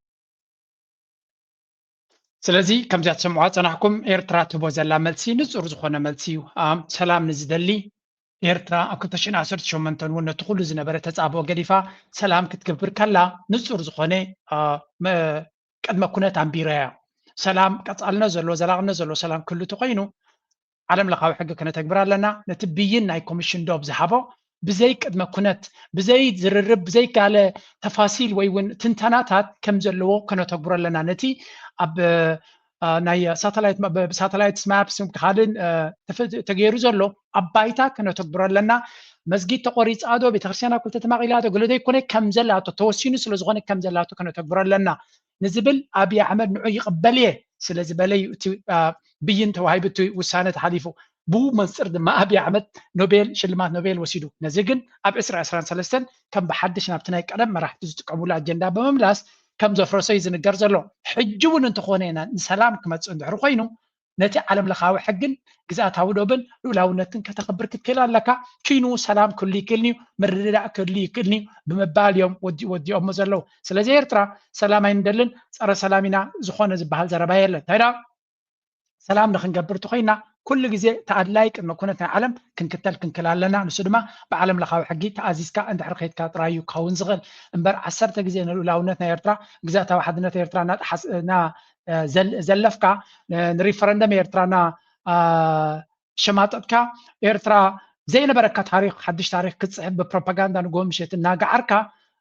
ስለዚ ከምዚኣ ትሰምዑዋ ጸናሕኩም ኤርትራ ትህቦ ዘላ መልሲ ንጹር ዝኾነ መልሲ እዩ። ሰላም ንዝደሊ ኤርትራ ኣብ ክልተ ሽሕን ዓሰርተ ሸሞንተን እውን ነቲ ኩሉ ዝነበረ ተጻብኦ ገዲፋ ሰላም ክትገብር ከላ ንጹር ዝኾነ ቅድመ ኩነት ኣንቢራ እያ። ሰላም ቀጻልነት ዘለዎ ዘላቕነት ዘለዎ ሰላም ክህሉ ተኮይኑ ዓለም ለኻዊ ሕጊ ከነተግብር ኣለና። ነቲ ብይን ናይ ኮሚሽን ዶብ ዝሃቦ ብዘይ ቅድመ ኩነት ብዘይ ዝርርብ ብዘይ ጋለ ተፋሲል ወይ እውን ትንተናታት ከም ዘለዎ ከነተግብሮ ኣለና። ነቲ ኣብ ናይ ሳተላይት ብሳተላይት ማፕስ ካልእን ተገይሩ ዘሎ ኣብ ባይታ ከነተግብሮ ኣለና። መስጊድ ተቆሪፃ ዶ ቤተክርስትያን ኣብ ክልተ ተማቒላ ዶ ገለ ዘይኮነ ከም ዘላቶ ተወሲኑ ስለዝኾነ ከም ዘላቶ ከነተግብሮ ኣለና ንዝብል ኣብይ ኣሕመድ ንዑ ይቕበል እየ ስለ ዝበለ እዩ እቲ ብይን ተዋሂቡ እቲ ውሳነ ተሓሊፉ። ብኡ መንፅር ድማ ኣብይ ኣሕመድ ኖቤል ሽልማት ኖቤል ወሲዱ። ነዚ ግን ኣብ ዕስራ ዕስራን ሰለስተን ከም ብሓድሽ ናብቲ ናይ ቀደም መራሕቲ ዝጥቀሙሉ ኣጀንዳ ብምምላስ ከም ዘፍረሶ እዩ ዝንገር ዘሎ። ሕጂ እውን እንተኾነ ኢና ንሰላም ክመፅእ እንድሕር ኮይኑ ነቲ ዓለም ለኻዊ ሕግን ግዝኣታዊ ዶብን ልኡላውነትን ከተኽብር ክትክእል ኣለካ። ኪኑ ሰላም ክህሉ ይክእል እዩ፣ ምርድዳእ ክህሉ ይክእል እዩ ብምባል እዮም ወዲ- ወዲኦሞ ዘለዉ። ስለዚ ኤርትራ ሰላም ኣይንደልን፣ ፀረ ሰላም ኢና ዝኾነ ዝበሃል ዘረባ የለን። እንታይ ደኣ ሰላም ንክንገብር እንተኮይና ኩሉ ግዜ ተኣድላይ ቅድመ ኩነት ናይ ዓለም ክንክተል ክንክል ኣለና። ንሱ ድማ ብዓለም ለኻዊ ሕጊ ተኣዚዝካ እንድሕር ከይድካ ጥራይ እዩ ክኸውን ዝኽእል እምበር ዓሰርተ ግዜ ንልኡላውነት ናይ ኤርትራ ግዛታዊ ሓድነት ኤርትራ እናጠሓስ- እና- ዘል- ዘለፍካ ንሪፈረንደም ኤርትራ እና ሸማጠጥካ ኤርትራ ዘይነበረካ ታሪክ ሓድሽ ታሪክ ክትፅሕፍ ብፕሮፓጋንዳ ንጎ ምሸት እናገዓርካ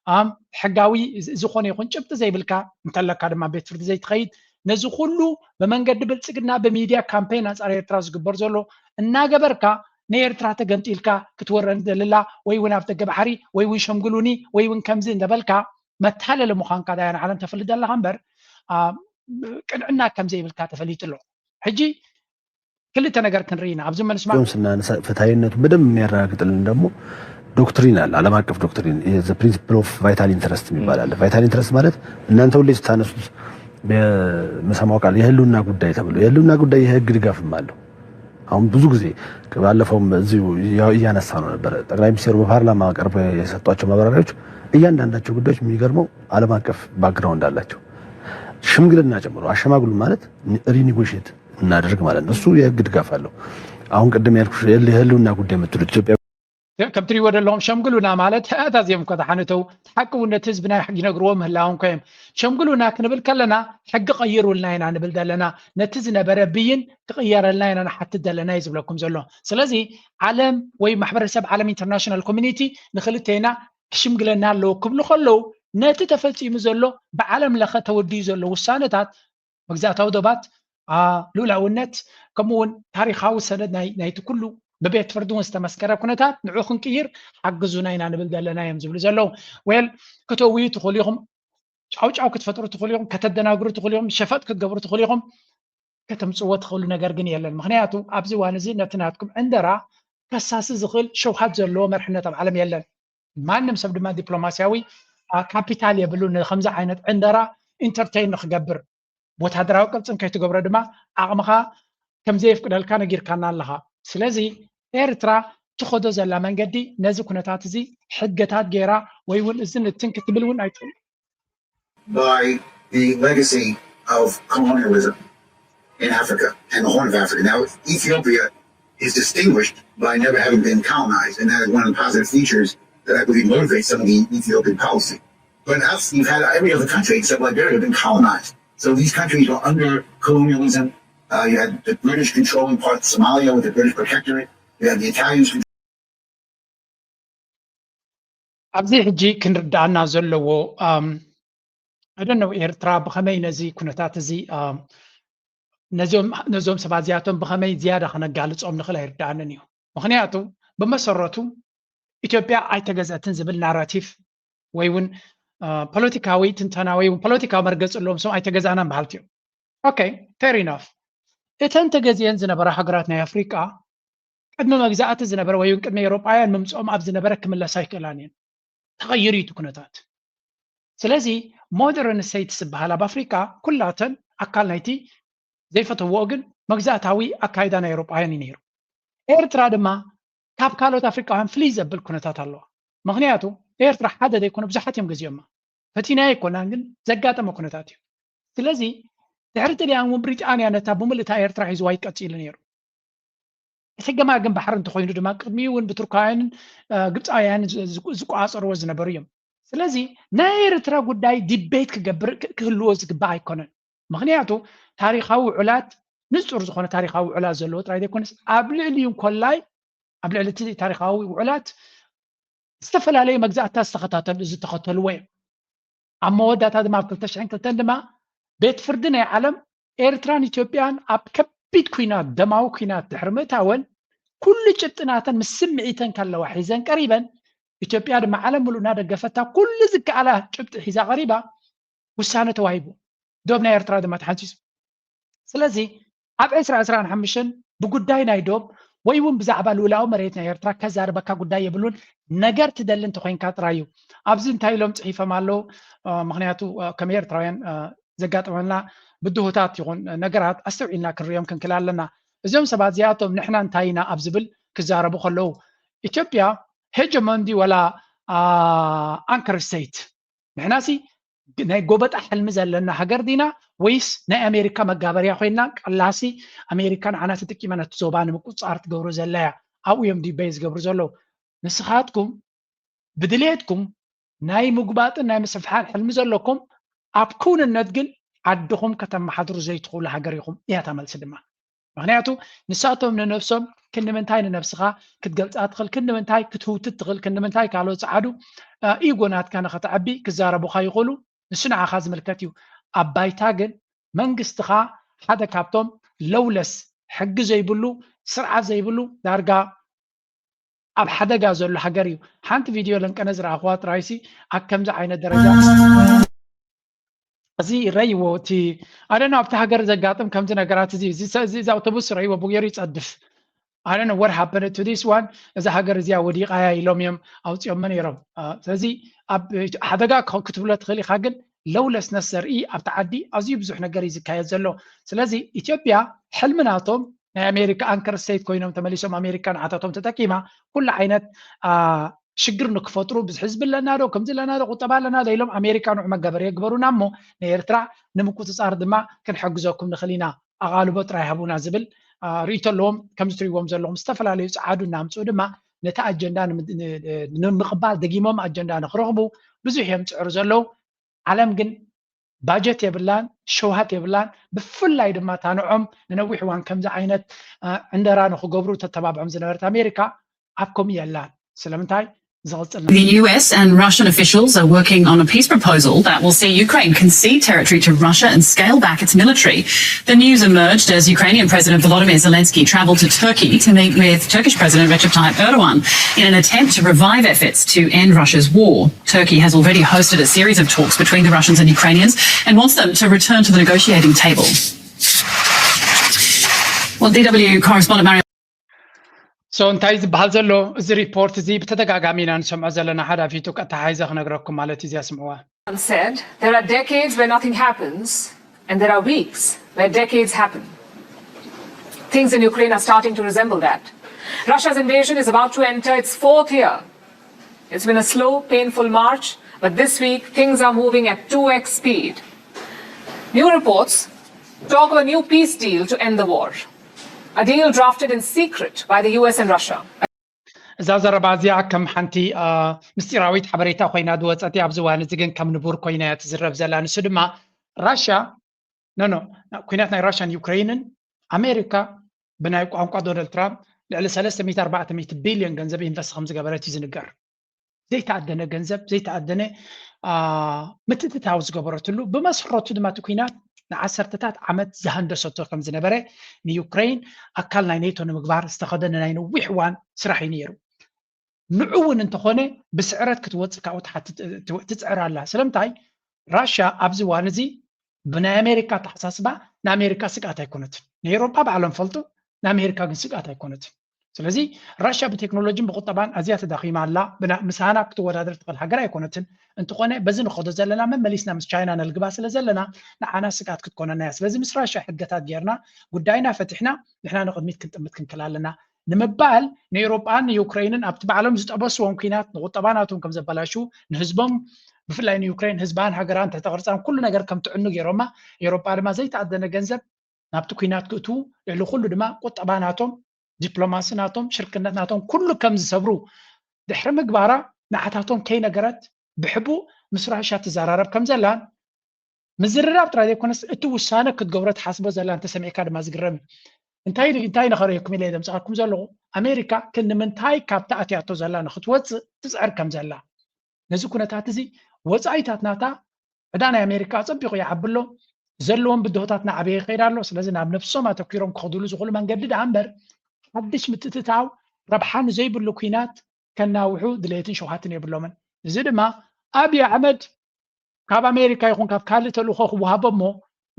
ኣም ሕጋዊ ዝኾነ ይኹን ጭብጢ ዘይብልካ እንተለካ ድማ ቤት ፍርዲ ዘይትኸይድ ነዚ ኩሉ ብመንገዲ ብልፅግና ብሚድያ ካምፔን ኣንፃር ኤርትራ ዝግበር ዘሎ እናገበርካ ንኤርትራ ተገምጢልካ ክትወረኒ ደልላ ወይ እውን ኣብ ደገ ባሕሪ ወይ እውን ሸምግሉኒ ወይ እውን ከምዚ እንደበልካ መታለሊ ምዃንካ ዳያ ንዓለም ተፍልጥ ዘለካ እምበር ቅንዕና ከም ዘይብልካ ተፈሊጡ ኣሎ። ሕጂ ክልተ ነገር ክንርኢ ኢና ኣብዚ መልስማ ስናነሳ ፍትሐይነቱ በደንብ የሚያረጋግጥልን ደግሞ ዶክትሪን አለ። ዓለም አቀፍ ዶክትሪን principle of vital interest የሚባል አለ። ቫይታል ኢንትረስት ማለት እናንተ ሁሌ ስታነሱት በምሰማው ቃል የህልውና ጉዳይ ተብሎ የህልውና ጉዳይ የህግ ድጋፍም አለው። አሁን ብዙ ጊዜ ባለፈውም እዚሁ እያነሳ ነው ነበረ። ጠቅላይ ሚኒስትሩ በፓርላማ ቀርበው የሰጧቸው ማብራሪያዎች እያንዳንዳቸው ጉዳዮች የሚገርመው ዓለም አቀፍ ባክግራውንድ አላቸው። ሽምግልና ጨምሮ አሸማግሉ ማለት renegotiate እናደርግ ማለት ነው። እሱ የህግ ድጋፍ አለው። አሁን ቅድም ያልኩሽ የህልውና ጉዳይ የምትሉት ኢትዮጵያ ከም ትሪእዎ ዘለኹም ሸምግሉና ማለት እታ እዚኦም እኮ ተሓንተው ተሓቅቡ ነቲ ህዝብና ይነግርዎ ምህላዎም እኮ እዮም። ሸምግሉና ክንብል ከለና ሕጊ ቀይሩልና ኢና ንብል ዘለና፣ ነቲ ዝነበረ ብይን ክቕየረልና ኢና ንሓትት ዘለና እዩ ዝብለኩም ዘሎ። ስለዚ ዓለም ወይ ማሕበረሰብ ዓለም ኢንተርናሽናል ኮሚኒቲ ንክልቴና ክሽምግለና ኣለዎ ክብሉ ከለዉ ነቲ ተፈፂሙ ዘሎ ብዓለም ለኸ ተወዲኡ ዘሎ ውሳነታት መግዛእታዊ ዶባት ልኡላውነት ከምኡ እውን ታሪካዊ ሰነድ ናይቲ ኩሉ ብቤት ፍርዲ እውን ዝተመስከረ ኩነታት ንዑ ክንቅይር ሓግዙና ኢና ንብል ዘለና እዮም ዝብሉ ዘለዉ። ዌል ክተውዩ ትኽእሉ ኢኹም፣ ጫውጫው ክትፈጥሩ ትኽእሉ ኢኹም፣ ከተደናግሩ ትኽእሉ ኢኹም፣ ሸፈጥ ክትገብሩ ትኽእሉ ኢኹም። ከተምፅዎ ትኽእሉ ነገር ግን የለን። ምክንያቱ ኣብዚ እዋን እዚ ነቲ ናትኩም ዕንደራ ከሳሲ ዝኽእል ሸውሃት ዘለዎ መርሕነት ኣብ ዓለም የለን። ማንም ሰብ ድማ ዲፕሎማሲያዊ ካፒታል የብሉ ንከምዚ ዓይነት ዕንደራ ኢንተርቴይን ንክገብር ወታደራዊ ቅርፅን ከይትገብሮ ድማ ዓቕምኻ ከምዘየፍቅደልካ ነጊርካና ኣለኻ። ስለዚ ኤርትራ ትኸዶ ዘላ መንገዲ ነዚ ኩነታት እዚ ሕገታት ገይራ ወይ እውን እዚ ንትን ክትብል እውን ኣይትኽእል። By the legacy of colonialism in Africa and the Horn of Africa. Now, Ethiopia is distinguished by never having been colonized, and that is one of the positive features that I believe motivates some of the Ethiopian policy. But else, you've had every other country except Liberia have been colonized. So these countries were under colonialism. Uh, you had the British controlling parts of Somalia with the British protectorate. You had the Italians ኣብዚ ሕጂ ክንርዳኣና ዘለዎ ኣደነው ኤርትራ ብኸመይ ነዚ ኩነታት እዚ ነዞም ሰባት እዚኣቶም ብኸመይ ዝያዳ ክነጋልፆም ንኽእል ኣይርዳኣንን እዩ። ምክንያቱ ብመሰረቱ ኢትዮጵያ ኣይተገዘእትን ዝብል ናራቲቭ ወይ እውን ፖለቲካዊ ትንተና ወይ እውን ፖለቲካዊ መርገፂ ኣለዎም ሰም ኣይተገዛእናን በሃልቲ እዮም። ኦኬ፣ ፌር ኢናፍ። እተን ተገዚአን ዝነበራ ሃገራት ናይ ኣፍሪቃ ቅድሚ መግዛእቲ ዝነበረ ወይ እውን ቅድሚ ኤውሮጳውያን ምምፅኦም ኣብ ዝነበረ ክምለሳ ኣይክእላን እየን። ተቐይሩ እዩ እቲ ኩነታት። ስለዚ ሞደርን ስቴትስ ዝበሃል ኣብ ኣፍሪቃ ኩላተን ኣካል ናይቲ ዘይፈተውኦ ግን መግዛእታዊ ኣካይዳ ናይ ኤውሮጳውያን እዩ ነይሩ። ኤርትራ ድማ ካብ ካልኦት ኣፍሪቃውያን ፍልይ ዘብል ኩነታት ኣለዋ። ምክንያቱ ኤርትራ ሓደ ዘይኮነ ብዙሓት እዮም ገዚኦማ። ፈቲናዮ ኣይኮናን ግን ዘጋጠመ ኩነታት እዩ። ስለዚ ድሕሪ ጥልያን እውን ብሪጣንያ ነታ ብምልእታ ኤርትራ ሒዝዋ ይቀፂሉ ነይሩ። እቲ ገማግም ባሕሪ እንተኮይኑ ድማ ቅድሚኡ እውን ብቱርካውያንን ግብፃውያንን ዝቋፀርዎ ዝነበሩ እዮም። ስለዚ ናይ ኤርትራ ጉዳይ ዲቤት ክገብር ክህልዎ ዝግባእ ኣይኮነን። ምክንያቱ ታሪካዊ ውዕላት ንፁር ዝኾነ ታሪካዊ ውዕላት ዘለዎ ጥራይ ዘይኮነስ ኣብ ልዕሊኡ እንኮላይ ኣብ ልዕሊ እቲ ታሪካዊ ውዕላት ዝተፈላለዩ መግዛእትታት ዝተኸታተሉ ዝተኸተልዎ እዮም። ኣብ መወዳእታ ድማ ኣብ ክልተ ሽሕን ክልተን ድማ ቤት ፍርዲ ናይ ዓለም ኤርትራን ኢትዮጵያን ኣብ ከቢድ ኩናት ደማዊ ኩናት ድሕሪ ምእታወን ኩሉ ጭብጥናተን ምስ ስምዒተን ከለዋ ሒዘን ቀሪበን ኢትዮጵያ ድማ ዓለም ሙሉእ እናደገፈታ ኩሉ ዝከኣላ ጭብጢ ሒዛ ቀሪባ ውሳነ ተዋሂቡ። ዶብ ናይ ኤርትራ ድማ ተሓንፂፁ። ስለዚ ኣብ ዕስራ ዕስራን ሓሙሽተን ብጉዳይ ናይ ዶብ ወይ እውን ብዛዕባ ልኡላዊ መሬት ናይ ኤርትራ ከዛርበካ ጉዳይ የብሉን። ነገር ትደሊ እንተኮይንካ ጥራይ እዩ። ኣብዚ እንታይ ኢሎም ጽሒፎም ኣለዉ? ምክንያቱ ከም ኤርትራውያን ዘጋጥመና ብድሆታት ይኹን ነገራት ኣስተውዒልና ክንሪኦም ክንክል ኣለና። እዚኦም ሰባት እዚኣቶም ንሕና እንታይ ኢና ኣብ ዝብል ክዛረቡ ከለዉ፣ ኢትዮጵያ ሄጀሞንዲ ወላ ኣንከር ስቴት፣ ንሕናሲ ናይ ጎበጣ ሕልሚ ዘለና ሃገር ዲና ወይስ ናይ ኣሜሪካ መጋበርያ ኮይና ቀላሲ ኣሜሪካ ንዓና ተጠቂማ ነቲ ዞባ ንምቁፅፃር ትገብሮ ዘላ እያ? ኣብኡ እዮም ዲበይ ዝገብሩ ዘለዉ። ንስኻትኩም ብድሌትኩም ናይ ምጉባጥን ናይ ምስፍሓን ሕልሚ ዘለኩም፣ ኣብ ክውንነት ግን ዓድኹም ከተመሓድሩ ዘይትኽእሉ ሃገር ኢኹም እያ እታ መልሲ ድማ። ምክንያቱ ንሳቶም ንነብሶም ክንዲ ምንታይ ንነብስኻ ክትገልፃ ትኽእል፣ ክንዲ ምንታይ ክትህውትት ትኽእል፣ ክንዲ ምንታይ ካልኦት ፀዓዱ ኢጎ ናትካ ንኸተዕቢ ክዛረቡኻ ይኽእሉ። ንሱ ንዓኻ ዝምልከት እዩ። ኣብ ባይታ ግን መንግስትኻ ሓደ ካብቶም ለውለስ ሕጊ ዘይብሉ ስርዓት ዘይብሉ ዳርጋ ኣብ ሓደጋ ዘሎ ሃገር እዩ። ሓንቲ ቪድዮ ለንቀነ ዝረኣኽዋ ጥራይሲ ኣብ ከምዚ ዓይነት ደረጃ እዚ ረይዎ እቲ ኣደና ኣብቲ ሃገር ዘጋጥም ከምዚ ነገራት እዚ እዚ ሰ- እዚ እዚ ኣውቶቡስ ረይዎ ብጌሩ ይጸድፍ ኣደነ what happened to this one እዛ ሃገር እዚኣ ወዲቓያ ኢሎም እዮም ኣውፅኦሞ ነይሮም። ስለዚ ኣብ ሓደጋ ክትብሎ ትኽእል ኢኻ፣ ግን ለውለስነስ ዘርኢ ኣብቲ ዓዲ ኣዝዩ ብዙሕ ነገር እዩ ዝካየድ ዘሎ። ስለዚ ኢትዮጵያ ሕልሚ ናቶም ናይ ኣሜሪካ ኣንከር ስቴት ኮይኖም ተመሊሶም ኣሜሪካ ንዓታቶም ተጠቂማ ኩሉ ዓይነት ሽግር ንክፈጥሩ ብዝሒ ህዝቢ ኣለና ዶ ከምዚ ኣለና ዶ ቁጠባ ኣለና ዶ ኢሎም ኣሜሪካ ንዑ መጋበሪ የግበሩና እሞ ንኤርትራ ንምቁፅፃር ድማ ክንሕግዘኩም ንኽእል ኢና ኣቓልቦ ጥራይ ሃቡና ዝብል ርእይቶ ኣለዎም። ከምዚ ትሪእዎም ዘለኹም ዝተፈላለዩ ፀዓዱ እናምፅኡ ድማ ነቲ ኣጀንዳ ንምቕባል ደጊሞም ኣጀንዳ ንክረኽቡ ብዙሕ እዮም ዝፅዕሩ ዘለዉ። ዓለም ግን ባጀት የብላን፣ ሸውሃት የብላን። ብፍላይ ድማ ታንዖም ንነዊሕ እዋን ከምዚ ዓይነት ዕንደራ ንክገብሩ ተተባብዖም ዝነበረት ኣሜሪካ ኣብ ከምኡ የላን። ስለምንታይ ዝቕፅል The U S and Russian officials are working on a peace proposal that will see Ukraine concede territory to Russia and scale back its military. The news emerged as Ukrainian President Volodymyr Zelensky traveled to Turkey to meet with Turkish President Recep Tayyip Erdogan in an attempt to revive efforts to end Russia's war. Turkey has already hosted a series of talks between the Russians and Ukrainians and wants them to return to the negotiating table. Well, D W correspondent Mario. So እንታይ ዝበሃል ዘሎ እዚ ሪፖርት እዚ ብተደጋጋሚ ኢና ንሰምዖ ዘለና ሓደ ኣፊቱ ቀጥታ ሓይዘ ክነግረኩም ማለት እዚ ኣስምዕዋ። Said there are decades where nothing happens and there are weeks where decades happen. Things in Ukraine are starting to resemble that. Russia's invasion is about to enter its fourth year. It's been a slow, painful march, but this week things are moving at two x speed. New reports talk of a new peace deal to end the war, a deal drafted in secret by the U S and Russia. እዛ ዘረባ እዚኣ ከም ሓንቲ ምስጢራዊት ሓበሬታ ኮይና ዝወፀት እያ። ኣብዚ እዋን እዚ ግን ከም ንቡር ኮይና እያ ትዝረብ ዘላ። ንሱ ድማ ራሽያ ኖ ኖ ኩናት ናይ ራሽያን ዩክሬንን ኣሜሪካ ብናይ ቋንቋ ዶናልድ ትራምፕ ልዕሊ ሰለስተ ሚእቲ ኣርባዕተ ሚእቲ ቢልዮን ገንዘብ ኢንቨስት ከም ዝገበረት እዩ ዝንገር። ዘይተኣደነ ገንዘብ ዘይተኣደነ ምትእትታው ዝገበረትሉ ብመሰረቱ ድማ እቲ ኩናት ንዓሰርተታት ዓመት ዝሃንደሰቶ ከም ዝነበረ ንዩክሬን ኣካል ናይ ኔቶ ንምግባር ዝተኸደ ናይ ነዊሕ እዋን ስራሕ እዩ ነይሩ። ንዑ እውን እንተኾነ ብስዕረት ክትወፅእ ካብኡ ትፅዕር ኣላ። ስለምንታይ ራሽያ ኣብዚ እዋን እዚ ብናይ ኣሜሪካ ኣተሓሳስባ ንኣሜሪካ ስግኣት ኣይኮነትን። ንኤውሮጳ ባዕሎም ፈልጡ፣ ንኣሜሪካ ግን ስግኣት ኣይኮነትን። ስለዚ ራሽያ ብቴክኖሎጂን ብቁጠባን ኣዝያ ተዳኺማ ኣላ። ምሳና ክትወዳደር ትኽእል ሃገር ኣይኮነትን። እንተኾነ በዚ ንኸዶ ዘለና መመሊስና ምስ ቻይና ነልግባ ስለ ዘለና ንዓና ስግኣት ክትኮነና እያ። ስለዚ ምስ ራሽያ ሕገታት ጌርና ጉዳይና ፈቲሕና ንሕና ንቕድሚት ክንጥምት ክንክል ኣለና ንምባል ንኤውሮጳን ንዩክሬንን ኣብቲ ባዕሎም ዝጠበስዎም ኩናት ንቁጠባ ናቶም ከም ዘበላሹ ንህዝቦም ብፍላይ ንዩክሬን ህዝባን ሃገራን ትሕተ ቅርፃን ኩሉ ነገር ከም ትዕኑ ገይሮማ ኤውሮጳ ድማ ዘይተኣደነ ገንዘብ ናብቲ ኩናት ክእትዉ ልዕሊ ኩሉ ድማ ቁጠባ ናቶም ዲፕሎማሲ ናቶም ሽርክነት ናቶም ኩሉ ከም ዝሰብሩ ድሕሪ ምግባራ ንዓታቶም ከይነገረት ብሕቡእ ምስ ራሽያ ትዘራረብ ከም ዘላን ምዝርራብ ጥራይ ዘይኮነስ እቲ ውሳነ ክትገብሮ ትሓስቦ ዘላ እንተሰሚዕካ ድማ ዝግረም እዩ። እንታይ እንታይ ንኸርእየኩም ኢለ ዘምፅኣኩም ዘለኹ ኣሜሪካ ክንምንታይ ካብቲ ኣትያቶ ዘላ ንክትወፅእ ትፅዕር ከም ዘላ ነዚ ኩነታት እዚ ወፃኢታት ናታ ዕዳ ናይ ኣሜሪካ ኣፀቢቑ ይዓቢ ኣሎ። ዘለዎም ብድሆታት ናዓበየ ይኸይድ ኣሎ። ስለዚ ናብ ነብሶም ኣተኪሮም ክኸድሉ ዝኽእሉ መንገዲ ደኣ እምበር ሓድሽ ምትእትታው ረብሓ ንዘይብሉ ኩናት ከናውሑ ድሌትን ሸውሃትን የብሎምን። እዚ ድማ ኣብዪ ኣሕመድ ካብ ኣሜሪካ ይኹን ካብ ካልእ ተልእኾ ክወሃቦ እሞ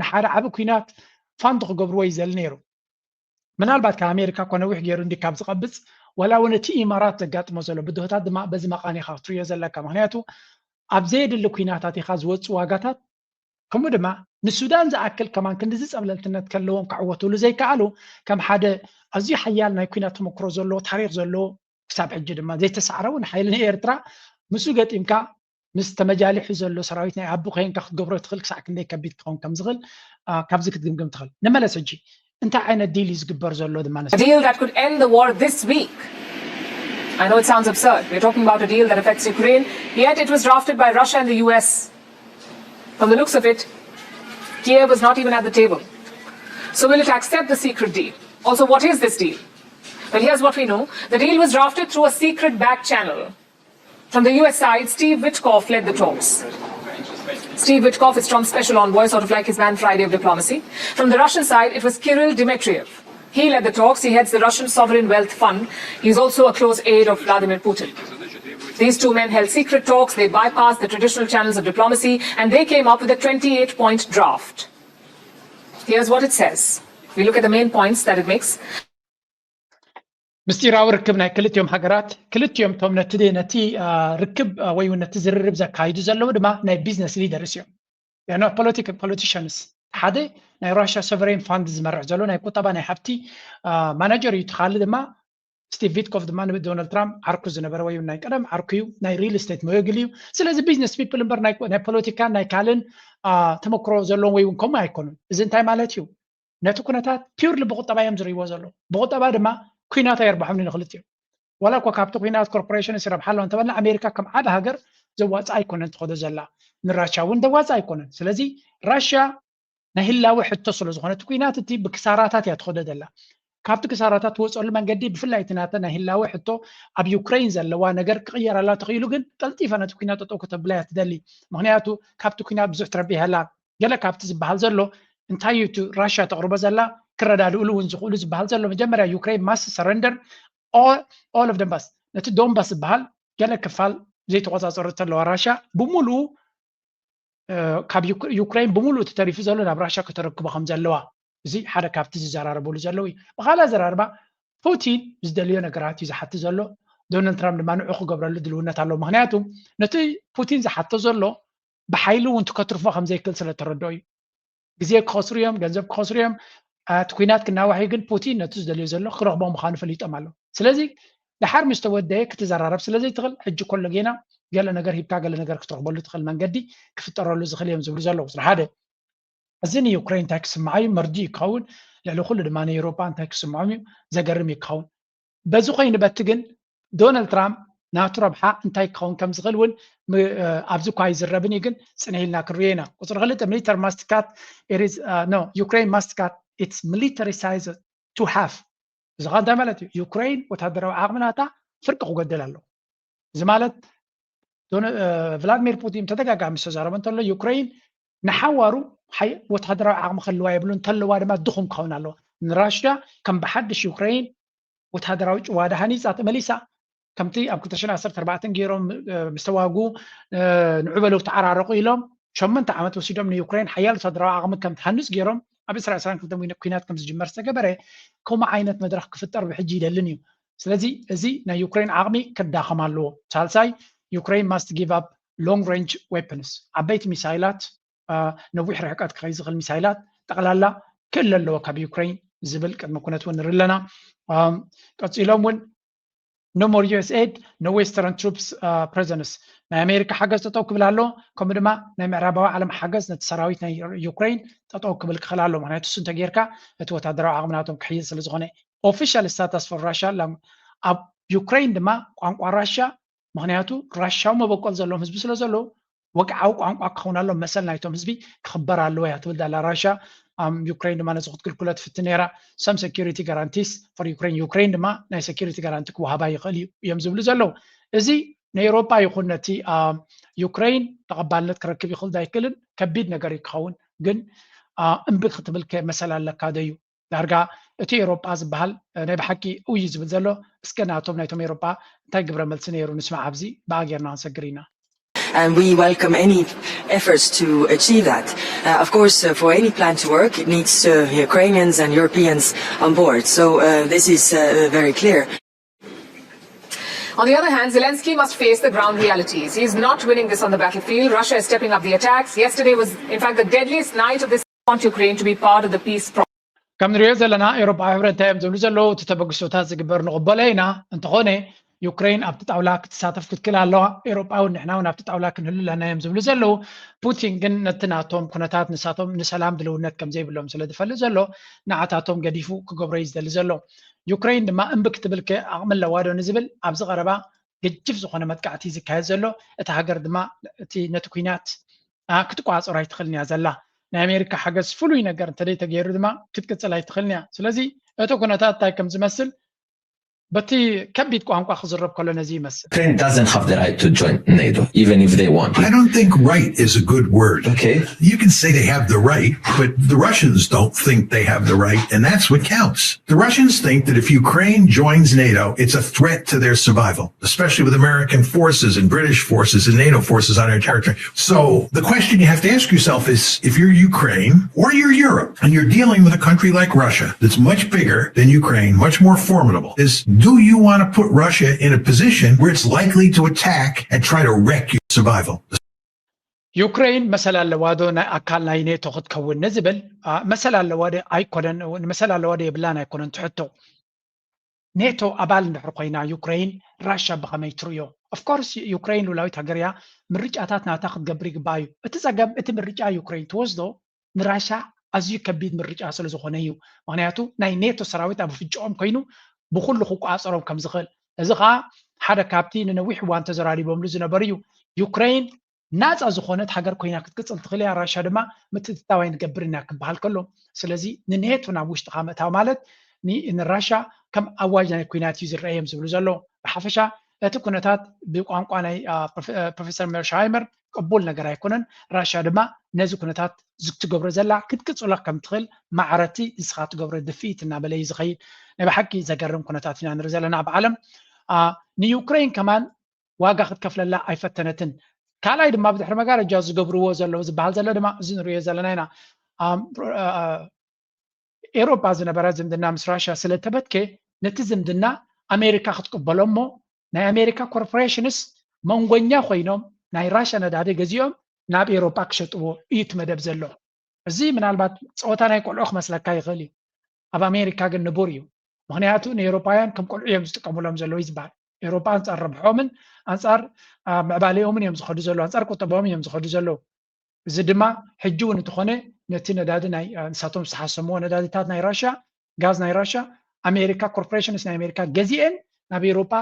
ንሓደ ዓቢ ኩናት ፋንድ ክገብርዎ ይዘል ነይሩ። ምናልባት ካብ ኣሜሪካ እኮ ነዊሕ ገይሩ እንዲ ካብ ዝቐብፅ፣ ዋላ እውን እቲ ኢማራት ዘጋጥሞ ዘሎ ብድሆታት ድማ በዚ መቓን ኢኻ ክትርእዮ ዘለካ። ምክንያቱ ኣብ ዘየድሊ ኩናታት ኢኻ ዝወፁ ዋጋታት፣ ከምኡ ድማ ንሱዳን ዝኣክል ከማን ክንድዚ ፀብለልትነት ከለዎም ክዕወትሉ ዘይከኣሉ፣ ከም ሓደ ኣዝዩ ሓያል ናይ ኩናት ተመክሮ ዘለዎ፣ ታሪክ ዘለዎ፣ ክሳብ ሕጂ ድማ ዘይተሳዕረ እውን ሓይሊ ንኤርትራ፣ ምስኡ ገጢምካ ምስ ተመጃሊሑ ዘሎ ሰራዊት ናይ ኣቢ ኮይንካ ክትገብሮ ትኽእል፣ ክሳዕ ክንደይ ከቢድ ክኸውን ከም ዝኽእል፣ አ፣ ካብዚ ክትግምግም ትኽእል። ንመለስ ሕጂ፣ እንታይ ዓይነት ዲል እዩ ዝግበር ዘሎ ድማ ነስ- A deal that could end the war this week. I know it sounds absurd. We're talking about a deal that affects Ukraine, yet it was drafted by Russia and the U S. From the looks of it, Kiev was not even at the table. So will it accept the secret deal? Also, what is this deal? Well, here's what we know. The deal was drafted through a secret back channel. From the U S side, Steve Witkoff led the talks. Steve Witkoff is Trump's special envoy, sort of like his man Friday of diplomacy. From the Russian side, it was Kirill Dmitriev. He led the talks. He heads the Russian Sovereign Wealth Fund. He's also a close aide of Vladimir Putin. These two men held secret talks. They bypassed the traditional channels of diplomacy and they came up with a twenty-eight point draft. Here's what it says. We look at the main points that it makes. ምስጢራዊ ርክብ ናይ ክልቲኦም ሃገራት፣ ክልቲኦም እቶም ነቲ ነቲ አ፣ ርክብ አ፣ ወይ እውን ነቲ ዝርርብ ዘካይዱ ዘለዉ ድማ ናይ ቢዝነስ ሊደርስ እዮም። ፖለቲካል ፖለቲሽንስ። ሓደ ናይ ራሽያ ሶቨሬን ፋንድ ዝመርሕ ዘሎ ናይ ቁጠባ ናይ ሃብቲ አ፣ ማናጀር እዩ። እቲ ካልእ ድማ ስቲቭ ቪትኮፍ ድማ ንዶናልድ ትራምፕ ዓርኩ ዝነበረ ወይ እውን ናይ ቀደም ዓርኩ እዩ። ናይ ሪል ስቴት መወግል እዩ። ስለዚ ቢዝነስ ፒፕል እምበር ናይ ናይ ፖለቲካን ናይ ካልእን አ፣ ተመክሮ ዘለዎም ወይ እውን ከምኡ ኣይኮኑን። እዚ እንታይ ማለት እዩ? ነቲ ኩነታት ፒውርሊ ብቁጠባ እዮም ዝርእይዎ ዘለዉ። ብቁጠባ ድማ ኩናት ኣየርብሖምን ንክልቲኦም። ዋላ እኳ ካብቲ ኩናት ኮርፖሬሽንስ ይረብሓ ኣለዋ እንተበልና፣ ኣሜሪካ ከም ዓቢ ሃገር ዘዋፅእ ኣይኮነን ትኸዶ ዘላ። ንራሽያ እውን ዘዋፅእ ኣይኮነን። ስለዚ ራሽያ ናይ ህላወ ሕቶ ስለ ዝኾነ፣ እቲ ኩናት እቲ ብክሳራታት እያ ትኸዶ ዘላ። ካብቲ ክሳራታት ትወፀሉ መንገዲ፣ ብፍላይ እቲ ናተ ናይ ህላወ ሕቶ ኣብ ዩክሬን ዘለዋ ነገር ክቕየረላ ተኽኢሉ፣ ግን ቀልጢፋ ነቲ ኩናት ጠጠው ከተብላ እያ ትደሊ። ምክንያቱ ካብቲ ኩናት ብዙሕ ትረብሕ ኣላ። ገለ ካብቲ ዝበሃል ዘሎ እንታይ እዩ፣ እቲ ራሽያ ተቕርቦ ዘላ ክረዳድእሉ እውን ዝኽእሉ ዝበሃል ዘሎ፣ መጀመርያ ዩክሬን ማስ ሰረንደር ኦል ኦፍ ደንባስ፣ ነቲ ዶንባስ ዝበሃል ገለ ክፋል ዘይተቆፃፀሩ ተለዋ፣ ራሽያ ብምሉኡ እ፣ ካብ ዩክ- ዩክሬን ብምሉእ እቲ ተሪፉ ዘሎ ናብ ራሽያ ከተረክቦ ከም ዘለዋ፣ እዚ ሓደ ካብቲ ዝዘራረበሉ ዘለዉ እዩ። ብካልእ ኣዘራርባ፣ ፑቲን ዝደልዮ ነገራት እዩ ዝሓቲ ዘሎ። ዶናልድ ትራምፕ ድማ ንዑ ክገብረሉ ድልውነት ኣለዎ። ምክንያቱ ነቲ ፑቲን ዝሓቶ ዘሎ ብሓይሊ እውን ትከትርፎ ከም ዘይክእል ስለ ተረድኦ እዩ። ግዜ ክኸስሩ እዮም፣ ገንዘብ ክኸስሩ እዮም። አ፣ እቲ ኩናት ክናዋሕ እዩ፣ ግን ፑቲን ነቲ ዝደልዮ ዘሎ ክረኽቦ ምዃኑ ፈሊጦም ኣለዉ። ስለዚ ድሓር ምስ ተወደየ ክትዘራረብ ስለ ዘይትኽእል፣ ሕጂ ኮሎ ጌና ገለ ነገር ሂብካ ገለ ነገር ክትረኽበሉ ትኽእል መንገዲ ክፍጠረሉ ዝኽእል እዮም ዝብሉ ዘለዉ። ስለ ሓደ፣ እዚ ንዩክሬን እንታይ ክስምዓ እዩ? መርድእ እዩ ክኸውን። ልዕሊ ኩሉ ድማ ንኤውሮጳ እንታይ ክስምዖም እዩ? ዘገርም እዩ ክኸውን። በዚ ኮይኑ በቲ ግን ዶናልድ ትራምፕ ናቱ ረብሓ እንታይ ክኸውን ከም ዝኽእል እውን ም- እ፣ ኣብዚ እኳ ኣይዝረብን እዩ፣ ግን ጽንሕ ኢልና ክንሪኦ ኢና። ቁፅሪ ክልተ፣ ሚሊተር ማስትካት ኢሪዝ ኖ ዩክሬን ማስትካት ኢትስ ሚሊተሪ ሳይዝ ቱ ሃፍ። እዚ ኸ እንታይ ማለት እዩ? ዩክሬን ወታደራዊ ዓቕሚ ናታ ፍርቂ ክጎደል ኣለዎ። እዚ ማለት ዶነ- እ፣ ቭላድሚር ፑቲን ተደጋጋሚ ዝተዛረበ እንተሎ፣ ዩክሬን ንሓዋሩ ሓይ- ወታደራዊ ዓቕሚ ክህልዋ የብሉን፣ እንተለዋ ድማ ድኹም ክኸውን ኣለዋ። ንራሽያ ከም ብሓድሽ ዩክሬን ወታደራዊ ጭዋዳ ሃኒፃ ተመሊሳ፣ ከምቲ ኣብ ክልተ ሽሕን ዓሰርተ ኣርባዕተን ገይሮም እ፣ ምስ ተዋጉ እ፣ ንዑ በሉ ተዓራረቑ ኢሎም ሸሞንተ ዓመት ወሲዶም ንዩክሬን ሓያል ወታደራዊ ዓቕሚ ከም ትሃንፅ ገይሮም ኣብ ዕስራ ዕስራን ክልተን ዊነ- ኩናት ከም ዝጅመር ዝተገበረ፣ ከምኡ ዓይነት መድረኽ ክፍጠር ብሕጂ ይደልን እዩ። ስለዚ እዚ ናይ ዩክሬን ዓቕሚ ክዳኸም ኣለዎ። ሳልሳይ፣ ዩክሬን ማስት ጊቭ ኣፕ ሎንግ ሬንጅ ዌፐንስ፣ ዓበይቲ ሚሳይላት፣ አ፣ ነዊሕ ርሕቀት ክኸይ ዝኽእል ሚሳይላት ጠቕላላ ክእለ ኣለዎ ካብ ዩክሬን ዝብል ቅድመ ኩነት እውን ንርኢ ኣለና። ኣም፣ ቀፂሎም እውን no more U S aid, no Western troops presence፣ ናይ ኣሜሪካ ሓገዝ ጠጠው ክብል ኣሎ፣ ከምኡ ድማ ናይ ምዕራባዊ ዓለም ሓገዝ ነቲ ሰራዊት ናይ ዩክሬን ጠጠው ክብል ክኽእል ኣሎ። ምክንያቱ እሱ እንተጌርካ እቲ ወታደራዊ ዓቕሚ ናቶም ክሕይል ስለ ዝኾነ። ኦፊሻል ስታተስ ፎር ራሽያ ኣብ ዩክሬን ድማ ቋንቋ ራሽያ፣ ምክንያቱ ራሽያዊ መበቆል ዘለዎም ህዝቢ ስለ ዘለዉ ወግዓዊ ቋንቋ ክኸውን ኣሎ፣ መሰል ናይቶም ህዝቢ ክኽበር ኣለዎ እያ ትብል ዳላ ራሽያ። ኣም፣ ዩክሬን ድማ ነዚ ክትክልክሎ ትፍትን ነይራ። ሰም ሴኪሪቲ ጋራንቲስ ፎር ዩክሬን፣ ዩክሬን ድማ ናይ ሴኪሪቲ ጋራንቲ ክወሃባ ይኽእል እዩ እዮም ዝብሉ ዘለዉ። እዚ ንኤውሮጳ ይኹን ነቲ ኣም፣ ዩክሬን ተቐባልነት ክረክብ ይኽእል ዳይክልን ከቢድ ነገር እዩ ክኸውን። ግን አ፣ እምቢ ክትብል ከ መሰል ኣለካ ዶ እዩ? ዳርጋ እቲ ኤውሮጳ ዝበሃል እ፣ ናይ ብሓቂ እው እዩ ዝብል ዘሎ። እስከ ናቶም ናይቶም ኤውሮጳ እንታይ ግብረ መልሲ ነይሩ ንስማዕ። ኣብዚ ብኣ ጌርና ክንሰግር ኢና። And we welcome any efforts to achieve that. Uh, of course, uh, for any plan to work, it needs uh, Ukrainians and Europeans on board. So uh, this is uh, very clear. On the other hand, Zelensky must face the ground realities. He's not winning this on the battlefield. Russia is stepping up the attacks. Yesterday was, in fact, the deadliest night of this. Want Ukraine to be part of the peace process. ከም ንሪኦ ዘለና ኤውሮጳዊ ሕብረት እንታይ እዮም ዝብሉ ዘለዉ? እቲ ተበግሶታት ዝግበር ንቕበሎ ኢና። እንተኾነ ዩክሬን ኣብቲ ጣውላ ክትሳተፍ ክትክእል ኣለዋ። ኤውሮጳ እውን ንሕና እውን ኣብቲ ጣውላ ክንህሉ ኣለና እዮም ዝብሉ ዘለዉ። ፑቲን ግን ነቲ ናቶም ኩነታት ንሳቶም ንሰላም ድልውነት ከም ዘይብሎም ስለ ዝፈልጥ ዘሎ ንዓታቶም ገዲፉ ክገብሮ እዩ ዝደሊ ዘሎ። ዩክሬን ድማ እምቢ ክትብል ከ ዓቕሚ ኣለዋ ዶ ንዝብል ኣብዚ ቀረባ ገጅፍ ዝኾነ መጥቃዕቲ ዝካየድ ዘሎ። እታ ሃገር ድማ እቲ ነቲ ኩናት ክትቋፀሮ ኣይትኽእልን እያ ዘላ። ናይ ኣሜሪካ ሓገዝ ፍሉይ ነገር እንተደይ ተገይሩ ድማ ክትቅፅል ኣይትኽእልን እያ። ስለዚ እቲ ኩነታት እንታይ ከም ዝመስል በቲ ከቢድ ቋንቋ ክዝረብ ከሎ ነዚ ይመስል። Ukraine doesn't have the right to join NATO, even if they want. I don't think right is a good word. Okay. You can say they have the right, but the Russians don't think they have the right, and that's what counts. The Russians think that if Ukraine joins NATO, it's a threat to their survival, especially with American forces and British forces and NATO forces on our territory. So the question you have to ask yourself is, if you're Ukraine or you're Europe and you're dealing with a country like Russia that's much bigger than Ukraine, much more formidable, is do you want to put Russia in a position where it's likely to attack and try to wreck your survival? ዩክሬን መሰል ኣለዋ ዶ ናይ ኣካል ናይ ኔቶ ክትከውን ንዝብል መሰል ኣለዋ ዶ ኣይኮነን፣ መሰል ኣለዋ ዶ የብላን ኣይኮነን ትሕቶ። ኔቶ ኣባል እንድሕር ኮይና ዩክሬን ራሻ ብኸመይ ትርእዮ? ኦፍኮርስ ዩክሬን ሉላዊት ሃገር እያ፣ ምርጫታት ናታ ክትገብር ይግባእ እዩ። እቲ ጸገም እቲ ምርጫ ዩክሬን ትወስዶ ንራሻ ኣዝዩ ከቢድ ምርጫ ስለ ዝኾነ እዩ። ምክንያቱ ናይ ኔቶ ሰራዊት ኣብ ፍጭኦም ኮይኑ ብኩሉ ክቋፀሮም ከም ዝኽእል፣ እዚ ከዓ ሓደ ካብቲ ንነዊሕ እዋን ተዘራሪቦምሉ ዝነበሩ እዩ። ዩክሬን ናፃ ዝኾነት ሃገር ኮይና ክትቅፅል ትኽእል እያ፣ ራሻ ድማ ምትእትታው ኣይንገብርን ኢና ክበሃል ከሎ። ስለዚ ንኔቶ ናብ ውሽጥኻ ምእታው ማለት ንራሻ ከም ኣዋጅ ናይ ኩናት እዩ ዝረአ እዮም ዝብሉ ዘለዉ። ብሓፈሻ እቲ ኩነታት ብቋንቋ ናይ ፕሮፌሰር ሜርሻሃይመር ቅቡል ነገር ኣይኮነን። ራሻ ድማ ነዚ ኩነታት ዝትገብሮ ዘላ ክትቅፅሎ ከም ትኽእል ማዕረቲ ንስኻ ትገብሮ ድፍኢት እናበለ እዩ ዝኸይድ። ናይ ብሓቂ ዘገርም ኩነታት ኢና ንርኢ ዘለና ኣብ ዓለም። ንዩክሬን ከማን ዋጋ ክትከፍለላ ኣይፈተነትን። ካልኣይ ድማ ብድሕሪ መጋረጃ ዝገብርዎ ዘለዉ ዝበሃል ዘሎ ድማ እዚ ንሪኦ ዘለና ኢና። ኤውሮጳ ዝነበረ ዝምድና ምስ ራሽያ ስለ ተበትከ ነቲ ዝምድና ኣሜሪካ ክትቅበሎ እሞ ናይ ኣሜሪካ ኮርፖሬሽንስ መንጎኛ ኮይኖም ናይ ራሽያ ነዳዲ ገዚኦም ናብ ኤውሮጳ ክሸጥዎ እዩ እቲ መደብ ዘሎ። እዚ ምናልባት ፀወታ ናይ ቆልዑ ክመስለካ ይኽእል እዩ፣ ኣብ ኣሜሪካ ግን ንቡር እዩ። ምክንያቱ ንኤውሮጳውያን ከም ቆልዑ እዮም ዝጥቀሙሎም ዘለዉ እዩ ዝበሃል። ኤውሮጳ ኣንፃር ረብሖምን ኣንፃር ምዕባሌኦምን እዮም ዝኸዱ ዘለዉ፣ ኣንፃር ቁጠባኦም እዮም ዝኸዱ ዘለዉ። እዚ ድማ ሕጂ እውን እንተኾነ ነቲ ነዳዲ ናይ ንሳቶም ዝተሓሰምዎ ነዳዲታት ናይ ራሽያ፣ ጋዝ ናይ ራሽያ ኣሜሪካ ኮርፖሬሽንስ ናይ ኣሜሪካ ገዚኤን ናብ ኤውሮጳ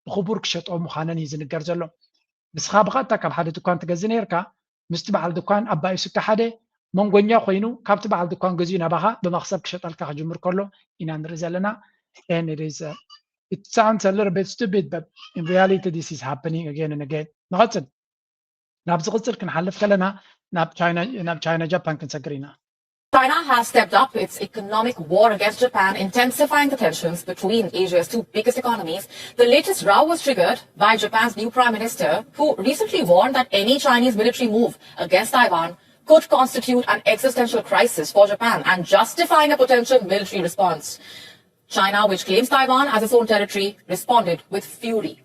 ብክቡር ክሸጥኦ ምዃነን እዩ ዝንገር ዘሎ። ንስኻ ብቐጥታ ካብ ሓደ ድኳን ትገዝእ ነርካ፣ ምስቲ በዓል ድኳን ኣባኢሱካ ሓደ መንጎኛ ኮይኑ ካብቲ በዓል ድኳን ገዚኡ ናባኻ ብመኽሰብ ክሸጠልካ ክጅምር ከሎ ኢና ንርኢ ዘለና። And it is uh, it sounds a little bit stupid, but in reality this is happening again and again. ንቐጽል። ናብ ዝቕጽል ክንሓልፍ ከለና ናብ ቻይና ናብ ቻይና ጃፓን ክንሰግር ኢና። China has stepped up its economic war against Japan, intensifying the tensions between Asia's two biggest economies. The latest row was triggered by Japan's new prime minister, who recently warned that any Chinese military move against Taiwan could constitute an existential crisis for Japan and justifying a potential military response. China, which claims Taiwan as its own territory, responded with fury.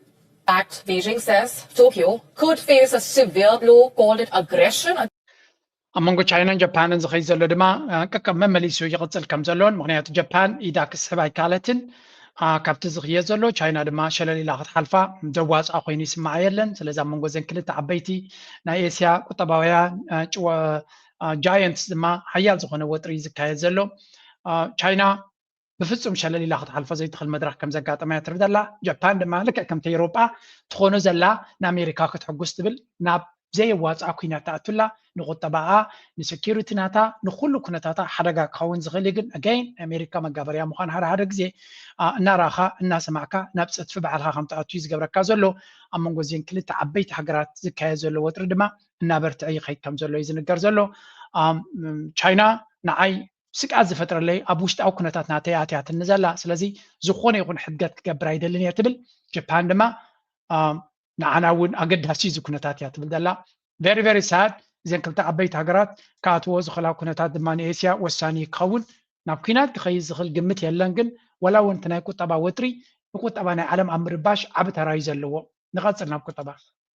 That Beijing says Tokyo could face a severe blow, called it aggression. ኣብ መንጎ ቻይናን ጃፓንን ዝኸይድ ዘሎ ድማ ቀቀብ መመሊሱ ይቕፅል ከም ዘሎን፣ ምክንያቱ ጃፓን ኢዳ ክስሕብ ኣይካለትን። ካብቲ ዝኽየድ ዘሎ ቻይና ድማ ሸለል ኢላ ክትሓልፋ ዘዋፅኣ ኮይኑ ይስምዓ የለን። ስለዚ ኣብ መንጎ ዘን ክልተ ዓበይቲ ናይ ኤስያ ቁጠባውያን ጃየንትስ ድማ ሓያል ዝኾነ ወጥሪ ዝካየድ ዘሎ። ቻይና ብፍፁም ሸለል ኢላ ክትሓልፎ ዘይትኽእል መድረኽ ከም ዘጋጠማ እያ ትርኢ ዘላ። ጃፓን ድማ ልክዕ ከምቲ ኤውሮጳ ትኾኖ ዘላ ንኣሜሪካ ክትሕጉስ ትብል ናብ ዘየዋፅኣ ኩናት ትኣቱላ፣ ንቁጠባኣ፣ ንሰኪሪቲ ናታ፣ ንኩሉ ኩነታታ ሓደጋ ክኸውን ዝኽእል እዩ። ግን ኣገይን ኣሜሪካ መጋበርያ ምዃን ሓደ ሓደ ግዜ እናራኻ እናሰማዕካ ናብ ፀድፊ ባዕልካ ከም ትኣቱ እዩ ዝገብረካ ዘሎ። ኣብ መንጎ እዚን ክልተ ዓበይቲ ሃገራት ዝካየድ ዘሎ ወጥሪ ድማ እናበርትዐ ይኸይድ ከም ዘሎ እዩ ዝንገር ዘሎ። ቻይና ንዓይ ስግኣት ዝፈጥረለይ ኣብ ውሽጣዊ ኩነታት ናተይ ኣትያትኒ ዘላ፣ ስለዚ ዝኾነ ይኹን ሕድገት ክገብር ኣይደልን እየ ትብል። ጃፓን ድማ ንዓና እውን ኣገዳሲ እዚ ኩነታት እያ ትብል ዘላ። Very very sad። እዘን ክልተ ዓበይቲ ሃገራት ክኣትዎ ዝኽእላ ኩነታት ድማ ንኤስያ ወሳኒ ክኸውን። ናብ ኲናት ክኸይድ ዝኽእል ግምት የለን፣ ግን ወላ እውን እቲ ናይ ቁጠባ ወጥሪ ንቁጠባ ናይ ዓለም ኣብ ምርባሽ ዓቢ ተራ እዩ ዘለዎ። ንቐጽል ናብ ቁጠባ።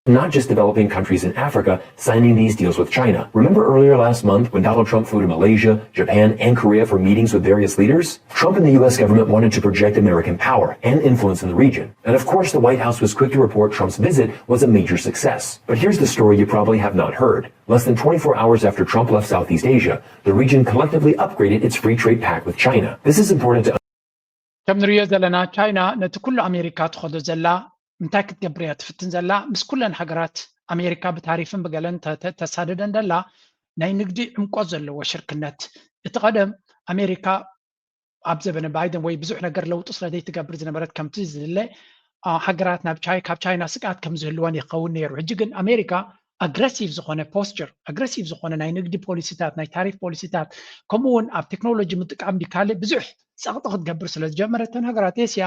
Not just developing countries in Africa signing these deals with China. Remember earlier last month when Donald Trump flew to Malaysia, Japan, and Korea for meetings with various leaders? Trump and the U S government wanted to project American power and influence in the region. And of course, the White House was quick to report Trump's visit was a major success. But here's the story you probably have not heard. Less than twenty-four hours after Trump left Southeast Asia, the region collectively upgraded its free trade pact with China. This is important to ከም ንሪኦ ዘለና፣ ቻይና ነቲ ኩሉ ኣሜሪካ ትኸዶ ዘላ እንታይ ክትገብር እያ ትፍትን ዘላ? ምስ ኩለን ሃገራት ኣሜሪካ ብታሪፍን ብገለን ተ- ተ- ተሳድደን ዘላ ናይ ንግዲ ዕምቆት ዘለዎ ሽርክነት። እቲ ቀደም ኣሜሪካ ኣብ ዘበነ ባይደን ወይ ብዙሕ ነገር ለውጢ ስለ ዘይትገብር ዝነበረት ከምቲ ዝድለ፣ አ፣ ሃገራት ናብ ቻይ- ካብ ቻይና ስግኣት ከም ዝህልወን ይኸውን ነይሩ። ሕጂ ግን ኣሜሪካ ኣግረሲቭ ዝኾነ ፖስቸር፣ ኣግረሲቭ ዝኾነ ናይ ንግዲ ፖሊሲታት፣ ናይ ታሪፍ ፖሊሲታት፣ ከምኡ እውን ኣብ ቴክኖሎጂ ምጥቃም ድዩ ካልእ ብዙሕ ጸቕጢ ክትገብር ስለ ዝጀመረት፣ እተን ሃገራት ኤስያ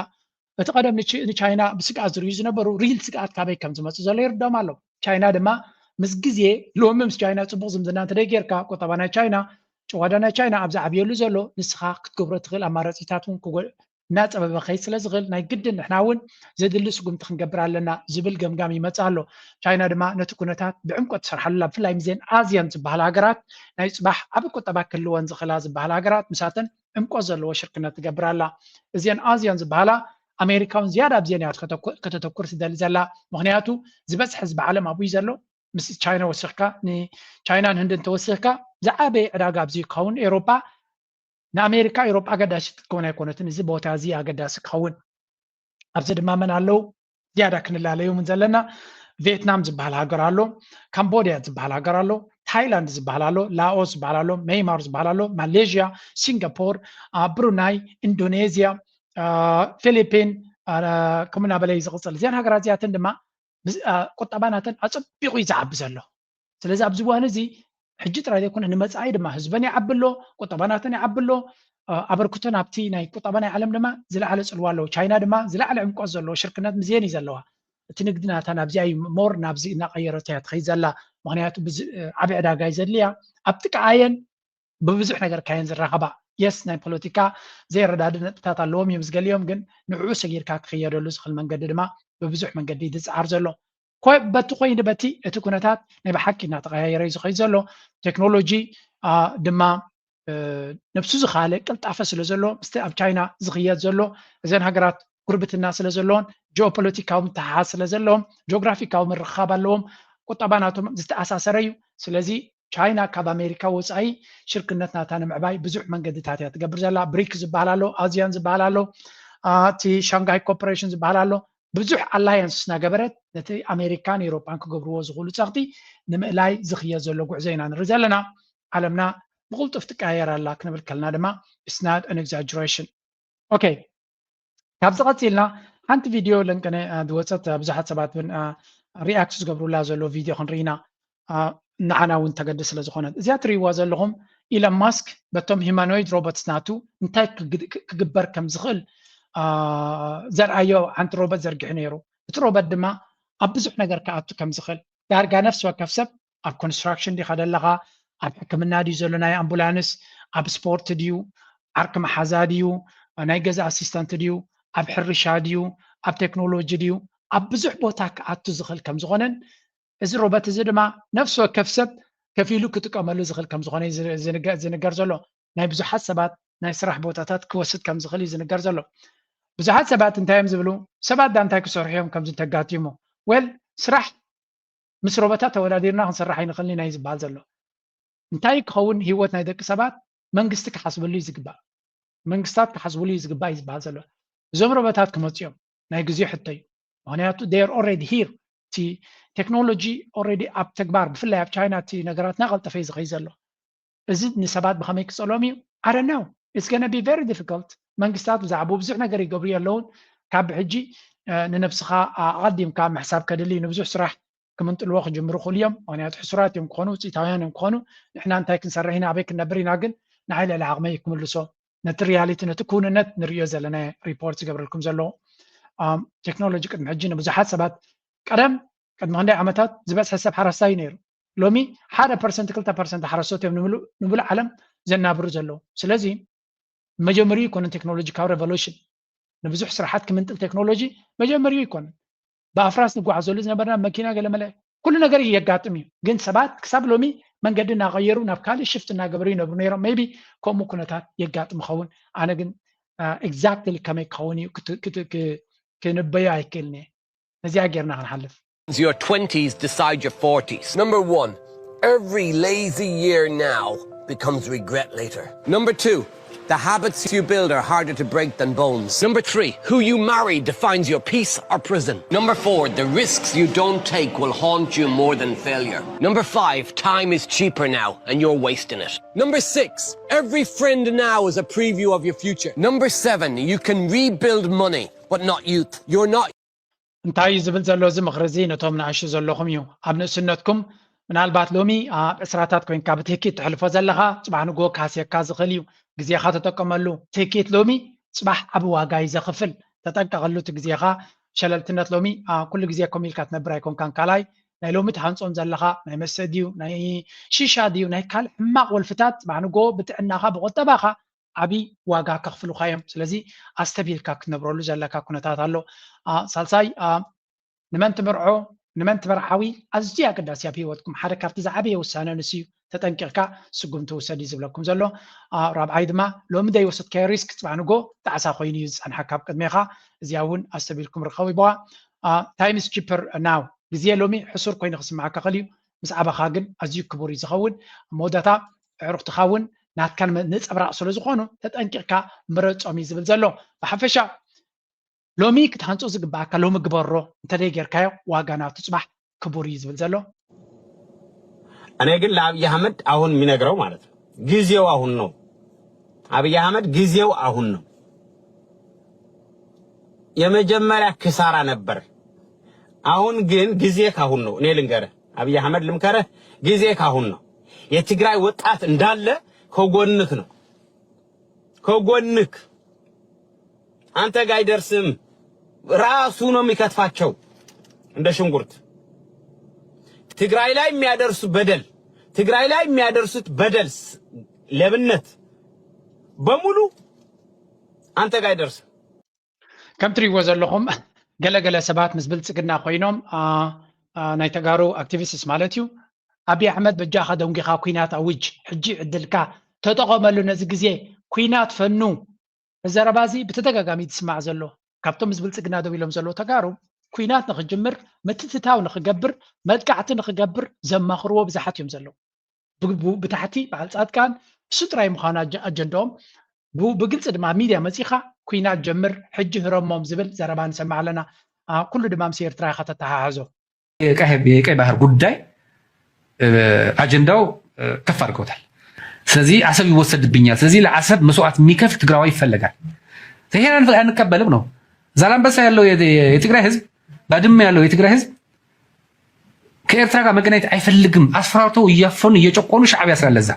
እቲ ቀደም ንች- ንቻይና ብስግኣት ዝርእዩ ዝነበሩ ሪል ስግኣት ካበይ ከም ዝመጽእ ዘሎ ይርድኦም ኣሎ። ቻይና ድማ ምስ ግዜ፣ ሎሚ ምስ ቻይና ጽቡቕ ዝምድና እንተደይ ጌርካ፣ ቁጠባ ናይ ቻይና፣ ጭዋዳ ናይ ቻይና ኣብ ዝዓብየሉ ዘሎ፣ ንስኻ ክትገብሮ ትኽእል ኣማራጺታት እውን ክጎ- እናጸበበ ከይድ ስለ ዝኽእል፣ ናይ ግድን ንሕና እውን ዘድሊ ስጉምቲ ክንገብር ኣለና ዝብል ገምጋም ይመጽእ ኣሎ። ቻይና ድማ ነቲ ኩነታት ብዕምቆት ትሰርሓሉ ኣላ። ብፍላይ ምስዘን ኣዝያን ዝበሃላ ሃገራት፣ ናይ ጽባሕ ዓቢ ቁጠባ ክህልወን ዝኽእላ ዝበሃላ ሃገራት፣ ምሳተን ዕምቆት ዘለዎ ሽርክነት ትገብር ኣላ። እዘን ኣዝያን ዝበሃላ ኣሜሪካ እውን ዝያዳ ኣብዘን እያ ከተኩ- ከተተኩር ትደሊ ዘላ። ምኽንያቱ ዝበዝሐ ህዝቢ ዓለም ኣብኡ እዩ ዘሎ። ምስ ቻይና ወሲኽካ፣ ንቻይናን ህንድን ተወሲኽካ፣ ዝዓበየ ዕዳጋ ኣብዚ ክኸውን ኤሮፓ። ንኣሜሪካ ኤሮፓ ኣገዳሲት ክትከውን ኣይኮነትን። እዚ ቦታ እዚ ኣገዳሲ ክኸውን። ኣብዚ ድማ መን ኣለዉ ዝያዳ ክንላለዩ ምን ዘለና? ቪየትናም ዝበሃል ሃገር ኣሎ፣ ካምቦድያ ዝበሃል ሃገር ኣሎ፣ ታይላንድ ዝበሃል ኣሎ፣ ላኦስ ዝበሃል ኣሎ፣ መይማር ዝበሃል ኣሎ፣ ማሌዥያ፣ ሲንጋፖር፣ አ፣ ብሩናይ፣ ኢንዶኔዝያ፣ አ፣ ፊሊፒን፣ አ፣ ከምኡ እናበለ እዩ ዝቕፅል። እዚኣን ሃገራት እዚኣተን ድማ ብዝ- አ፣ ቁጠባ ናተን ኣፀቢቑ እዩ ዝዓቢ ዘሎ። ስለዚ ኣብዚ እዋን እዚ ሕጂ ጥራይ ዘይኮነ ንመጻኢ ድማ ህዝበን ይዓቢ ኣሎ፣ ቁጠባ ናተን ይዓቢ ኣሎ። አ፣ ኣበርክቶን ኣብቲ ናይ ቁጠባ ናይ ዓለም ድማ ዝለዓለ ጽልዋ ኣለዎ። ቻይና ድማ ዝለዓለ ዕምቆት ዘለዎ ሽርክነት ምስየን እዩ ዘለዋ። እቲ ንግዲ ናታ ናብዚኣ እዩ ሞር ናብዚ እናቐየረት እያ ትኸይድ ዘላ። ምኽንያቱ ብዝ- ዓቢ ዕዳጋ እዩ ዘድልያ። ኣብ ጥቃኣየን ብብዙሕ ነገር ካየን ዝራኸባ። የስ ናይ ፖለቲካ ዘይረዳድእ ነጥብታት ኣለዎም እዮም ምስ ገሊኦም፣ ግን ንዕኡ ሰጊርካ ክኽየደሉ ዝኽእል መንገዲ ድማ ብብዙሕ መንገዲ እዩ ዝፅዓር ዘሎ። ኮ- በቲ ኮይኑ በቲ እቲ ኩነታት ናይ ብሓቂ እናተቐያየረ እዩ ዝኸይድ ዘሎ። ቴክኖሎጂ አ፣ ድማ እ፣ ነብሱ ዝኻለ ቅልጣፈ ስለ ዘሎ ምስቲ ኣብ ቻይና ዝኽየድ ዘሎ እዘን ሃገራት ጉርብትና ስለ ዘለዎን ጂኦፖለቲካዊ ምትሓሓዝ ስለ ዘለዎም ጂኦግራፊካዊ ምርኽኻብ ኣለዎም። ቁጠባ ናቶም ዝተኣሳሰረ እዩ። ስለዚ ቻይና ካብ ኣሜሪካ ወፃኢ ሽርክነት ናታ ንምዕባይ ብዙሕ መንገድታት እያ ትገብር ዘላ። ብሪክ ዝበሃል ኣሎ፣ ኣዚያን ዝበሃል ኣሎ፣ አ፣ እቲ ሻንጋይ ኮርፖሬሽን ዝበሃል ኣሎ። ብዙሕ ኣላያንስ እናገበረት ነቲ ኣሜሪካን ኤውሮጳን ክገብርዎ ዝኽእሉ ፀቕጢ ንምእላይ ዝኽየድ ዘሎ ጉዕዞ ኢና ንርኢ ዘለና። ዓለምና ብቕልጡፍ ትቀያየር ኣላ ክንብል ከልና ድማ it's not an exaggeration። ኦኬ፣ ካብዚ ቀፂልና ሓንቲ ቪድዮ ለንቀነ አ፣ ዝወፀት አ፣ ብዙሓት ሰባት እውን ሪኣክት ዝገብሩላ ዘሎ ቪድዮ ክንርኢ ኢና። አ፣ ንዓና እውን ተገድስ ስለ ዝኾነት እዚኣ ትርእይዋ ዘለኹም ኢለን ማስክ በቶም ሂማኖይድ ሮቦትስ ናቱ እንታይ ክግ- ክግበር ከም ዝኽእል አ፣ ዘርኣዮ ሓንቲ ሮበት ዘርጊሑ ነይሩ። እቲ ሮበት ድማ ኣብ ብዙሕ ነገር ክኣቱ ከም ዝኽእል ዳርጋ ነፍሲ ወከፍ ሰብ ኣብ ኮንስትራክሽን ዲኻ ዘለኻ፣ ኣብ ሕክምና ድዩ ዘሎ ናይ ኣምቡላንስ፣ ኣብ ስፖርት ድዩ፣ ዓርኪ መሓዛ ድዩ፣ ናይ ገዛ ኣሲስታንት ድዩ፣ ኣብ ሕርሻ ድዩ፣ ኣብ ቴክኖሎጂ ድዩ፣ ኣብ ብዙሕ ቦታ ክኣቱ ዝኽእል ከም ዝኾነን እዚ ሮበት እዚ ድማ ነፍሲ ወከፍ ሰብ ከፊሉ ክጥቀመሉ ዝኽእል ከም ዝኾነ እዩ ዝንገር ዘሎ። ናይ ብዙሓት ሰባት ናይ ስራሕ ቦታታት ክወስድ ከም ዝኽእል እዩ ዝንገር ዘሎ። ብዙሓት ሰባት እንታይ እዮም ዝብሉ? ሰባት ዳ እንታይ ክሰርሑ እዮም ከምዚ እንተጋጢሙ? ወል ስራሕ ምስ ሮበታት ተወዳዲርና ክንሰርሕ ኣይንኽእልን ኢና እዩ ዝበሃል ዘሎ። እንታይ ክኸውን ህይወት ናይ ደቂ ሰባት መንግስቲ ክሓስበሉ እዩ ዝግባእ። መንግስታት ክሓስብሉ እዩ ዝግባእ እዩ ዝበሃል ዘሎ። እዞም ሮቦታት ክመፁ እዮም፣ ናይ ግዜ ሕቶ እዩ። ምክንያቱ they are already here። እቲ ቴክኖሎጂ already ኣብ ተግባር ብፍላይ ኣብ ቻይና እቲ ነገራት እናቀልጠፈ እዩ ዝኸይድ ዘሎ። እዚ ንሰባት ብከመይ ክፀልዎም እዩ? I don't know, it's gonna be very difficult። መንግስታት ብዛዕባኡ ብዙሕ ነገር ይገብሩ ኣለውን። ካብ ሕጂ ንነብስኻ ኣቐዲምካ ምሕሳብ ከድሊ እዩ። ንብዙሕ ስራሕ ክምንጥልዎ ክጅምሩ ክኽእሉ እዮም። ምክንያቱ ሕሱራት እዮም ክኾኑ፣ ውፅኢታውያን እዮም ክኾኑ። ንሕና እንታይ ክንሰርሕ ኢና፣ ኣበይ ክንነብር ኢና ግን ንዓይ ልዕሊ ዓቕመይ ክምልሶ ነቲ ሪያሊቲ ነቲ ክውንነት ንርእዮ ዘለና ሪፖርት ዝገብረልኩም ዘለዉ። ቴክኖሎጂ ቅድሚ ሕጂ ንብዙሓት ሰባት ቀደም ቅድሚ ክንደይ ዓመታት ዝበዝሐ ሰብ ሓረስታይ እዩ ነይሩ። ሎሚ ሓደ ፐርሰንት ክልተ ፐርሰንት ሓረስቶት እዮም ንምሉእ ዓለም ዘናብሩ ዘለዉ። ስለዚ መጀመሪኡ ኣይኮነን ቴክኖሎጂካዊ ሬቮሉሽን፣ ንብዙሕ ስራሓት ክምንጥል ቴክኖሎጂ መጀመሪኡ ኣይኮነን። ብኣፍራስ ንጓዓዘሉ ዝነበርና መኪና ገለመለ ኩሉ ነገር የጋጥም እዩ። ግን ሰባት ክሳብ ሎሚ መንገዲ እናቐየሩ ናብ ካልእ ሽፍት እናገበሩ ይነብሩ ነይሮም። ሜቢ ከምኡ ኩነታት የጋጥም ይኸውን። ኣነ ግን ኤግዛክትሊ ከመይ ክኸውን እዩ ክንበዮ ኣይክእልን እየ። ነዚኣ ጌርና ክንሓልፍ። Your twenties decide your forties. Number one, every lazy year now becomes regret later. Number two, the habits you build are harder to break than bones. Number three, who you marry defines your peace or prison. Number four, the risks you don't take will haunt you more than failure. Number five, time is cheaper now and you're wasting it. Number six, every friend now is a preview of your future. Number seven, you can rebuild money, but not youth. You're not እንታይ እዩ ዝብል ዘሎ እዚ ምኽሪ እዚ ነቶም ንኣሽቱ ዘለኹም እዩ። ኣብ ንእስነትኩም ምናልባት ሎሚ ኣብ ዕስራታት ኮይንካ ብትህኪት ትሕልፎ ዘለኻ ጽባሕ ንግሆ ክሃስየካ ዝኽእል እዩ። ግዜኻ ተጠቀመሉ። ትህኪት ሎሚ ጽባሕ ዓቢ ዋጋ እዩ ዘኽፍል። ተጠንቀቐሉ እቲ ግዜኻ። ሸለልትነት ሎሚ ኩሉ ግዜ ኮም ኢልካ ትነብር ኣይኮንካን። ካልኣይ ናይ ሎሚ ትሃንጾም ዘለኻ ናይ መስተ ድዩ ናይ ሺሻ ድዩ ናይ ካልእ ሕማቕ ወልፍታት ጽባሕ ንግሆ ብጥዕናኻ ብቁጠባኻ ዓብዪ ዋጋ ከኽፍሉኻ እዮም። ስለዚ ኣስተብሂልካ ክትነብረሉ ዘለካ ኩነታት ኣሎ። ሳልሳይ ንመን ትምርዖ ንመን ትምርዓዊ ኣዝዩ ኣገዳሲ ኣብ ህይወትኩም ሓደ ካብቲ ዝዓበየ ውሳነ ንሱ እዩ። ተጠንቂቕካ ስጉምቲ ውሰድ እዩ ዝብለኩም ዘሎ። ራብዓይ ድማ ሎሚ ዘይወሰድካዮ ሪስክ ፅባሕ ንጎ ጣዕሳ ኮይኑ እዩ ዝፀንሓካ ኣብ ቅድሜኻ። እዚኣ እውን ኣስተብሂልኩም ርከቡ ይበዋ። Time is cheaper now። ግዜ ሎሚ ሕሱር ኮይኑ ክስምዓካ ክእል እዩ። ምስ ዓበኻ ግን ኣዝዩ ክቡር እዩ ዝኸውን። ኣብ መወዳእታ ኣዕሩኽትኻ እውን ናትካ ነፀብራቕ ስለ ዝኾኑ ተጠንቂቕካ ምረፆም እዩ ዝብል ዘሎ። ብሓፈሻ ሎሚ ክትሃንፆ ዝግባኣካ ሎሚ ግበሮ፣ እንተደይ ጌርካዮ ዋጋ ናቱ ፅባሕ ክቡር እዩ ዝብል ዘሎ። እኔ ግን ለአብይ አህመድ አሁን የሚነግረው ማለት ነው ጊዜው አሁን ነው። አብይ አህመድ ጊዜው አሁን ነው። የመጀመሪያ ክሳራ ነበር። አሁን ግን ጊዜ ካሁን ነው። እኔ ልንገርህ አብይ አህመድ ልምከርህ፣ ጊዜ ካሁን ነው። የትግራይ ወጣት እንዳለ ከጎንክ ነው፣ ከጎንክ። አንተ ጋ አይደርስም። ራሱ ነው የሚከትፋቸው እንደ ሽንኩርት። ትግራይ ላይ የሚያደርሱ በደል፣ ትግራይ ላይ የሚያደርሱት በደል፣ ሌብነት በሙሉ አንተ ጋ አይደርስም። ከም ትሪእዎ ዘለኹም ገለገለ ሰባት ምስ ብልፅግና ኮይኖም ናይ ተጋሩ ኣክቲቪስትስ ማለት እዩ። ኣብይ ኣሕመድ በጃኻ ደንጒኻ ኩናት ኣውጅ፣ ሕጂ ዕድልካ ተጠቐመሉ ነዚ ግዜ። ኩናት ፈኑ። እዚ ዘረባ እዚ ብተደጋጋሚ ዝስማዕ ዘሎ ካብቶም ምስ ብልፅግና ደው ኢሎም ዘለዉ ተጋሩ ኩናት ንክጅምር ምትትታው ንክገብር መጥቃዕቲ ንክገብር ዘማኽርዎ ብዙሓት እዮም ዘለዉ። ብታሕቲ በዓል ፃድቃን እሱ ጥራይ ምዃኑ ኣጀንዳኦም ብግልፂ ድማ ኣብ ሚድያ መፂኻ ኩናት ጀምር ሕጂ ህረሞም ዝብል ዘረባ ንሰምዕ ኣለና። ኩሉ ድማ ምስ ኤርትራ ኢኻ ተተሓሕዞ። የቀይ ባህር ጉዳይ ኣጀንዳው ከፍ አድርገውታል። ስለዚህ አሰብ ይወሰድብኛል፣ ስለዚህ ለአሰብ መስዋዕት የሚከፍል ትግራዋይ ይፈለጋል። ይሄን አንቀበልም ነው። ዛላምበሳ ያለው የትግራይ ህዝብ፣ ባድመ ያለው የትግራይ ህዝብ ከኤርትራ ጋር መገናኘት አይፈልግም። አስፈራርተው እያፈኑ እየጨቆኑ ሻዕቢያ ስላለ እዛ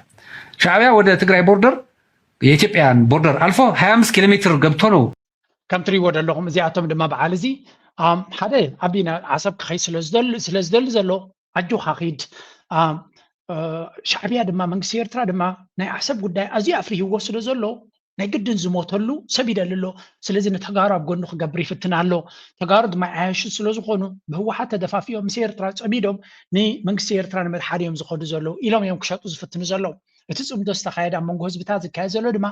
ሻዕቢያ ወደ ትግራይ ቦርደር የኢትዮጵያን ቦርደር አልፎ ሃያ አምስት ኪሎ ሜትር ገብቶ ነው። ከም ትሪእዎ ዘለኹም እዚኣቶም ድማ በዓል እዚ ሓደ ኣቢ ዓሰብ ክኸይ ስለ ዝደሊ ዘሎ ኣጆኻ ኺድ። ሻዕቢያ ድማ መንግስቲ ኤርትራ ድማ ናይ ዓሰብ ጉዳይ ኣዝዩ ኣፍሪህዎ ስለ ዘሎ ናይ ግድን ዝሞተሉ ሰብ ይደሊ ኣሎ። ስለዚ ንተጋሩ ኣብ ጎኑ ክገብር ይፍትን ኣሎ። ተጋሩ ድማ ዓያሹ ስለ ዝኾኑ ብህወሓት ተደፋፊኦም ምስ ኤርትራ ጸሚዶም ንመንግስቲ ኤርትራ ንምድሓር እዮም ዝኸዱ ዘለዉ ኢሎም እዮም ክሸጡ ዝፍትኑ ዘለዉ። እቲ ጽምዶ ዝተኻየደ ኣብ መንጎ ህዝብታት ዝካየድ ዘሎ ድማ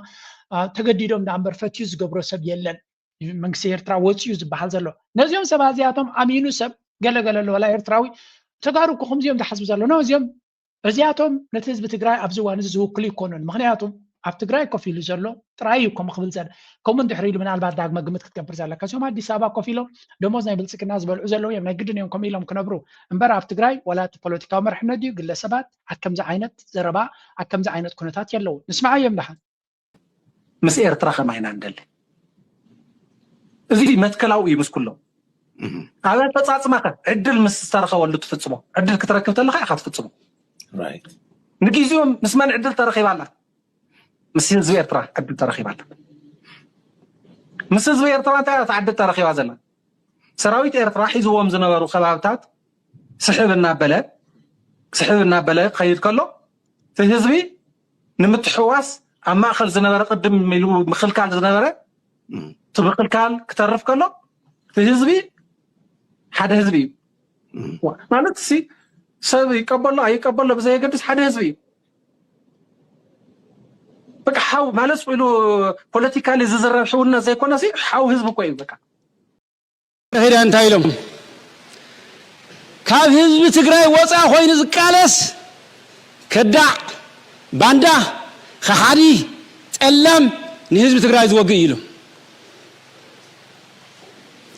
ተገዲዶም ደኣ እምበር ፈትዩ ዝገብሮ ሰብ የለን። መንግስቲ ኤርትራ ወፂኡ ዝበሃል ዘሎ ነዚኦም ሰባት እዚኣቶም ኣሚኑ ሰብ ገለገለ ኣሎ። ዋላ ኤርትራዊ ተጋሩ እኮ ከምዚኦም ዝሓስቡ ዘሎ ነዚኦም እዚኣቶም ነቲ ህዝቢ ትግራይ ኣብዚ እዋን እዚ ዝውክሉ ይኮኑን። ምክንያቱ ኣብ ትግራይ ኮፍ ኢሉ ዘሎ ጥራይ እዩ ከምኡ ክብል ዘለ ከምኡ እንድሕር ኢሉ ምናልባት ዳግመ ግምት ክትገብር ዘለካ እዚኦም ኣዲስ ኣበባ ኮፍ ኢሎም ደሞዝ ናይ ብልፅግና ዝበልዑ ዘለዉ እዮም። ናይ ግድን እዮም ከምኡ ኢሎም ክነብሩ እምበር ኣብ ትግራይ ዋላ እቲ ፖለቲካዊ መርሕነት ድዩ ግለሰባት ኣከምዚ ዓይነት ዘረባ ኣከምዚ ዓይነት ኩነታት የለዉ። ንስማዓዮም ደሓን። ምስ ኤርትራ ከማይ ኢና ንደሊ። እዚ መትከላዊ እዩ ምስ ኩሎም። ኣብ ኣፈፃፅማኸ ዕድል ምስ ዝተረኸበሉ ትፍፅሞ። ዕድል ክትረክብ ተለኻ ኢኻ ትፍፅሞ። ንግዜኦም ምስ መን ዕድል ተረኺባ ኣላ? ምስ ህዝቢ ኤርትራ ዕድል ተረኺባ ኣላ። ምስ ህዝቢ ኤርትራ እንታይ እያ ዕድል ተረኺባ ዘላ? ሰራዊት ኤርትራ ሒዝዎም ዝነበሩ ከባብታት ስሕብ እናበለ ስሕብ እናበለ ክኸይድ ከሎ፣ እቲ ህዝቢ ንምትሕዋስ ኣብ ማእኸል ዝነበረ፣ ቅድም ኢሉ ምኽልካል ዝነበረ እቲ ምኽልካል ክተርፍ ከሎ፣ እቲ ህዝቢ ሓደ ህዝቢ እዩ። ማለት ሲ ሰብ ይቀበሎ ኣይቀበሎ ብዘየገድስ ሓደ ህዝቢ እዩ። በቃ ሓው ማለት ኢሉ ፖለቲካሊ ዝዝረብ ሕውነት ዘይኮነ ሲ ሓው ህዝቢ እኮ እዩ። በቃ ሄዳ እንታይ ኢሎም? ካብ ህዝቢ ትግራይ ወፃ ኮይኑ ዝቃለስ ከዳዕ፣ ባንዳ፣ ከሓዲ፣ ጠላም፣ ንህዝቢ ትግራይ ዝወግእ እዩ ኢሎም።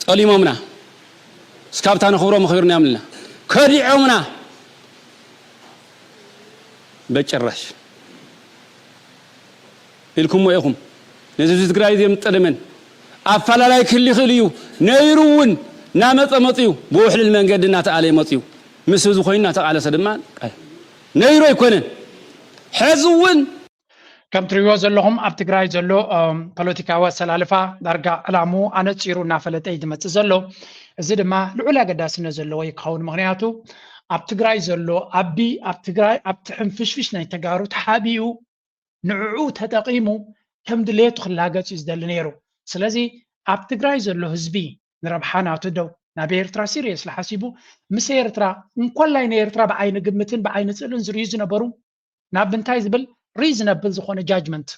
ጠሊሞምና። እስካብታ ነኽብሮ መኽቢርና ምልና ከዲዖምና። በጭራሽ ኢልኩሞ ኢኹም። ነዚ ህዝቢ ትግራይ ዘምጠደመን ኣፈላላይ ክህሉ ይኽእል እዩ። ነይሩ እውን እናመፀ መፅዩ ብውሕልል መንገዲ እናተኣለየ መፅዩ ምስ ህዝቢ ኮይኑ እናተቓለሰ ድማ ነይሩ ኣይኮነን። ሕዚ እውን ከም ትሪእዎ ዘለኹም ኣብ ትግራይ ዘሎ ፖለቲካዊ ኣሰላልፋ ዳርጋ ዕላምኡ ኣነፂሩ እናፈለጠ እዩ ዝመፅእ ዘሎ። እዚ ድማ ልዑል ኣገዳስነት ዘለዎ እዩ ክኸውን። ምክንያቱ ኣብ ትግራይ ዘሎ ኣቢ ኣብ ትግራይ ኣብቲ ሕንፍሽፍሽ ናይ ተጋሩ ተሓቢኡ ንዕዑ ተጠቒሙ ከም ድሌቱ ክላገፅ እዩ ዝደሊ ነይሩ። ስለዚ ኣብ ትግራይ ዘሎ ህዝቢ ንረብሓ ናቱ ደው ናብ ኤርትራ ሲሪየስሊ ሓሲቡ ምስ ኤርትራ እንኮላይ ንኤርትራ ብዓይኒ ግምትን ብዓይኒ ስእልን ዝርእዩ ዝነበሩ ናብ እንታይ ዝብል ሪዝነብል ዝኾነ ጃጅመንት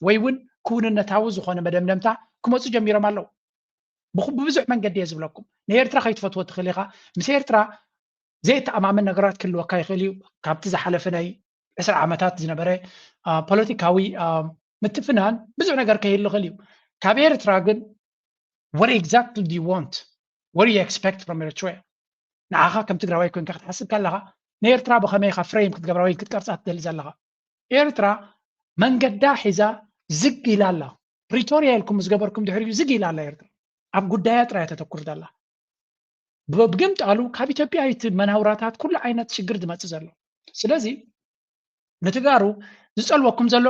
ወይ እውን ክውንነታዊ ዝኾነ መደምደምታ ክመፁ ጀሚሮም ኣለዉ። ብብዙሕ መንገዲ እየ ዝብለኩም። ንኤርትራ ከይትፈትዎ ትኽእል ኢኻ። ምስ ኤርትራ ዘይተኣማመን ነገራት ክህልወካ ይኽእል እዩ። ካብቲ ዝሓለፈ ናይ ዕስራ ዓመታት ዝነበረ ፖለቲካዊ ምትፍናን ብዙሕ ነገር ከይህሉ ይኽእል እዩ። ካብ ኤርትራ ግን what exactly do you want? What do you expect from Eritrea? ንዓኻ ከም ትግራዋይ ኮይንካ ክትሓስብ ከለኻ ንኤርትራ ብኸመይ ኢኻ ፍሬም ክትገብራ ወይ ክትቀርፃ ትደሊ ዘለኻ? ኤርትራ መንገዳ ሒዛ ዝግ ኢላ ኣላ። ፕሪቶርያ ኢልኩም ዝገበርኩም ድሕሪኡ ዝግ ኢላ ኣላ ኤርትራ። ኣብ ጉዳያ ጥራይ ተተኩር ዘላ። ብግምጣሉ ካብ ኢትዮጵያ እዩ እቲ መናውራታት ኩሉ ዓይነት ሽግር ዝመፅእ ዘሎ። ስለዚ ንትጋሩ ዝፀልወኩም ዘሎ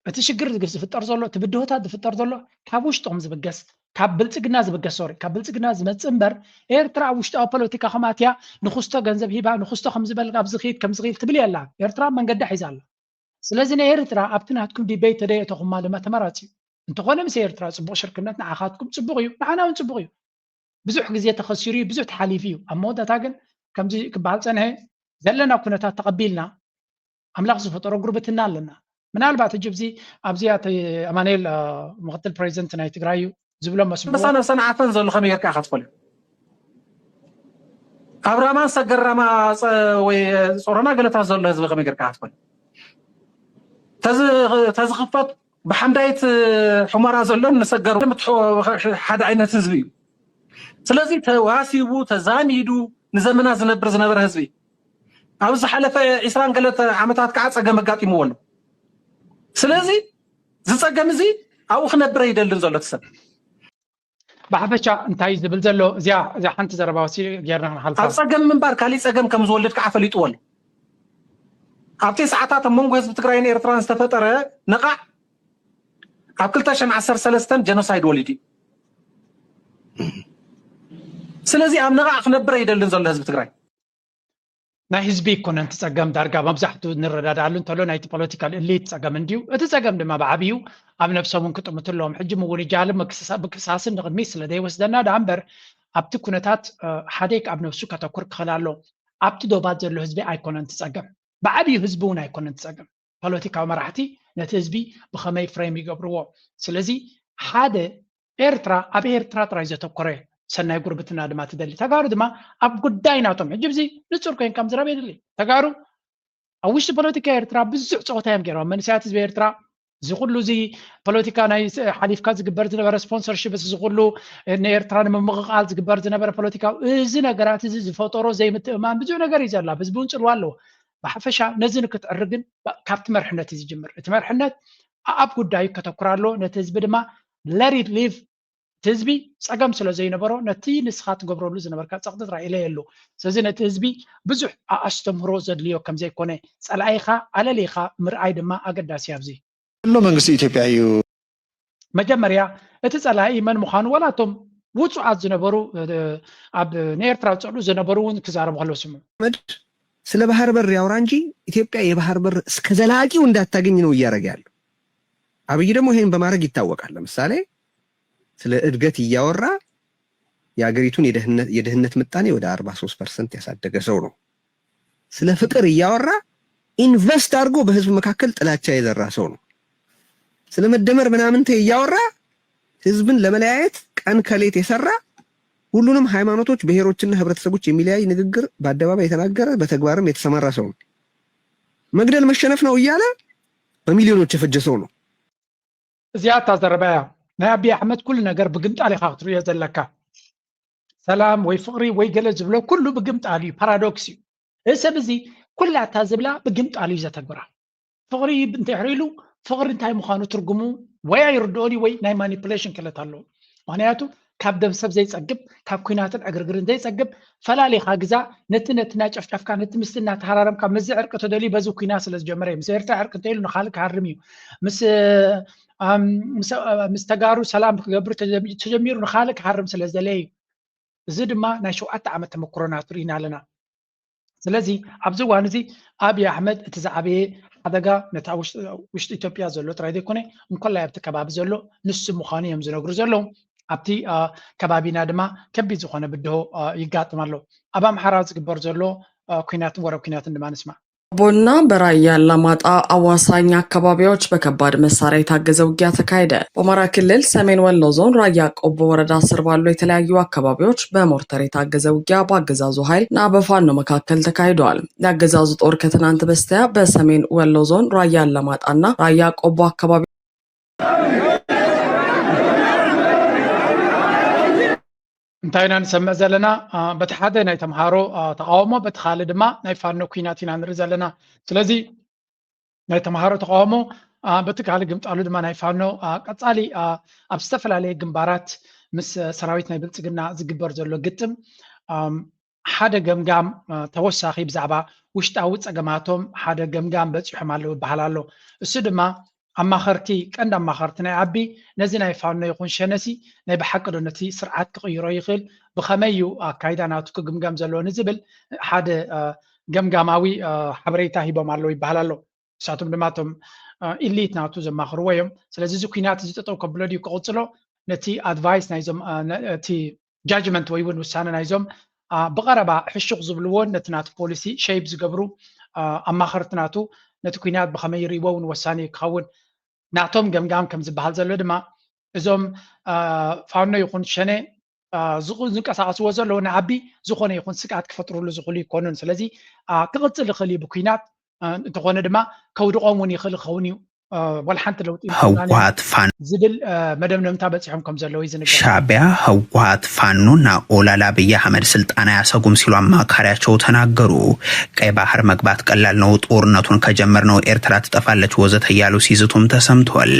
እቲ ሽግር ዝፍጠር ዘሎ እቲ ብድሆታት ዝፍጠር ዘሎ ካብ ውሽጦም ዝብገስ ካብ ብልፅግና ዝብገስ ሶሪ ካብ ብልፅግና ዝመፅእ እምበር ኤርትራ ኣብ ውሽጣዊ ፖለቲካ ከማትያ ንክስቶ ገንዘብ ሂባ ንክስቶ ከምዝበል ኣብዚ ኺድ ከምዚ ኺድ ትብል የላ። ኤርትራ መንገዳ ሒዛ ኣላ። ስለዚ ንኤርትራ ኣብቲ ናትኩም ዲበይት ተደየእተኹማ ድማ ተመራፂ እዩ። እንተኾነ ምስ ኤርትራ ፅቡቕ ሽርክነት ንዓኻትኩም ፅቡቕ እዩ፣ ንዓና እውን ፅቡቕ እዩ። ብዙሕ ግዜ ተኸሲሩ እዩ፣ ብዙሕ ተሓሊፉ እዩ። ኣብ መወዳእታ ግን ከምዚ ክበሃል ፀንሐ ዘለና ኩነታት ተቐቢልና ኣምላኽ ዝፈጠሮ ጉርብትና ኣለና። ምናልባት ሕጂ ኣብዚ ኣብዚ ኣማኑኤል ምክትል ፕሬዚደንት ናይ ትግራይ እዩ ዝብሎ መስምዑ። ነብሳ ነብሰን ዓፈን ዘሎ ከመይ ጌርካ ኢኻ ትፈልዮ? ኣብ ራማን ሰገር ራማ ወይ ጾሮና ገለታት ዘሎ ህዝቢ ከመይ ጌርካ ኢኻ ትፈልዮ? ተዝኽፈት ብሓምዳይት ሑመራ ዘሎን ንሰገር ሓደ ዓይነት ህዝቢ እዩ። ስለዚ ተዋሲቡ ተዛሚዱ ንዘመናት ዝነብር ዝነበረ ህዝቢ ኣብ ዝሓለፈ ዒስራን ገለ ዓመታት ከዓ ፀገም ኣጋጢምዎ ኣሎ። ስለዚ ዝፀገም እዚ ኣብኡ ክነብር ኣይደልን ዘሎ እቲ ሰብ። ብሓፈሻ እንታይ ዝብል ዘሎ እዚኣ እዚኣ ሓንቲ ዘረባ ወሲ ጌርና ክንሓልፋ ኣብ ፀገም ምንባር ካሊእ ፀገም ከም ዝወልድ ከዓ ፈሊጥዎ ኣሎ። ኣብቲ ሰዓታት ኣብ መንጎ ህዝቢ ትግራይን ኤርትራን ዝተፈጠረ ነቓዕ ኣብ ክልተ ሽሕን ዓሰርተ ሰለስተን ጀኖሳይድ ወሊዱ እዩ። ስለዚ ኣብ ነቓዕ ክነብር ኣይደልን ዘሎ ህዝቢ ትግራይ። ናይ ህዝቢ ኣይኮነን እቲ ፀገም ዳርጋ መብዛሕትኡ ንረዳድኣሉ እንተሎ ናይቲ ፖለቲካል እሊት ፀገም እንድዩ። እቲ ፀገም ድማ ብዓብዩ ኣብ ነብሶም እውን ክጥምቱ ኣለዎም። ሕጂ ምውንጃልን ምክስሳስን ንቕድሚት ስለ ዘይወስደና ደኣ እምበር ኣብቲ ኩነታት ሓደ ኣብ ነብሱ ከተኩር ክኽእል ኣለዎ። ኣብቲ ዶባት ዘሎ ህዝቢ ኣይኮነን እቲ ፀገም። ብዓብዩ ህዝቢ እውን ኣይኮነን እቲ ፀገም። ፖለቲካዊ መራሕቲ ነቲ ህዝቢ ብኸመይ ፍሬም ይገብርዎ? ስለዚ ሓደ ኤርትራ ኣብ ኤርትራ ጥራይ ዘተኮረ ሰናይ ጉርብትና ድማ ትደሊ። ተጋሩ ድማ ኣብ ጉዳይ ናቶም ሕጂ ብዚ ንጹር ኮይንካ ምዝራብ የድሊ። ተጋሩ ኣብ ውሽጢ ፖለቲካ ኤርትራ ብዙሕ ፀወታ እዮም ገይሮም። መንእሰያት ህዝቢ ኤርትራ እዚ ኩሉ እዚ ፖለቲካ ናይ ሓሊፍካ ዝግበር ዝነበረ ስፖንሰርሽፕ እዚ ኩሉ ንኤርትራ ንምምቕቓል ዝግበር ዝነበረ ፖለቲካዊ እዚ ነገራት እዚ ዝፈጠሮ ዘይምትእማን ብዙሕ ነገር እዩ ዘላ። ህዝቢ እውን ፅልዋ ኣለዎ። ብሓፈሻ ነዚ ንክትዕሪ ግን ካብቲ መርሕነት እዩ ዝጅምር። እቲ መርሕነት ኣብ ጉዳዩ ከተኩር ኣለዎ። ነቲ ህዝቢ ድማ let it live እቲ ህዝቢ ፀገም ስለ ዘይነበሮ ነቲ ንስኻ ትገብረሉ ዝነበርካ ፀቕጢ ጥራይ ኢለየሉ። ስለዚ ነቲ ህዝቢ ብዙሕ ኣስተምህሮ ዘድልዮ ከም ዘይኮነ ፀላኢኻ ኣለሊኻ ምርኣይ ድማ ኣገዳሲ እዩ። ኣብዚ ዘሎ መንግስቲ ኢትዮጵያ እዩ። መጀመርያ እቲ ፀላኢ መን ምዃኑ ዋላ እቶም ውጹዓት ዝነበሩ ኣብ ንኤርትራ ዝጸልኡ ዝነበሩ እውን ክዛረቡ ከለዉ ስምዑ። ስለ ባህር በር ያውራ እንጂ ኢትዮጵያ የባህር በር እስከ ዘላቂው እንዳታገኝ ነው እያደረገ ያለው። አብይ ደግሞ ይሄን በማድረግ ይታወቃል። ለምሳሌ ስለ እድገት እያወራ የሀገሪቱን የድህነት ምጣኔ ወደ አርባ ሶስት ፐርሰንት ያሳደገ ሰው ነው። ስለ ፍቅር እያወራ ኢንቨስት አድርጎ በህዝብ መካከል ጥላቻ የዘራ ሰው ነው። ስለ መደመር ምናምንቴ እያወራ ህዝብን ለመለያየት ቀን ከሌት የሰራ፣ ሁሉንም ሃይማኖቶች፣ ብሔሮችና ህብረተሰቦች የሚለያይ ንግግር በአደባባይ የተናገረ፣ በተግባርም የተሰማራ ሰው ነው። መግደል መሸነፍ ነው እያለ በሚሊዮኖች የፈጀ ሰው ነው። እዚኣ እታ ዘረባ እያ። ናይ ኣቢይ ኣሕመድ ኩሉ ነገር ብግምጣል ኢኻ ክትርእዮ ዘለካ። ሰላም ወይ ፍቕሪ ወይ ገለ ዝብሎ ኩሉ ብግምጣል እዩ፣ ፓራዶክስ እዩ። እዚ ሰብ እዚ ኩላ እታ ዝብላ ብግምጣል እዩ ዘተግብራ። ፍቕሪ እንድሕር ኢሉ ፍቕሪ እንታይ ምዃኑ ትርጉሙ ወይ ኣይርድኦን እዩ ወይ ናይ ማኒፕሌሽን ክእለት ኣለዎ። ምኽንያቱ ካብ ደም ሰብ ዘይጸግብ፣ ካብ ኲናትን ዕግርግርን ዘይጸግብ፣ ፈላሊኻ ግዛ፣ ነቲ ነቲ እናጨፍጨፍካ፣ ነቲ ምስቲ እናተሃራረምካ፣ ምስዚ ዕርቂ ተደልዩ በዚ ኲናት ስለ ዝጀመረ እዩ። ምስ ኤርትራ ዕርቂ እንተኢሉ ንኻልእ ክሃርም እዩ። ምስ ምስ ተጋሩ ሰላም ክገብር ተጀሚሩ ንኻልእ ክሃርም ስለ ዝደለየ እዩ። እዚ ድማ ናይ ሸውዓተ ዓመት ተመክሮና ርኢና ኣለና። ስለዚ ኣብዚ እዋን እዚ ኣብይ ኣሕመድ እቲ ዝዓበየ ሓደጋ ነታ ውሽጢ ኢትዮጵያ ዘሎ ጥራይ ዘይኮነ እንኮላይ ኣብቲ ከባቢ ዘሎ ንሱ ምዃኑ እዮም ዝነግሩ ዘለዉ። ኣብቲ ከባቢና ድማ ከቢድ ዝኾነ ብድሆ ይጋጥም ኣሎ። ኣብ ኣምሓራ ዝግበር ዘሎ ኲናትን ወረብ ኲናትን ድማ ንስማዕ። ቦና በራያ አላማጣ አዋሳኝ አካባቢዎች በከባድ መሳሪያ የታገዘ ውጊያ ተካሄደ። በአማራ ክልል ሰሜን ወሎ ዞን ራያ ቆቦ ወረዳ ስር ባሉ የተለያዩ አካባቢዎች በሞርተር የታገዘ ውጊያ በአገዛዙ ኃይል እና በፋኖ መካከል ተካሂደዋል። የአገዛዙ ጦር ከትናንት በስቲያ በሰሜን ወሎ ዞን ራያ አላማጣና ራያ ቆቦ አካባቢ እንታይ ኢና ንሰምዕ ዘለና? በቲ ሓደ ናይ ተምሃሮ ተቃውሞ፣ በቲ ካልእ ድማ ናይ ፋኖ ኲናት ኢና ንርኢ ዘለና። ስለዚ ናይ ተምሃሮ ተቃውሞ በቲ ካልእ ግምጣሉ ድማ ናይ ፋኖ ቀጻሊ ኣብ ዝተፈላለየ ግንባራት ምስ ሰራዊት ናይ ብልጽግና ዝግበር ዘሎ ግጥም ሓደ ገምጋም ተወሳኺ ብዛዕባ ውሽጣዊ ጸገማቶም ሓደ ገምጋም በጺሖም ኣለዉ ይበሃል ኣሎ። እሱ ድማ ኣማኸርቲ ቀንዲ ኣማኸርቲ ናይ ኣቢ ነዚ ናይ ፋኖ ይኹን ሸነሲ ናይ ብሓቂ ዶ ነቲ ስርዓት ክቕይሮ ይኽእል፣ ብኸመይ እዩ ኣካይዳ ናቱ ክግምገም ዘለዎ ንዝብል ሓደ ገምጋማዊ ሓበሬታ ሂቦም ኣለዉ ይበሃል ኣሎ። ንሳቶም ድማ እቶም ኢሊት ናቱ ዘማኽርዎ እዮም። ስለዚ እዚ ኲናት እዚ ጠጠው ከብሎ ድዩ ክቕጽሎ ነቲ ኣድቫይስ ናይዞም እቲ ጃጅመንት ወይ እውን ውሳነ ናይዞም ብቐረባ ሕሹኽ ዝብልዎን ነቲ ናቱ ፖሊሲ ሸይፕ ዝገብሩ ኣማኸርቲ ናቱ ነቲ ኲናት ብኸመይ ይርእይዎ እውን ወሳኒ ክኸውን ናቶም ገምጋም ከም ዝበሃል ዘሎ ድማ እዞም ፋኖ ይኹን ሸኔ ዝንቀሳቀስዎ ዘለዉ ንዓቢ ዝኾነ ይኹን ስግኣት ክፈጥርሉ ዝኽእሉ ይኮኑን። ስለዚ ክቕፅል ይኽእል እዩ ብኲናት እንተኾነ ድማ ከውድቖም እውን ይኽእል ክኸውን እዩ ወላ ሓንቲ ለውጢ ህወሓት ፋኖ ዝብል መደምደምታ በፂሖም ከም ዘለዉ እዩ ዝንገር። ሻዕቢያ ህወሓት ፋኖና ኦላላ ኣብይ ኣሕመድ ስልጣን ኣያሰጉም ሲሉ ኣማካሪያቸው ተናገሩ። ቀይ ባህር መግባት ቀላል ነው፣ ጦርነቱን ከጀመርነው ኤርትራ ትጠፋለች ወዘተ እያሉ ሲዝቱም ተሰምቷል።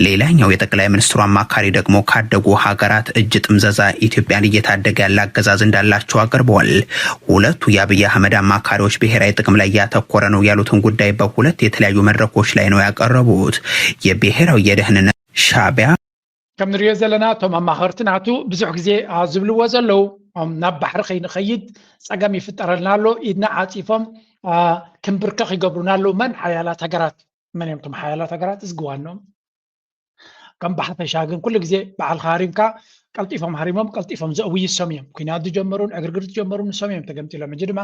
ሌላኛው የጠቅላይ ሚኒስትሩ አማካሪ ደግሞ ካደጉ ሀገራት እጅ ጥምዘዛ ኢትዮጵያን እየታደገ ያለ አገዛዝ እንዳላቸው አቅርበዋል። ሁለቱ የአብይ አህመድ አማካሪዎች ብሔራዊ ጥቅም ላይ ያተኮረ ነው ያሉትን ጉዳይ በሁለት የተለያዩ መድረኮች ላይ ነው ያቀረቡት። የብሔራዊ የደህንነት ሻዕቢያ ከም ንሪኦ ዘለና እቶም ኣማኸርቲ ናቱ ብዙሕ ግዜ ዝብልዎ ዘለዉ ናብ ባሕሪ ከይንኸይድ ፀገም ይፍጠረልና ኣሎ፣ ኢድና ዓፂፎም ክንብርከኽ ይገብሩና ኣለዉ። መን ሓያላት ሃገራት? መን እዮም እቶም ሓያላት ሃገራት? እዝግዋኖም ከም ብሓፈሻ ግን ኩሉ ግዜ ባዕልካ ሃሪምካ ቀልጢፎም ሃሪሞም ቀልጢፎም ዘእውዩ እሶም እዮም። ኩናት ዝጀመሩን ዕግርግር ዝጀመሩን እሶም እዮም ተገምጢሎም። ሕጂ ድማ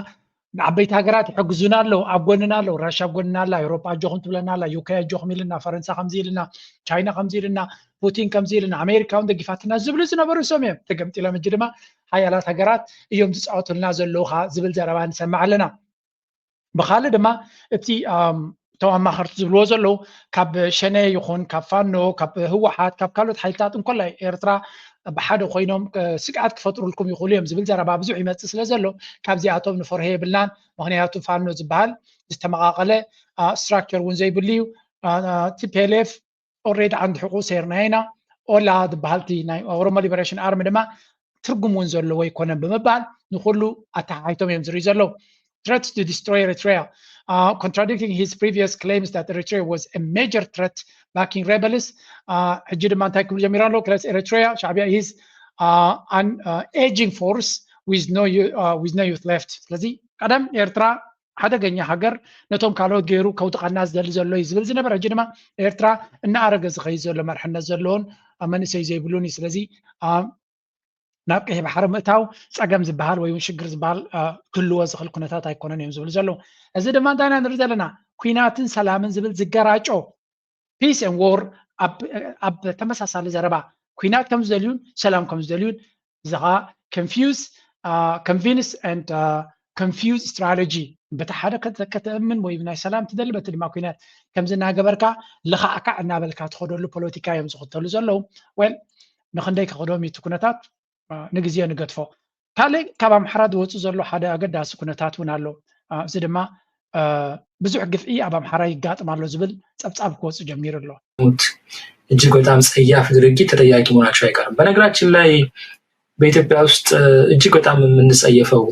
ንዓበይቲ ሃገራት ይሕግዙና ኣለዉ፣ ኣብ ጎንና ኣለዉ። ራሻ ኣብ ጎንና ኣላ፣ ኤውሮጳ ኣጆኹም ትብለና ኣላ፣ ዩኬ ኣጆኹም ኢልና፣ ፈረንሳ ከምዚ ኢልና፣ ቻይና ከምዚ ኢልና፣ ፑቲን ከምዚ ኢልና፣ ኣሜሪካ እውን ደጊፋትና ዝብሉ ዝነበሩ እሶም እዮም ተገምጢሎም። ሕጂ ድማ ሓያላት ሃገራት እዮም ዝፃወቱልና ዘለዉ ኸዓ ዝብል ዘረባ ንሰምዕ ኣለና። ብኻልእ ድማ እቲ እቶም ኣማኸርቲ ዝብልዎ ዘለዉ ካብ ሸኔ ይኹን ካብ ፋኖ ካብ ህወሓት ካብ ካልኦት ሓይልታት እንኮላይ ኤርትራ ብሓደ ኮይኖም ስግኣት ክፈጥሩልኩም ይኽእሉ እዮም ዝብል ዘረባ ብዙሕ ይመፅእ ስለ ዘሎ ካብዚኣቶም ንፈርሆ የብልናን። ምኽንያቱ ፋኖ ዝበሃል ዝተመቓቐለ ስትራክቸር እውን ዘይብሉ እዩ። ቲፒኤልኤፍ ኦልሬዲ ዓንዲ ሕቁ ሰይርናዮ ኢና። ኦላ ዝበሃል እቲ ናይ ኦሮሞ ሊበሬሽን ኣርሚ ድማ ትርጉም እውን ዘለዎ ኣይኮነን ብምባል ንኩሉ ኣተሓሒቶም እዮም ዝርኢ ዘለዉ። Threats to destroy Eritrea, uh, contradicting his previous claims that Eritrea was a major threat backing rebels. ሕጂ ድማ እንታይ ክብሉ ጀሚሮም ኣለዉ? ክለስ ኤሪትሪያ ሻዕቢያ is uh, an uh, aging force with no, you, uh, with no youth left። ስለዚ ቀደም ኤርትራ ሓደገኛ ሃገር ነቶም ካልኦት ገይሩ ከውድቐና ዝደሊ ዘሎ እዩ ዝብል ዝነበረ፣ ሕጂ ድማ ኤርትራ እናኣረገ ዝኸይድ ዘሎ መርሕነት ዘለዎን መንእሰይ ዘይብሉን እዩ። ስለዚ ናብ ቀይሕ ባሕሪ ምእታው ጸገም ዝበሃል ወይ እውን ሽግር ዝበሃል ክህልዎ ዝኽእል ኩነታት ኣይኮነን እዮም ዝብሉ ዘለዉ። እዚ ድማ እንታይ ኢና ንርኢ ዘለና? ኩናትን ሰላምን ዝብል ዝገራጮ፣ peace and war፣ ኣብ ተመሳሳሊ ዘረባ ኩናት ከም ዝደልዩን ሰላም ከም ዝደልዩን፣ እዚ ኸዓ confuse, convince and confuse strategy። በቲ ሓደ ከተእምን ወይ ናይ ሰላም ትደሊ፣ በቲ ድማ ኩናት ከምዚ እናገበርካ ልኻዕካዕ እናበልካ ትኸደሉ ፖለቲካ እዮም ዝኽተሉ ዘለዉ። ወል ንክንደይ ክኽዶም እዩ እቲ ኩነታት ንግዜ ንገድፎ። ካልእ ካብ ኣምሓራ ዝወፁ ዘሎ ሓደ ኣገዳሲ ኩነታት እውን ኣሎ። እዚ ድማ ብዙሕ ግፍዒ ኣብ ኣምሓራ ይጋጥም ኣሎ ዝብል ፀብፃብ ክወፁ ጀሚሩ ኣሎ። እጅግ በጣም ጸያፍ ድርጊት ተጠያቂ መሆናቸው አይቀርም። በነገራችን ላይ በኢትዮጵያ ውስጥ እጅግ በጣም የምንጸየፈው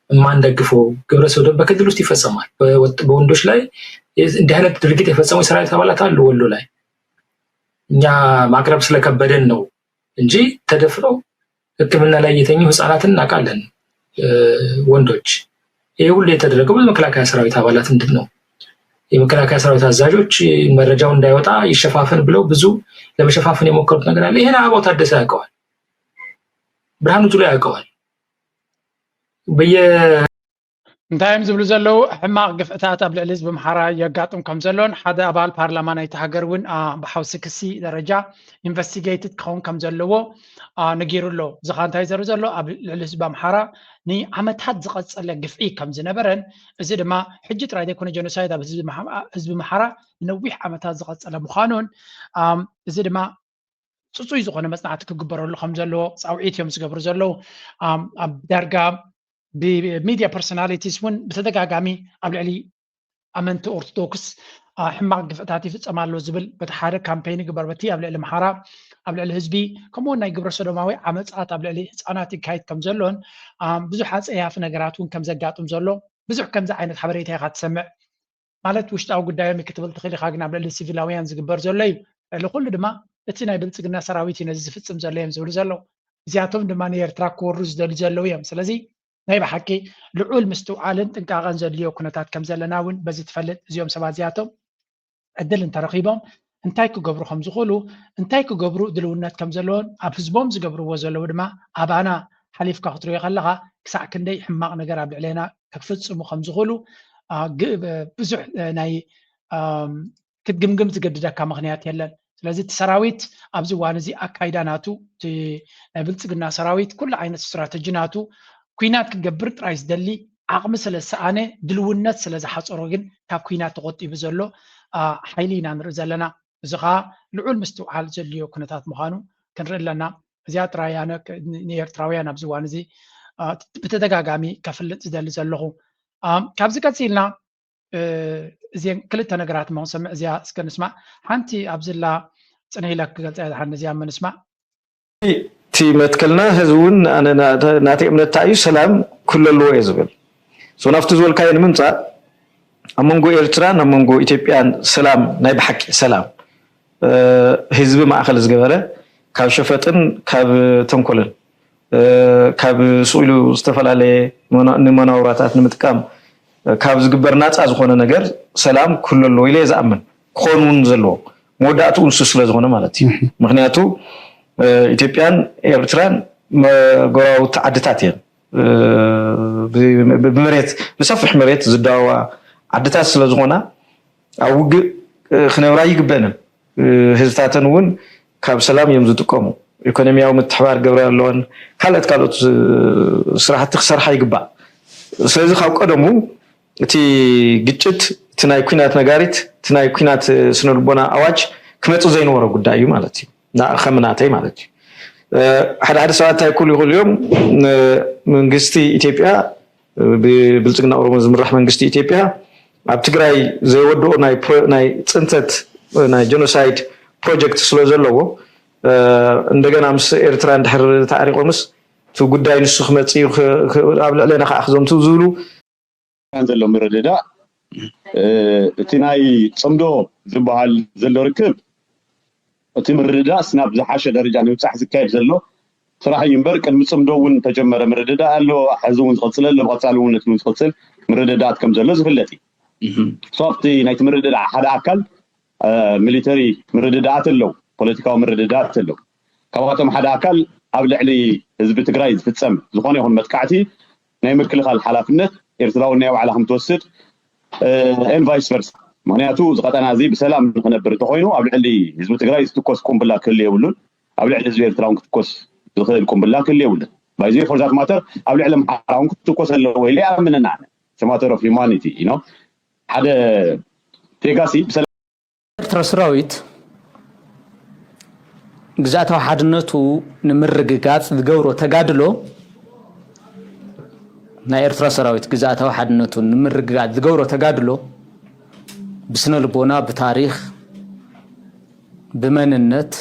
የማንደግፈው ግብረ ሰዶም በክልል ውስጥ ይፈጸማል። በወንዶች ላይ እንዲህ አይነት ድርጊት የፈጸሙ የሰራዊት አባላት አሉ ወሎ ላይ። እኛ ማቅረብ ስለከበደን ነው እንጂ ተደፍረው ሕክምና ላይ የተኙ ህጻናትን እናውቃለን። ወንዶች ይህ ሁሉ የተደረገው በመከላከያ ሰራዊት አባላት እንድን ነው። የመከላከያ ሰራዊት አዛዦች መረጃው እንዳይወጣ ይሸፋፈን ብለው ብዙ ለመሸፋፈን የሞከሩት ነገር አለ። ይሄን አበባው ታደሰ ያውቀዋል፣ ብርሃኑ ጁላ ያውቀዋል። በየ እንታይ እዮም ዝብሉ ዘለዉ? ሕማቕ ግፍዕታት ኣብ ልዕሊ ህዝቢ ኣምሓራ የጋጥም ከም ዘሎን ሓደ ኣባል ፓርላማ ናይቲ ሃገር እውን ብሓውሲ ክሲ ደረጃ ኢንቨስቲጌትድ ክኸውን ከም ዘለዎ ነጊሩ ኣሎ። እዚ ኸኣ እንታይ ዘርኢ ዘሎ? ኣብ ልዕሊ ህዝቢ ኣምሓራ ንዓመታት ዝቐጸለ ግፍዒ ከም ዝነበረን፣ እዚ ድማ ሕጂ ጥራይ ዘይኮነ ጀኖሳይድ ኣብ ህዝቢ ኣምሓራ ንነዊሕ ዓመታት ዝቐጸለ ምዃኑን፣ እዚ ድማ ጽጹይ ዝኾነ መጽናዕቲ ክግበረሉ ከም ዘለዎ ጻውዒት እዮም ዝገብሩ ዘለዉ። ኣብ ዳርጋ ብሚድያ ፐርሶናሊቲስ እውን ብተደጋጋሚ ኣብ ልዕሊ ኣመንቲ ኦርቶዶክስ ሕማቕ ግፍዕታት ይፍጸም ኣሎ ዝብል በቲ ሓደ ካምፔይን ይግበር፣ በቲ ኣብ ልዕሊ ኣምሓራ፣ ኣብ ልዕሊ ህዝቢ፣ ከምኡውን ናይ ግብረ ሰዶማዊ ዓመጻት ኣብ ልዕሊ ህጻናት ይካየድ ከም ዘሎን ብዙሕ ኣጸያፊ ነገራት እውን ከም ዘጋጥም ዘሎ ብዙሕ ከምዚ ዓይነት ሓበሬታ ኢኻ ትሰምዕ። ማለት ውሽጣዊ ጉዳዮም እዩ ክትብል ትኽእል ኢኻ፣ ግን ኣብ ልዕሊ ሲቪላውያን ዝግበር ዘሎ እዩ። ልዕሊ ኩሉ ድማ እቲ ናይ ብልጽግና ሰራዊት እዩ ነዚ ዝፍጽም ዘሎ እዮም ዝብሉ ዘለዉ። እዚኣቶም ድማ ንኤርትራ ክወሩ ዝደልዩ ዘለዉ እዮም። ስለዚ ናይ ብሓቂ ልዑል ምስትውዓልን ጥንቃቐን ዘድልዮ ኩነታት ከም ዘለና እውን በዚ ትፈልጥ። እዚኦም ሰባት እዚኣቶም ዕድል እንተረኺቦም እንታይ ክገብሩ ከም ዝኽእሉ፣ እንታይ ክገብሩ ድልውነት ከም ዘለዎን ኣብ ህዝቦም ዝገብርዎ ዘለዉ ድማ ኣባና ሓሊፍካ ክትሪኦ ከለኻ ክሳዕ ክንደይ ሕማቕ ነገር ኣብ ልዕሌና ክፍጽሙ ከም ዝኽእሉ ብዙሕ ናይ ክትግምግም ዝገድደካ ምኽንያት የለን። ስለዚ እቲ ሰራዊት ኣብዚ እዋን እዚ ኣካይዳ ናቱ፣ እቲ ናይ ብልጽግና ሰራዊት ኩሉ ዓይነት ስትራተጂ ናቱ ኩናት ክገብር ጥራይ ዝደሊ ዓቕሚ ስለ ዝሰኣነ ድልውነት ስለ ዝሓፀሮ ግን ካብ ኩናት ተቆጢቡ ዘሎ ሓይሊ ኢና ንርኢ ዘለና። እዚ ከዓ ልዑል ምስትውዓል ዘድልዮ ኩነታት ምዃኑ ክንርኢ ኣለና። እዚኣ ጥራይ ኣነ ንኤርትራውያን ኣብዚ እዋን እዚ ብተደጋጋሚ ከፍልጥ ዝደሊ ዘለኹ። ካብዚ ቀፂልና እዚን ክልተ ነገራት እሞ ክንሰምዕ እዚኣ እስከ ንስማዕ። ሓንቲ ኣብዝላ ፅንህ ኢለ ክገልፃ እየ ዝሓን እዚኣ እሞ ንስማዕ። እቲ መትከልና ህዝቢ እውን ኣነ ናተይ እምነት እንታይ እዩ ሰላም ክህሉ ኣለዎ እየ ዝብል። ናብቲ ዝበልካዮ ንምምፃእ ኣብ መንጎ ኤርትራን ኣብ መንጎ ኢትዮጵያን ሰላም ናይ ብሓቂ ሰላም ህዝቢ ማእኸል ዝገበረ ካብ ሸፈጥን ካብ ተንኮልን ካብ ስኢሉ ዝተፈላለየ ንመናውራታት ንምጥቃም ካብ ዝግበር ናፃ ዝኾነ ነገር ሰላም ክህሉ ኣለዎ ኢለ እየ ዝኣምን። ክኾን እውን ዘለዎ መወዳእትኡ ንሱ ስለ ዝኾነ ማለት እዩ። ምክንያቱ ኢትዮጵያን ኤርትራን ጎረባብቲ ዓድታት እየን። ብመሬት ብሰፊሕ መሬት ዝዳወባ ዓድታት ስለ ዝኾና ኣብ ውግእ ክነብራ ይግበእንን ህዝብታተን እውን ካብ ሰላም እዮም ዝጥቀሙ። ኢኮኖሚያዊ ምትሕባር ክገብራ ኣለወን፣ ካልኦት ካልኦት ስራሕቲ ክሰርሓ ይግባእ። ስለዚ ካብ ቀደሙ እቲ ግጭት እቲ ናይ ኲናት ነጋሪት እቲ ናይ ኲናት ስነልቦና ኣዋጅ ክመፅእ ዘይነበሮ ጉዳይ እዩ ማለት እዩ። ከምናተይ ማለት እዩ። ሓደ ሓደ ሰባት እንታይ ክብሉ ይኽእሉ እዮም? መንግስቲ ኢትዮጵያ ብብልፅግና ኦሮሞ ዝምራሕ መንግስቲ ኢትዮጵያ ኣብ ትግራይ ዘይወድኦ ናይ ፅንተት ናይ ጀኖሳይድ ፕሮጀክት ስለ ዘለዎ እንደገና ምስ ኤርትራ እንድሕር ተዓሪቆምስ እቲ ጉዳይ ንሱ ክመፅእ እዩ ኣብ ልዕለና ከዓ ክዘምቱ ዝብሉ ዘሎ ምርድዳእ እቲ ናይ ፅምዶ ዝበሃል ዘሎ ርክብ እቲ ምርድዳእ ናብ ዝሓሸ ደረጃ ንምብፃሕ ዝካየድ ዘሎ ስራሕ እዩ እምበር፣ ቅድሚ ጽምዶ እውን ተጀመረ ምርድዳእ ኣሎ። ሕዚ እውን ዝቐጽል ኣሎ። ብቐጻሊ እውን ነቲ እውን ዝቐጽል ምርድዳኣት ከም ዘሎ ዝፍለጥ እዩ። ሶ ኣብቲ ናይቲ ምርድዳእ ሓደ ኣካል ሚሊተሪ ምርድዳኣት ኣለዉ፣ ፖለቲካዊ ምርድዳኣት ኣለዉ። ካብኣቶም ሓደ ኣካል ኣብ ልዕሊ ህዝቢ ትግራይ ዝፍጸም ዝኾነ ይኹን መጥቃዕቲ ናይ ምክልኻል ሓላፍነት ኤርትራዊ ናይ ባዕላ ከም ትወስድ፣ ኤን ቫይስ ቨርሳ። ምክንያቱ እዚ ቀጠና እዚ ብሰላም ንክነብር እንተኮይኑ ኣብ ልዕሊ ህዝቢ ትግራይ ዝትኮስ ቁምብላ ክህሉ የብሉን። ኣብ ልዕሊ ህዝቢ ኤርትራ እውን ክትኮስ ዝኽእል ቁምብላ ክህሉ የብሉን። ባይዘ ፎር ዛት ማተር ኣብ ልዕሊ ኣምሓራ እውን ክትኮስ ኣለዎ ኢለ ይኣምንን ኣነ። ማተር ኦፍ ሂማኒቲ። ሓደ ቴጋሲ ብሰላም ኤርትራ ሰራዊት ግዝኣታዊ ሓድነቱ ንምርግጋጽ ዝገብሮ ተጋድሎ ናይ ኤርትራ ሰራዊት ግዝኣታዊ ሓድነቱ ንምርግጋጽ ዝገብሮ ተጋድሎ ብስነ ልቦና፣ ብታሪኽ፣ ብመንነት፣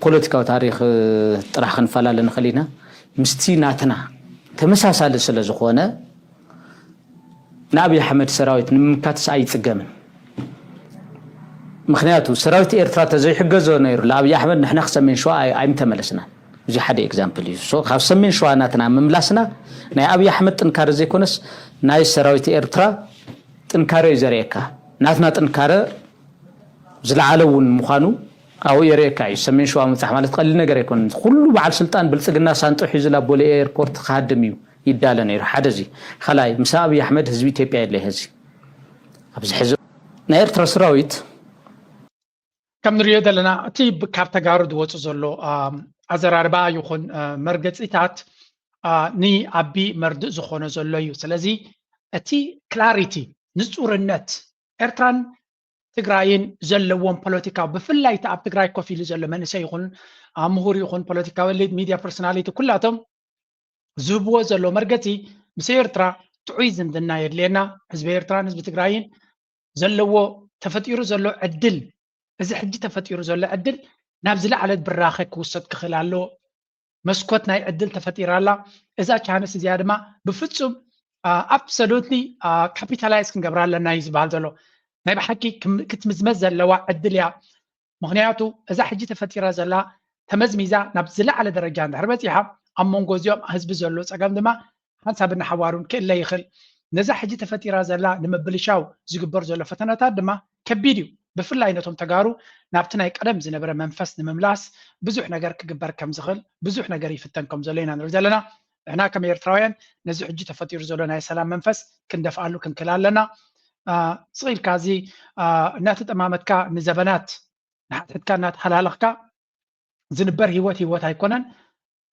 ፖለቲካዊ ታሪኽ ጥራሕ ክንፈላለ ንኽእል ኢና። ምስቲ ናትና ተመሳሳሊ ስለ ዝኾነ ንኣብይ ኣሕመድ ሰራዊት ንምምካትስ ኣይፅገምን። ምክንያቱ ሰራዊት ኤርትራ ተዘይሕገዞ ነይሩ ለኣብይ ኣሕመድ ንሕና ክሰሜን ሸዋ ኣይምተመለስናን። እዚ ሓደ ኤግዛምፕል እዩ። ካብ ሰሜን ሸዋ ናትና ምምላስና ናይ ኣብይ ኣሕመድ ጥንካረ ዘይኮነስ ናይ ሰራዊት ኤርትራ ጥንካረ እዩ ዘርእየካ። ናትና ጥንካረ ዝለዓለ እውን ምዃኑ ኣብኡ የርእየካ እዩ። ሰሜን ሸዋ ምብፃሕ ማለት ቀሊል ነገር ኣይኮነን። ኩሉ በዓል ስልጣን ብልፅግና ሳንጦ ሒዙ ናብ ቦሌ ኤርፖርት ክሃድም እዩ ይዳለ ነይሩ። ሓደ እዚ። ካልኣይ ምስ ኣብይ ኣሕመድ ህዝቢ ኢትዮጵያ የድለይ። ሕዚ ኣብዚ ሕዚ ናይ ኤርትራ ሰራዊት ከም ንሪኦ ዘለና እቲ ካብ ተጋሩ ዝወፁ ዘሎ ኣዘራርባ ይኹን መርገፂታት ንኣቢ መርድእ ዝኾነ ዘሎ እዩ። ስለዚ እቲ ክላሪቲ ንፁርነት ኤርትራን ትግራይን ዘለዎም ፖለቲካዊ ብፍላይ እቲ ኣብ ትግራይ ኮፍ ኢሉ ዘሎ መንእሰይ ይኹን ምሁር ይኹን ፖለቲካዊ ኤሊት ሚድያ ፐርሶናሊቲ ኩላቶም ዝህብዎ ዘሎ መርገፂ ምስ ኤርትራ ጥዑይ ዝምድና የድልየና። ህዝቢ ኤርትራን ህዝቢ ትግራይን ዘለዎ ተፈጢሩ ዘሎ ዕድል እዚ ሕጂ ተፈጢሩ ዘሎ ዕድል ናብ ዝለዓለ ብራኸ ክውሰድ ክኽእል ኣለዎ። መስኮት ናይ ዕድል ተፈጢራ ኣላ። እዛ ቻንስ እዚኣ ድማ ብፍፁም ኣብሶሉትሊ ካፒታላይዝ ክንገብራ ኣለና እዩ ዝበሃል ዘሎ። ናይ ብሓቂ ክትምዝመዝ ዘለዋ ዕድል እያ። ምክንያቱ እዛ ሕጂ ተፈጢራ ዘላ ተመዝሚዛ ናብ ዝለዓለ ደረጃ እንድሕር በፂሓ ኣብ መንጎ እዚኦም ህዝቢ ዘሎ ፀገም ድማ ሓንሳብ እናሓዋሩን ክእለ ይኽእል። ነዛ ሕጂ ተፈጢራ ዘላ ንምብልሻው ዝግበር ዘሎ ፈተነታት ድማ ከቢድ እዩ። ብፍላይ ነቶም ተጋሩ ናብቲ ናይ ቀደም ዝነበረ መንፈስ ንምምላስ ብዙሕ ነገር ክግበር ከም ዝኽእል ብዙሕ ነገር ይፍተን ከም ዘሎ ኢና ንርኢ ዘለና። ንሕና ከም ኤርትራውያን ነዚ ሕጂ ተፈጢሩ ዘሎ ናይ ሰላም መንፈስ ክንደፍኣሉ ክንክእል ኣለና። ስቕ ኢልካ እዚ እናተጠማመትካ ንዘበናት ንሓድሕድካ እናተሃላለኽካ ዝንበር ህይወት ህይወት ኣይኮነን።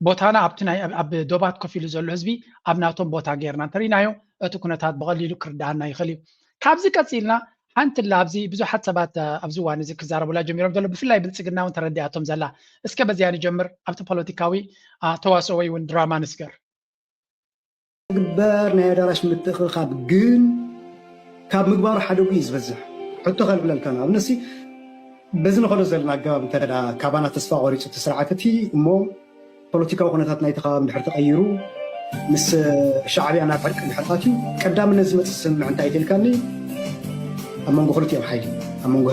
ቦታና ኣብቲ ናይ ኣብ ዶባት ኮፍ ኢሉ ዘሎ ህዝቢ ኣብ ናቶም ቦታ ጌርና እንተሪናዮ እቲ ኩነታት ብቐሊሉ ክርድኣና ይኽእል እዩ። ካብዚ ቀፂልና ሓንቲ ላ ኣብዚ ብዙሓት ሰባት ኣብዚ እዋን እዚ ክዛረቡላ ጀሚሮም ዘሎ ብፍላይ ብልፅግና እውን ተረዲኣቶም ዘላ። እስከ በዚኣ ንጀምር። ኣብቲ ፖለቲካዊ ተዋስኦ ወይ እውን ድራማ ንስገር። ግበር ናይ ኣዳራሽ ምትእኽኻብ ግን ካብ ምግባሩ ሓደጉ እዩ ዝበዝሕ። ሕቶ ከልዕለልካ ንኣብነት በዚ ንኸዶ ዘለና ኣገባብ እንተ ካባና ተስፋ ቆሪፁ እቲ ስርዓት እቲ እሞ ፖለቲካዊ ኩነታት ናይቲ ከባቢ እንድሕር ተቐይሩ ምስ ሻዕብያ ናብ ዕርቂ እንድሕር ኣትዩ ቀዳምነት ዝመፅእ ስምምዕ እንታይ እዩ ኢልካኒ ኣብ መንጎ ክልቲኦም ሓይሊ ኣብ መንጎ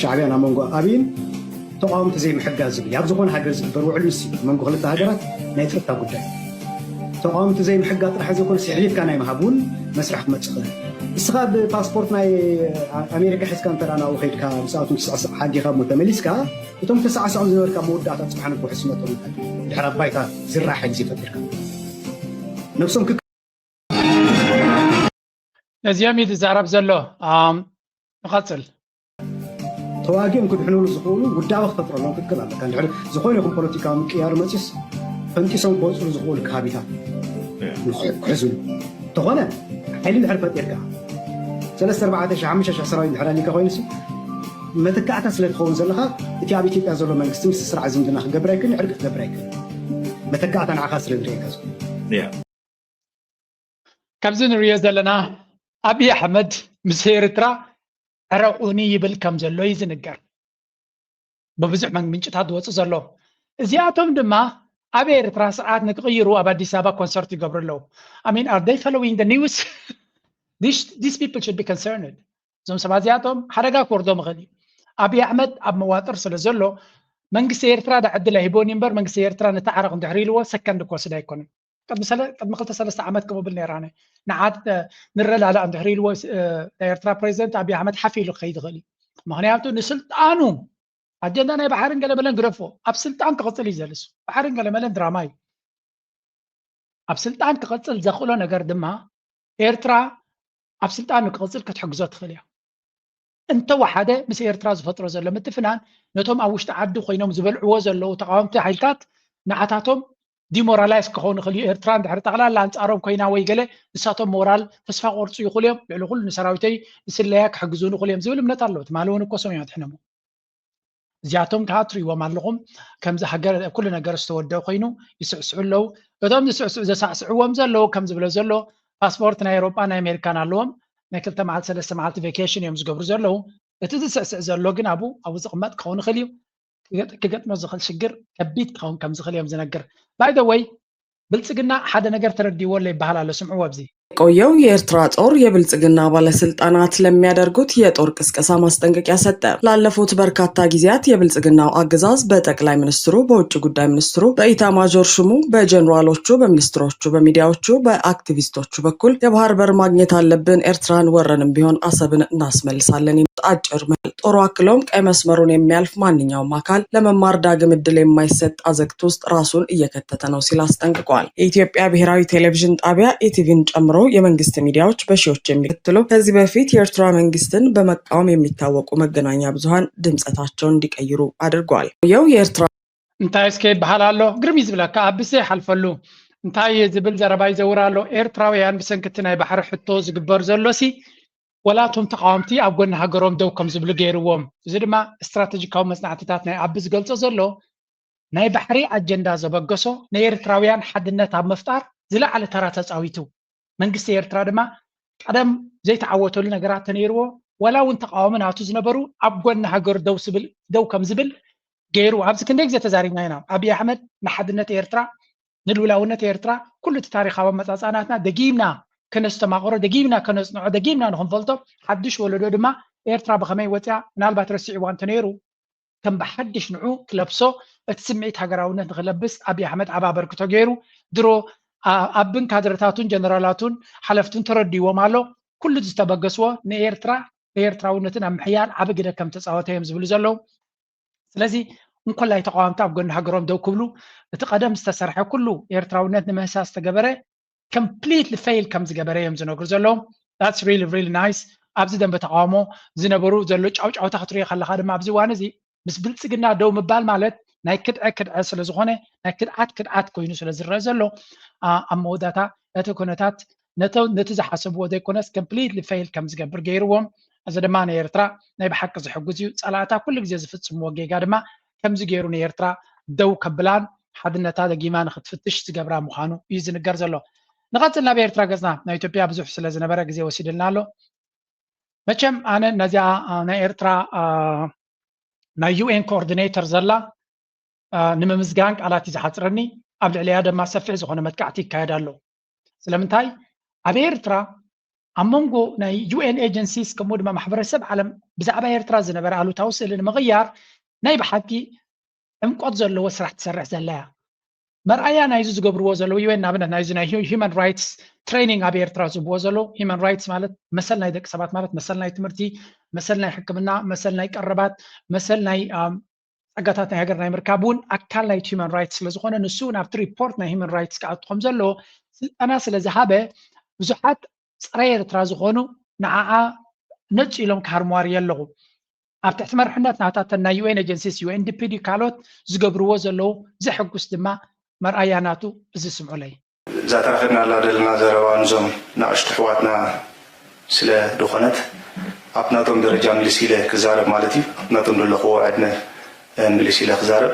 ሻዕብያን ኣብ መንጎ ኣብይን ተቃወምቲ ዘይምሕጋዝ ዝብል ኣብ ዝኾነ ሃገር ዝግበር ውዕል ምስ መንጎ ክልተ ሃገራት ናይ ጸጥታ ጉዳይ ተቃወምቲ ዘይምሕጋዝ ጥራሕ ዘይኮነ ስሕሊፍካ ናይ ምሃብ እውን መስርሕ ክመጽእ ይኽእል። እስኻ ብፓስፖርት ናይ ኣሜሪካ ሒዝካ እንተ ናብኡ ከይድካ ምስኣቶም ትስዕስዕ ሓጊኻ እሞ ተመሊስካ እቶም ተሳዕስዖም ዝነበርካ መወዳእታ ጽባሕ ንግሆ ሕስመቶም እንታይ ድሕር ኣብ ባይታ ዝረኣ ሓይሊ ዘይፈጢርካ ነብሶም ነዚኦም እዩ ዝዛረብ ዘሎ። ንቐጽል። ተዋጊኦም ክድሕኑሉ ዝኽእሉ ውዳበ ክፈጥረሎም ክትክእል ኣለካ። እንድሕር ዝኾነ ይኹን ፖለቲካዊ ምቅያር መፂስ ፈንጢሶም ክወፅሉ ዝኽእሉ ከባቢታት ክሕዙ እንተኾነ ሓይሊ እንድሕር ፈጢርካ ሰለስተ ኣርባዕተ ሺሕ ሓሙሽተ ሺሕ ሰራዊት እንድሕር ኣሊካ ኮይኑሲ መተካእታ ስለ ትኸውን ዘለኻ እቲ ኣብ ኢትዮጵያ ዘሎ መንግስቲ ምስ ስርዓት ዝምድና ክገብር ኣይክእልን፣ ዕርቂ ክገብር ኣይክእልን። መተካእታ ንዓኻ ስለ ዝርእየካ ዘሎ። ካብዚ ንሪኦ ዘለና ኣብይ ኣሕመድ ምስ ኤርትራ ዕረቑኒ ይብል ከም ዘሎ እዩ ዝንገር ብብዙሕ ምንጭታት ዝወፁ ዘሎ። እዚኣቶም ድማ ኣብ ኤርትራ ስርዓት ንክቕይሩ ኣብ ኣዲስ ኣበባ ኮንሰርት ይገብሩ ኣለዉ። I mean, are they following the news? These people should be concerned. እዞም ሰባት እዚኣቶም ሓደጋ ክወርዶም ይኽእል እዩ። ኣብይ ኣሕመድ ኣብ መዋጥር ስለ ዘሎ መንግስቲ ኤርትራ ዳ ዕድል ኣይቦን እምበር መንግስቲ ኤርትራ ነቲ ዓረቕ እንድሕር ኢልዎ ሰከንድ ክወስድ ኣይኮነን። ቅድሚ ሰለ- ቅድሚ ክልተ ሰለስተ ዓመት ከምኡ ብል ነይራነ ንዓት ንረዳዳእ እንድሕር ኢልዎ እ፣ ናይ ኤርትራ ፕሬዚደንት ኣብይ ኣሕመድ ሓፍ ኢሉ ክኸይድ ይኽእል እዩ። ምክንያቱ ንስልጣኑ ኣጀንዳ ናይ ባሕርን ገለመለን ግደፎ ኣብ ስልጣን ክቕፅል እዩ ዘልሱ ባሕርን ገለመለን ድራማ እዩ። ኣብ ስልጣን ክቕፅል ዘኽእሎ ነገር ድማ ኤርትራ ኣብ ስልጣን ንክቕፅል ክትሕግዞ ትኽእል እያ። እንተወሓደ ምስ ኤርትራ ዝፈጥሮ ዘሎ ምትፍናን ነቶም ኣብ ውሽጢ ዓዲ ኮይኖም ዝበልዕዎ ዘለዉ ተቃወምቲ ሓይልታት ንዓታቶም ዲሞራላይዝ ክኸውን ይኽእል እዩ። ኤርትራ እንድሕር ጠቕላላ ኣንጻሮም ኮይና ወይ ገለ ንሳቶም ሞራል ተስፋ ቆርፁ ይኽእሉ እዮም። ልዕሊ ኩሉ ንሰራዊተይ ንስለያ ክሕግዙ ንኽእሉ እዮም ዝብል እምነት ኣለዎ። ትማሊ እውን እኮ ሰሚዖ ትሕነሙ እዚኣቶም ከዓ ትሪእዎም ኣለኹም። ከምዚ ሃገር ኩሉ ነገር ዝተወደአ ኮይኑ ይስዕስዑ ኣለዉ። እቶም ዝስዕስዑ ዘሳዕስዕዎም ዘለዉ ከም ዝብሎ ዘሎ ፓስፖርት ናይ ኤሮጳ ናይ ኣሜሪካን ኣለዎም። ናይ ክልተ መዓልቲ ሰለስተ መዓልቲ ቬኬሽን እዮም ዝገብሩ ዘለዉ። እቲ ዝስዕስዕ ዘሎ ግን ኣብኡ ኣብኡ ዝቕመጥ ክኸውን ይኽእል እዩ። ክገጥ- ክገጥሞ ዝኽእል ሽግር ከቢድ ክኸውን ከም ዝኽእል እዮም ዝነግር። ባይ ዘ ወይ ብልፅግና ሓደ ነገር ተረዲእዎ ኣሎ ይበሃል ኣሎ። ስምዕዎ ኣብዚ የቆየው የኤርትራ ጦር የብልጽግና ባለስልጣናት ለሚያደርጉት የጦር ቅስቀሳ ማስጠንቀቂያ ሰጠ። ላለፉት በርካታ ጊዜያት የብልጽግናው አገዛዝ በጠቅላይ ሚኒስትሩ፣ በውጭ ጉዳይ ሚኒስትሩ፣ በኢታማዦር ሹሙ፣ በጀኔራሎቹ፣ በሚኒስትሮቹ፣ በሚዲያዎቹ፣ በአክቲቪስቶቹ በኩል የባህር በር ማግኘት አለብን፣ ኤርትራን ወረንም ቢሆን አሰብን እናስመልሳለን የሚል አጭር መልእክት። ጦሩ አክሎም ቀይ መስመሩን የሚያልፍ ማንኛውም አካል ለመማር ዳግም እድል የማይሰጥ አዘቅት ውስጥ ራሱን እየከተተ ነው ሲል አስጠንቅቋል። የኢትዮጵያ ብሔራዊ ቴሌቪዥን ጣቢያ ኢቲቪን ጨምሮ የመንግስት ሚዲያዎች በሺዎች የሚከትሉ ከዚህ በፊት የኤርትራ መንግስትን በመቃወም የሚታወቁ መገናኛ ብዙሃን ድምጸታቸውን እንዲቀይሩ አድርጓል። የው የኤርትራ እንታይ እስከ ይበሃል ኣሎ ግርም እዩ ዝብለካ ኣብስ ይሓልፈሉ እንታይ ዝብል ዘረባ ይዘውር ኣሎ። ኤርትራውያን ብሰንክቲ ናይ ባሕሪ ሕቶ ዝግበር ዘሎ ሲ ወላ እቶም ተቃወምቲ ኣብ ጎኒ ሃገሮም ደው ከም ዝብሉ ገይርዎም። እዚ ድማ ስትራቴጂካዊ መጽናዕትታት ናይ ኣቢ ዝገልጾ ዘሎ ናይ ባሕሪ ኣጀንዳ ዘበገሶ ናይ ኤርትራውያን ሓድነት ኣብ ምፍጣር ዝለዓለ ተራ ተጻዊቱ። መንግስቲ ኤርትራ ድማ ቀደም ዘይተዓወተሉ ነገራት ተነይርዎ ዋላ እውን ተቃወሚ ናቱ ዝነበሩ ኣብ ጎኒ ሃገር ደው ስብል ደው ከም ዝብል ገይሩ። ኣብዚ ክንደይ ግዜ ተዛሪብና ኢና። ኣብይ ኣሕመድ ንሓድነት ኤርትራ ንልውላውነት ኤርትራ ኩሉ እቲ ታሪኻዊ ኣመጻጽኣናትና ደጊምና ከነስተማቕሮ ደጊምና ከነጽንዖ ደጊምና ንክንፈልጦ ሓድሽ ወለዶ ድማ ኤርትራ ብኸመይ ወፅያ ምናልባት ረሲዕዋ እንተነይሩ ከም ብሓድሽ ንዑ ክለብሶ እቲ ስምዒት ሃገራውነት ንክለብስ ኣብይ ኣሕመድ ዓቢ ኣበርክቶ ገይሩ ድሮ ኣብን ካድረታቱን ጀነራላቱን ሓለፍቱን ተረዲዎም ኣሎ። ኩሉ ዝተበገስዎ ንኤርትራ ብኤርትራውነትን ኣብ ምሕያል ዓቢ ግደ ከም ተፃወተ እዮም ዝብሉ ዘለዉ። ስለዚ እንኮላይ ተቃወምቲ ኣብ ጎኒ ሃገሮም ደው ክብሉ እቲ ቀደም ዝተሰርሐ ኩሉ ኤርትራውነት ንምህሳስ ዝተገበረ completely fail ከም ዝገበረ እዮም ዝነግሩ ዘለዉ። That's really really nice። ኣብዚ ደንበ ተቃውሞ ዝነበሩ ዘሎ ጫውጫውታ ክትሪኦ ከለካ ድማ ኣብዚ እዋን እዚ ምስ ብልፅግና ደው ምባል ማለት ናይ ክድዐ ክድዐ ስለዝኮነ ናይ ክድዓት ክድዓት ኮይኑ ስለዝረአ ዘሎ ኣብ መወዳታ እቲ ኩነታት ነቲ ዝሓሰብዎ ዘይኮነስ completely fail ከም ዝገብር ገይርዎም። እዚ ድማ ንኤርትራ ናይ ብሓቂ ዝሕጉዝ እዩ። ፀላእታ ኩሉ ግዜ ዝፍፅምዎ ጌጋ ድማ ከምዚ ገይሩ ንኤርትራ ደው ከብላን ሓድነታ ደጊማ ንክትፍትሽ ዝገብራ ምዃኑ እዩ ዝንገር ዘሎ። ንቐፅል ናብ ኤርትራ ገፅና። ናይ ኢትዮጵያ ብዙሕ ስለ ዝነበረ ግዜ ወሲድልና ኣሎ። መቸም ኣነ ነዚኣ ናይ ኤርትራ ናይ ዩ ኤን ኮኦርዲኔተር ዘላ ንምምዝጋን ቃላት እዩ ዝሓፅረኒ። ኣብ ልዕሊያ ድማ ሰፊሕ ዝኾነ መጥቃዕቲ ይካየድ ኣሎ። ስለምንታይ ኣብ ኤርትራ ኣብ መንጎ ናይ ዩ ኤን ኤጀንሲስ ከምኡ ድማ ማሕበረሰብ ዓለም ብዛዕባ ኤርትራ ዝነበረ ኣሉታዊ ስእሊ ንምቕያር ናይ ብሓቂ ዕምቆት ዘለዎ ስራሕ ትሰርሕ ዘላ እያ። መርኣያ ናይዚ ዝገብርዎ ዘለዉ ዩ ኤን ንኣብነት ናይዚ ናይ human rights training ኣብ ኤርትራ ዝህብዎ ዘለዉ human rights ማለት መሰል ናይ ደቂ ሰባት ማለት መሰል ናይ ትምህርቲ፣ መሰል ናይ ሕክምና፣ መሰል ናይ ቀረባት፣ መሰል ናይ ፀጋታት ናይ ሃገር ናይ ምርካብ እውን ኣካል ናይቲ human rights ስለዝኾነ ንሱ እውን ኣብቲ ሪፖርት ናይ human rights ክኣቱ ከም ዘለዎ ስልጠና ስለዝሃበ ብዙሓት ፀረ ኤርትራ ዝኾኑ ንዓዓ ነፂ ኢሎም ክሃርምዋ ርየ ኣለኹ። ኣብ ትሕቲ መርሕነት ናታተን ናይ ዩ ኤን ኤጀንሲስ፣ ዩ ኤን ዲ ፒ ዲ ካልኦት ዝገብርዎ ዘለዉ ዘሐጉስ ድማ መርኣያ ናቱ እዚ ስምዑለይ። እዛ ተረኺብናላ ዘለና ዘረባ ንዞም ንኣሽቱ ኣሕዋትና ስለ ዝኾነት ኣብ ናቶም ደረጃ ምልስ ኢለ ክዛረብ ማለት እዩ። ኣብ ናቶም ዘለኽዎ ዕድመ ምልስ ኢለ ክዛረብ።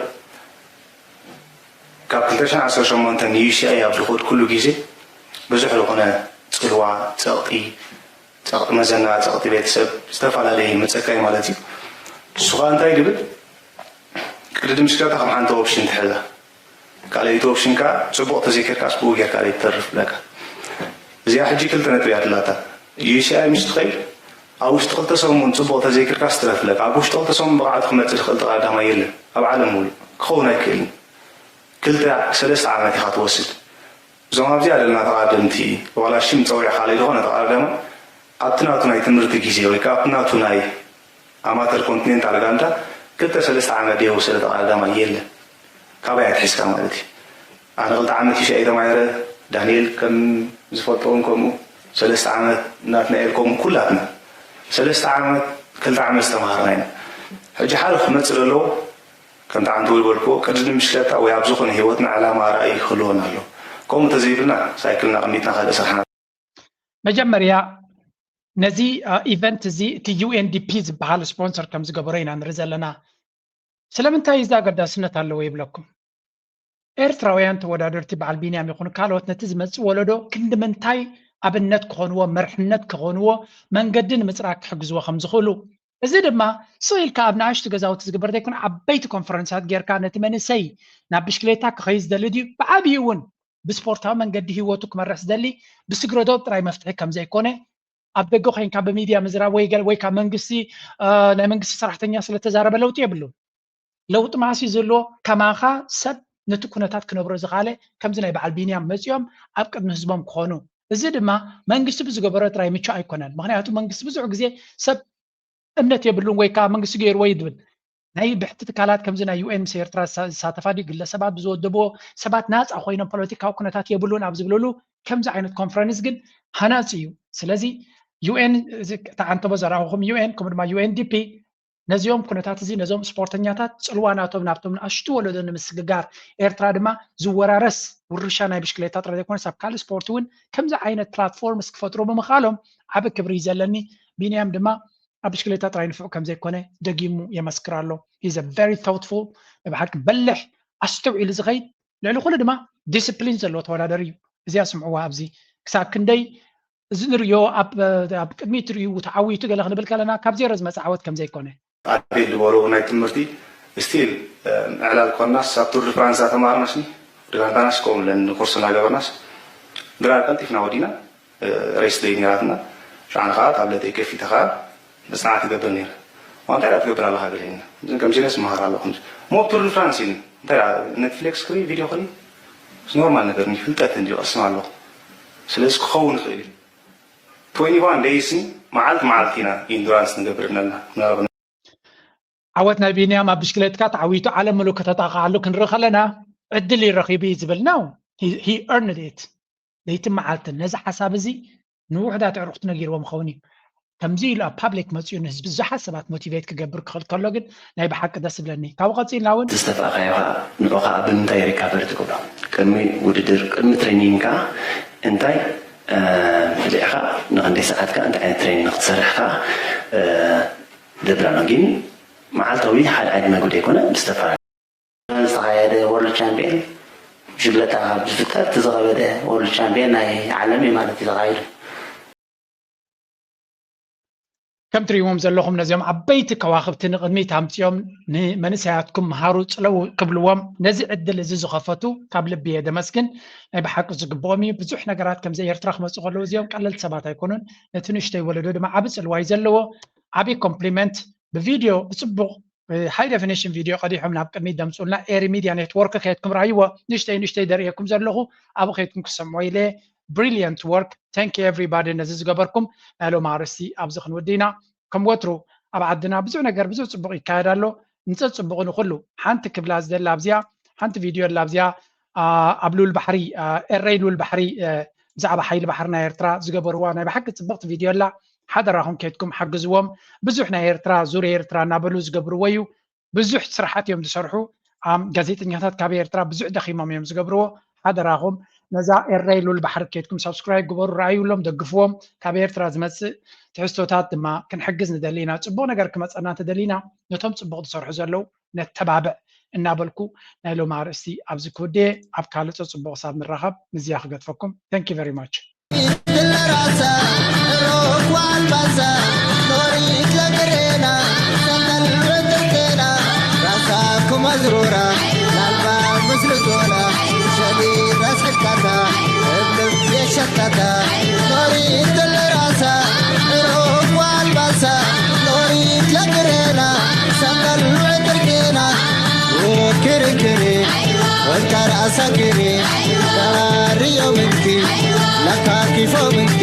ካብ ክልተ ሽሕን ዓሰርተ ሸሞንተን ን ዩ ሲ ኣይ ኣብ ዝኸድኩሉ ግዜ ብዙሕ ዝኾነ ፅልዋ፣ ፀቕጢ፣ ፀቕጢ መዘና፣ ፀቕጢ ቤተሰብ ዝተፈላለየ ይመፀካ እዩ ማለት እዩ። ንሱ ከዓ እንታይ ድብል ቅድድም ሽክለታ ከም ሓንቲ ኦፕሽን ትሕዛ። ካልኣይቲ ኦፕሽን ከዓ ፅቡቕ ተዘይከድካስ ብኡ ጌርካ ደይ ትተርፍ ብለካ። እዚኣ ሕጂ ክልተ ነጥቢ እያ ትላታ። ዩ ሲ ኣይ ምስ ትኸይድ ኣብ ውሽጢ ክልተ ሰሙን ጽቡቕ ተዘይክርካስ ትረፍለካ። ኣብ ውሽጢ ክልተ ሰሙን ብቕዓቱ ክመጽእ ዝኽእል ተቐዳዳማይ የለን ኣብ ዓለም ሙሉእ። ክኸውን ኣይክእልን። ክልተ ሰለስተ ዓመት ኢኻ ትወስድ። እዞም ኣብዚኣ ዘለና ተቓደምቲ ዋላ ሽም ጸዊዕካ ለይዝኾነ ተቓዳዳማይ ኣብቲ ናቱ ናይ ትምህርቲ ግዜ ወይ ከዓ ኣብቲ ናቱ ናይ ኣማተር ኮንቲኔንታል ጋንታ ክልተ ሰለስተ ዓመት ደይወሰደ ተቓዳዳማይ የለን። ካባይ ኣትሒዝካ ማለት እዩ። ኣነ ክልተ ዓመት ይሻ ተማሂረ፣ ዳንኤል ከም ዝፈልጦ እውን ከምኡ፣ ሰለስተ ዓመት ናትናኤል ከምኡ፣ ኩላትና ሰለስተ ዓመት ክልተ ዓመት ዝተምሃርና ኢና። ሕጂ ሓደ ክመፅእ ዘለዎ ከምቲ ዓንተ ዝበልክዎ ቅድሚ ብሽክለታ ወይ ኣብ ዝኾነ ህይወትና ዕላማ ራእይ ክህልወና ኣለዎ። ከምኡ ተዘይብልና ሳይክልና ኣቐሚጥና ካልእ ስራሕና መጀመርያ ነዚ ኢቨንት እዚ እቲ ዩ ኤን ዲ ፒ ዝበሃል ስፖንሰር ከም ዝገበሮ ኢና ንርኢ ዘለና። ስለምንታይ እዚ ኣገዳስነት ኣለዎ ይብለኩም? ኤርትራውያን ተወዳደርቲ በዓል ቢንያም ይኹን ካልኦት ነቲ ዝመጽእ ወለዶ ክንዲ ምንታይ ኣብነት ክኾንዎ፣ መርሕነት ክኾንዎ፣ መንገዲ ንምጽራግ ክሕግዝዎ ከም ዝኽእሉ። እዚ ድማ ስቕ ኢልካ ኣብ ንኣሽቱ ገዛውቲ ዝግበር ዘይኮነ ዓበይቲ ኮንፈረንሳት ጌርካ ነቲ መንእሰይ ናብ ብሽክሌታ ክኸይድ ዝደሊ ድዩ ብዓብዩ እውን ብስፖርታዊ መንገዲ ህይወቱ ክመርሕ ዝደሊ ብስግረዶብ ጥራይ መፍትሒ ከም ዘይኮነ ኣብ ደገ ኮይንካ ብሚድያ ምዝራብ ወይ ገለ ወይ ካብ መንግስቲ ናይ መንግስቲ ሰራሕተኛ ስለተዛረበ ለውጢ የብሉን። ለውጢ መዓስ እዩ ዝህልዎ? ከማኻ ሰብ ነቲ ኩነታት ክነብሮ ዝኻለ ከምዚ ናይ በዓል ቢንያም መፂኦም ኣብ ቅድሚ ህዝቦም ክኾኑ። እዚ ድማ መንግስቲ ብዝገበሮ ጥራይ ምቹእ ኣይኮነን። ምክንያቱ መንግስቲ ብዙሕ ግዜ ሰብ እምነት የብሉን ወይ ከዓ መንግስቲ ገይርዎ እዩ ዝብል ናይ ብሕቲ ትካላት ከምዚ ናይ ዩ ኤን ምስ ኤርትራ ዝሳተፋ ድዩ ግለሰባት ብዝወደብዎ ሰባት ናፃ ኮይኖም ፖለቲካዊ ኩነታት የብሉን ኣብ ዝብልሉ ከምዚ ዓይነት ኮንፈረንስ ግን ሃናፂ እዩ። ስለዚ ዩ ኤን ተዓንተቦ ዘረኣኹኹም ዩ ኤን ከምኡ ድማ ዩ ኤን ዲ ፒ ነዚኦም ኩነታት እዚ ነዞም ስፖርተኛታት ፅልዋ ናቶም ናብቶም ንኣሽቱ ወለዶ ንምስግጋር ኤርትራ ድማ ዝወራረስ ውርሻ ናይ ብሽክሌታ ጥራይ ዘይኮነስ ኣብ ካልእ ስፖርት እውን ከምዚ ዓይነት ፕላትፎርምስ ክፈጥሩ ብምኽኣሎም ዓቢ ክብሪ እዩ ዘለኒ። ቢንያም ድማ ኣብ ብሽክሌታ ጥራይ ንፉዕ ከም ዘይኮነ ደጊሙ የመስክር ኣሎ። He's a very thoughtful ብሓቂ በልሕ ኣስተውዒሉ ዝኸይድ ልዕሊ ኩሉ ድማ ዲስፕሊን ዘለዎ ተወዳደሪ እዩ። እዚኣ ስምዕዋ ኣብዚ ክሳብ ክንደይ እዚ ንሪኦ ኣብ ቅድሚት ሪኡ ተዓዊቱ ገለ ክንብል ከለና ካብ ዜሮ ዝመፅእ ዓወት ከም ዘይኮነ ኣቤል ዝበሎ ናይ ትምህርቲ ስቲል ዕላል ኮናስ ኣብ ቱር ድ ፍራንስ ኣተማርናስ ኒ ድራንታናስ ከምኡ ለን ኮርስ እናገበርናስ ድራር ቀልጢፍና ወዲና ሬስ ደይ ነራትና ሻዕን ከዓ ታብለተይ ከፊተ ከዓ መፅናዕቲ ገብር ነረ ዋንታ ዳ ትገብር ኣለካ ገለና ከምሲለስ መሃር ኣለኹ ሞ ቱር ድ ፍራንስ ኒ እንታይ ኔትፍሊክስ ክሪ ቪድዮ ክሪ ኖርማል ነገር ፍልጠት እንዲ ቀስም ኣለኹ ስለዚ ክኸውን ይኽእል እዩ ትወንቲ ዋን ደይስ ኒ መዓልቲ መዓልቲ ኢና ኢንዱራንስ ንገብር ነና ምናልባት ዓወት ናይ ቢንያም ኣብ ብሽክለትካ ተዓዊቱ ዓለም ምሉእ ከተጣቕዓሉ ክንርኢ ከለና ዕድል እዩ ረኺቡ እዩ ዝብል ነው he earned it ለይቲ መዓልትን ነዚ ሓሳብ እዚ ንውሑዳት ኣዕሩኽቲ ነጊርዎም ይኸውን እዩ ከምዚ ኢሉ ኣብ ፓብሊክ መፂኡ ንህዝቢ ብዙሓት ሰባት ሞቲቬት ክገብር ክኽእል ከሎ ግን ናይ ብሓቂ ደስ ዝብለኒ ካብኡ ቀፂልና እውን ዝተፋእካዮ ከዓ ንዑ ከዓ ብምንታይ ሪካቨሪ ትገብሮ ቅድሚ ውድድር ቅድሚ ትሬኒንግ ከዓ እንታይ ብሊዕኻ ንክንደይ ሰዓት ከዓ እንታይ ዓይነት ትሬኒንግ ክትሰርሕ ከዓ ደብራና ግን መዓልታዊ ሓደ ዓይነት መግቢ ዘይኮነ ብዝተፈላለዩ ዝተኻየደ ወርልድ ቻምፒየን ብሽግለታ ካብ ዝፍጠር እቲ ዝኸበደ ወርልድ ቻምፒየን ናይ ዓለም እዩ ማለት እዩ ተኻይዱ። ከም ትሪእዎም ዘለኹም ነዚኦም ዓበይቲ ከዋኽብቲ ንቕድሚት ኣምፂኦም ንመንእሰያትኩም ምሃሩ ፅለዉ ክብልዎም ነዚ ዕድል እዚ ዝኸፈቱ ካብ ልቢ እየ ደመስግን። ናይ ብሓቂ ዝግብኦም እዩ። ብዙሕ ነገራት ከምዚ ኤርትራ ክመፁ ከለዉ እዚኦም ቀለልቲ ሰባት ኣይኮኑን። ነቲ ንእሽተይ ወለዶ ድማ ዓቢ ፅልዋ እዩ ዘለዎ። ዓቢ ኮምፕሊመንት ብቪድዮ ብፅቡቕ ሃይ ዴፊኒሽን ቪድዮ ቀዲሖም ናብ ቅድሚት ደምፁልና ኤሪ ሚድያ ኔትወርክ ከየድኩም ረኣይዎ ንእሽተይ ንእሽተይ ደርእየኩም ዘለኹ ኣብኡ ከይድኩም ክሰምዖ ኢለ ብሪሊየንት ወርክ ታንክ ኤቭሪባዲ ነዚ ዝገበርኩም ናይ ሎም ኣርእስቲ ኣብዚ ክንውዲ ኢና ከም ወትሩ ኣብ ዓድና ብዙሕ ነገር ብዙሕ ፅቡቕ ይካየድ ኣሎ ንፀ ፅቡቕ ንኩሉ ሓንቲ ክብላ ዝደላ ኣብዚኣ ሓንቲ ቪድዮ ኣላ ኣብዚኣ ኣብ ልኡል ባሕሪ ኤረይ ልኡል ባሕሪ ብዛዕባ ሓይሊ ባሕሪ ናይ ኤርትራ ዝገበርዋ ናይ ብሓቂ ፅብቕቲ ቪድዮ ኣላ ሓደራኹም ከይድኩም ሓግዝዎም ብዙሕ ናይ ኤርትራ ዙር ኤርትራ እናበሉ ዝገብርዎ እዩ ብዙሕ ስራሓት እዮም ዝሰርሑ ጋዜጠኛታት ካብ ኤርትራ ብዙሕ ደኺሞም እዮም ዝገብርዎ ሓደራኹም ነዛ ኤረይ ሉል ባሕሪ ከይድኩም ሳብስክራይብ ግበሩ ረኣዩሎም ደግፍዎም ካብ ኤርትራ ዝመፅእ ትሕዝቶታት ድማ ክንሕግዝ ንደሊ ኢና ፅቡቅ ነገር ክመፀና እንተደሊና ነቶም ፅቡቅ ዝሰርሑ ዘለዉ ነተባብዕ እናበልኩ ናይ ሎም ኣርእስቲ ኣብዚ ክውድየ ኣብ ካልእ ፅቡቅ ሳብ ንራኸብ ምዝያ ክገድፈኩም thank you very much ሸካታ እብልም የሸካታ ኖሪ ተለራሳ ሮም ዋልባሳ እካ ራእሳ ኪሪ ዳርዮምንኪ ላካኪፎምንኪ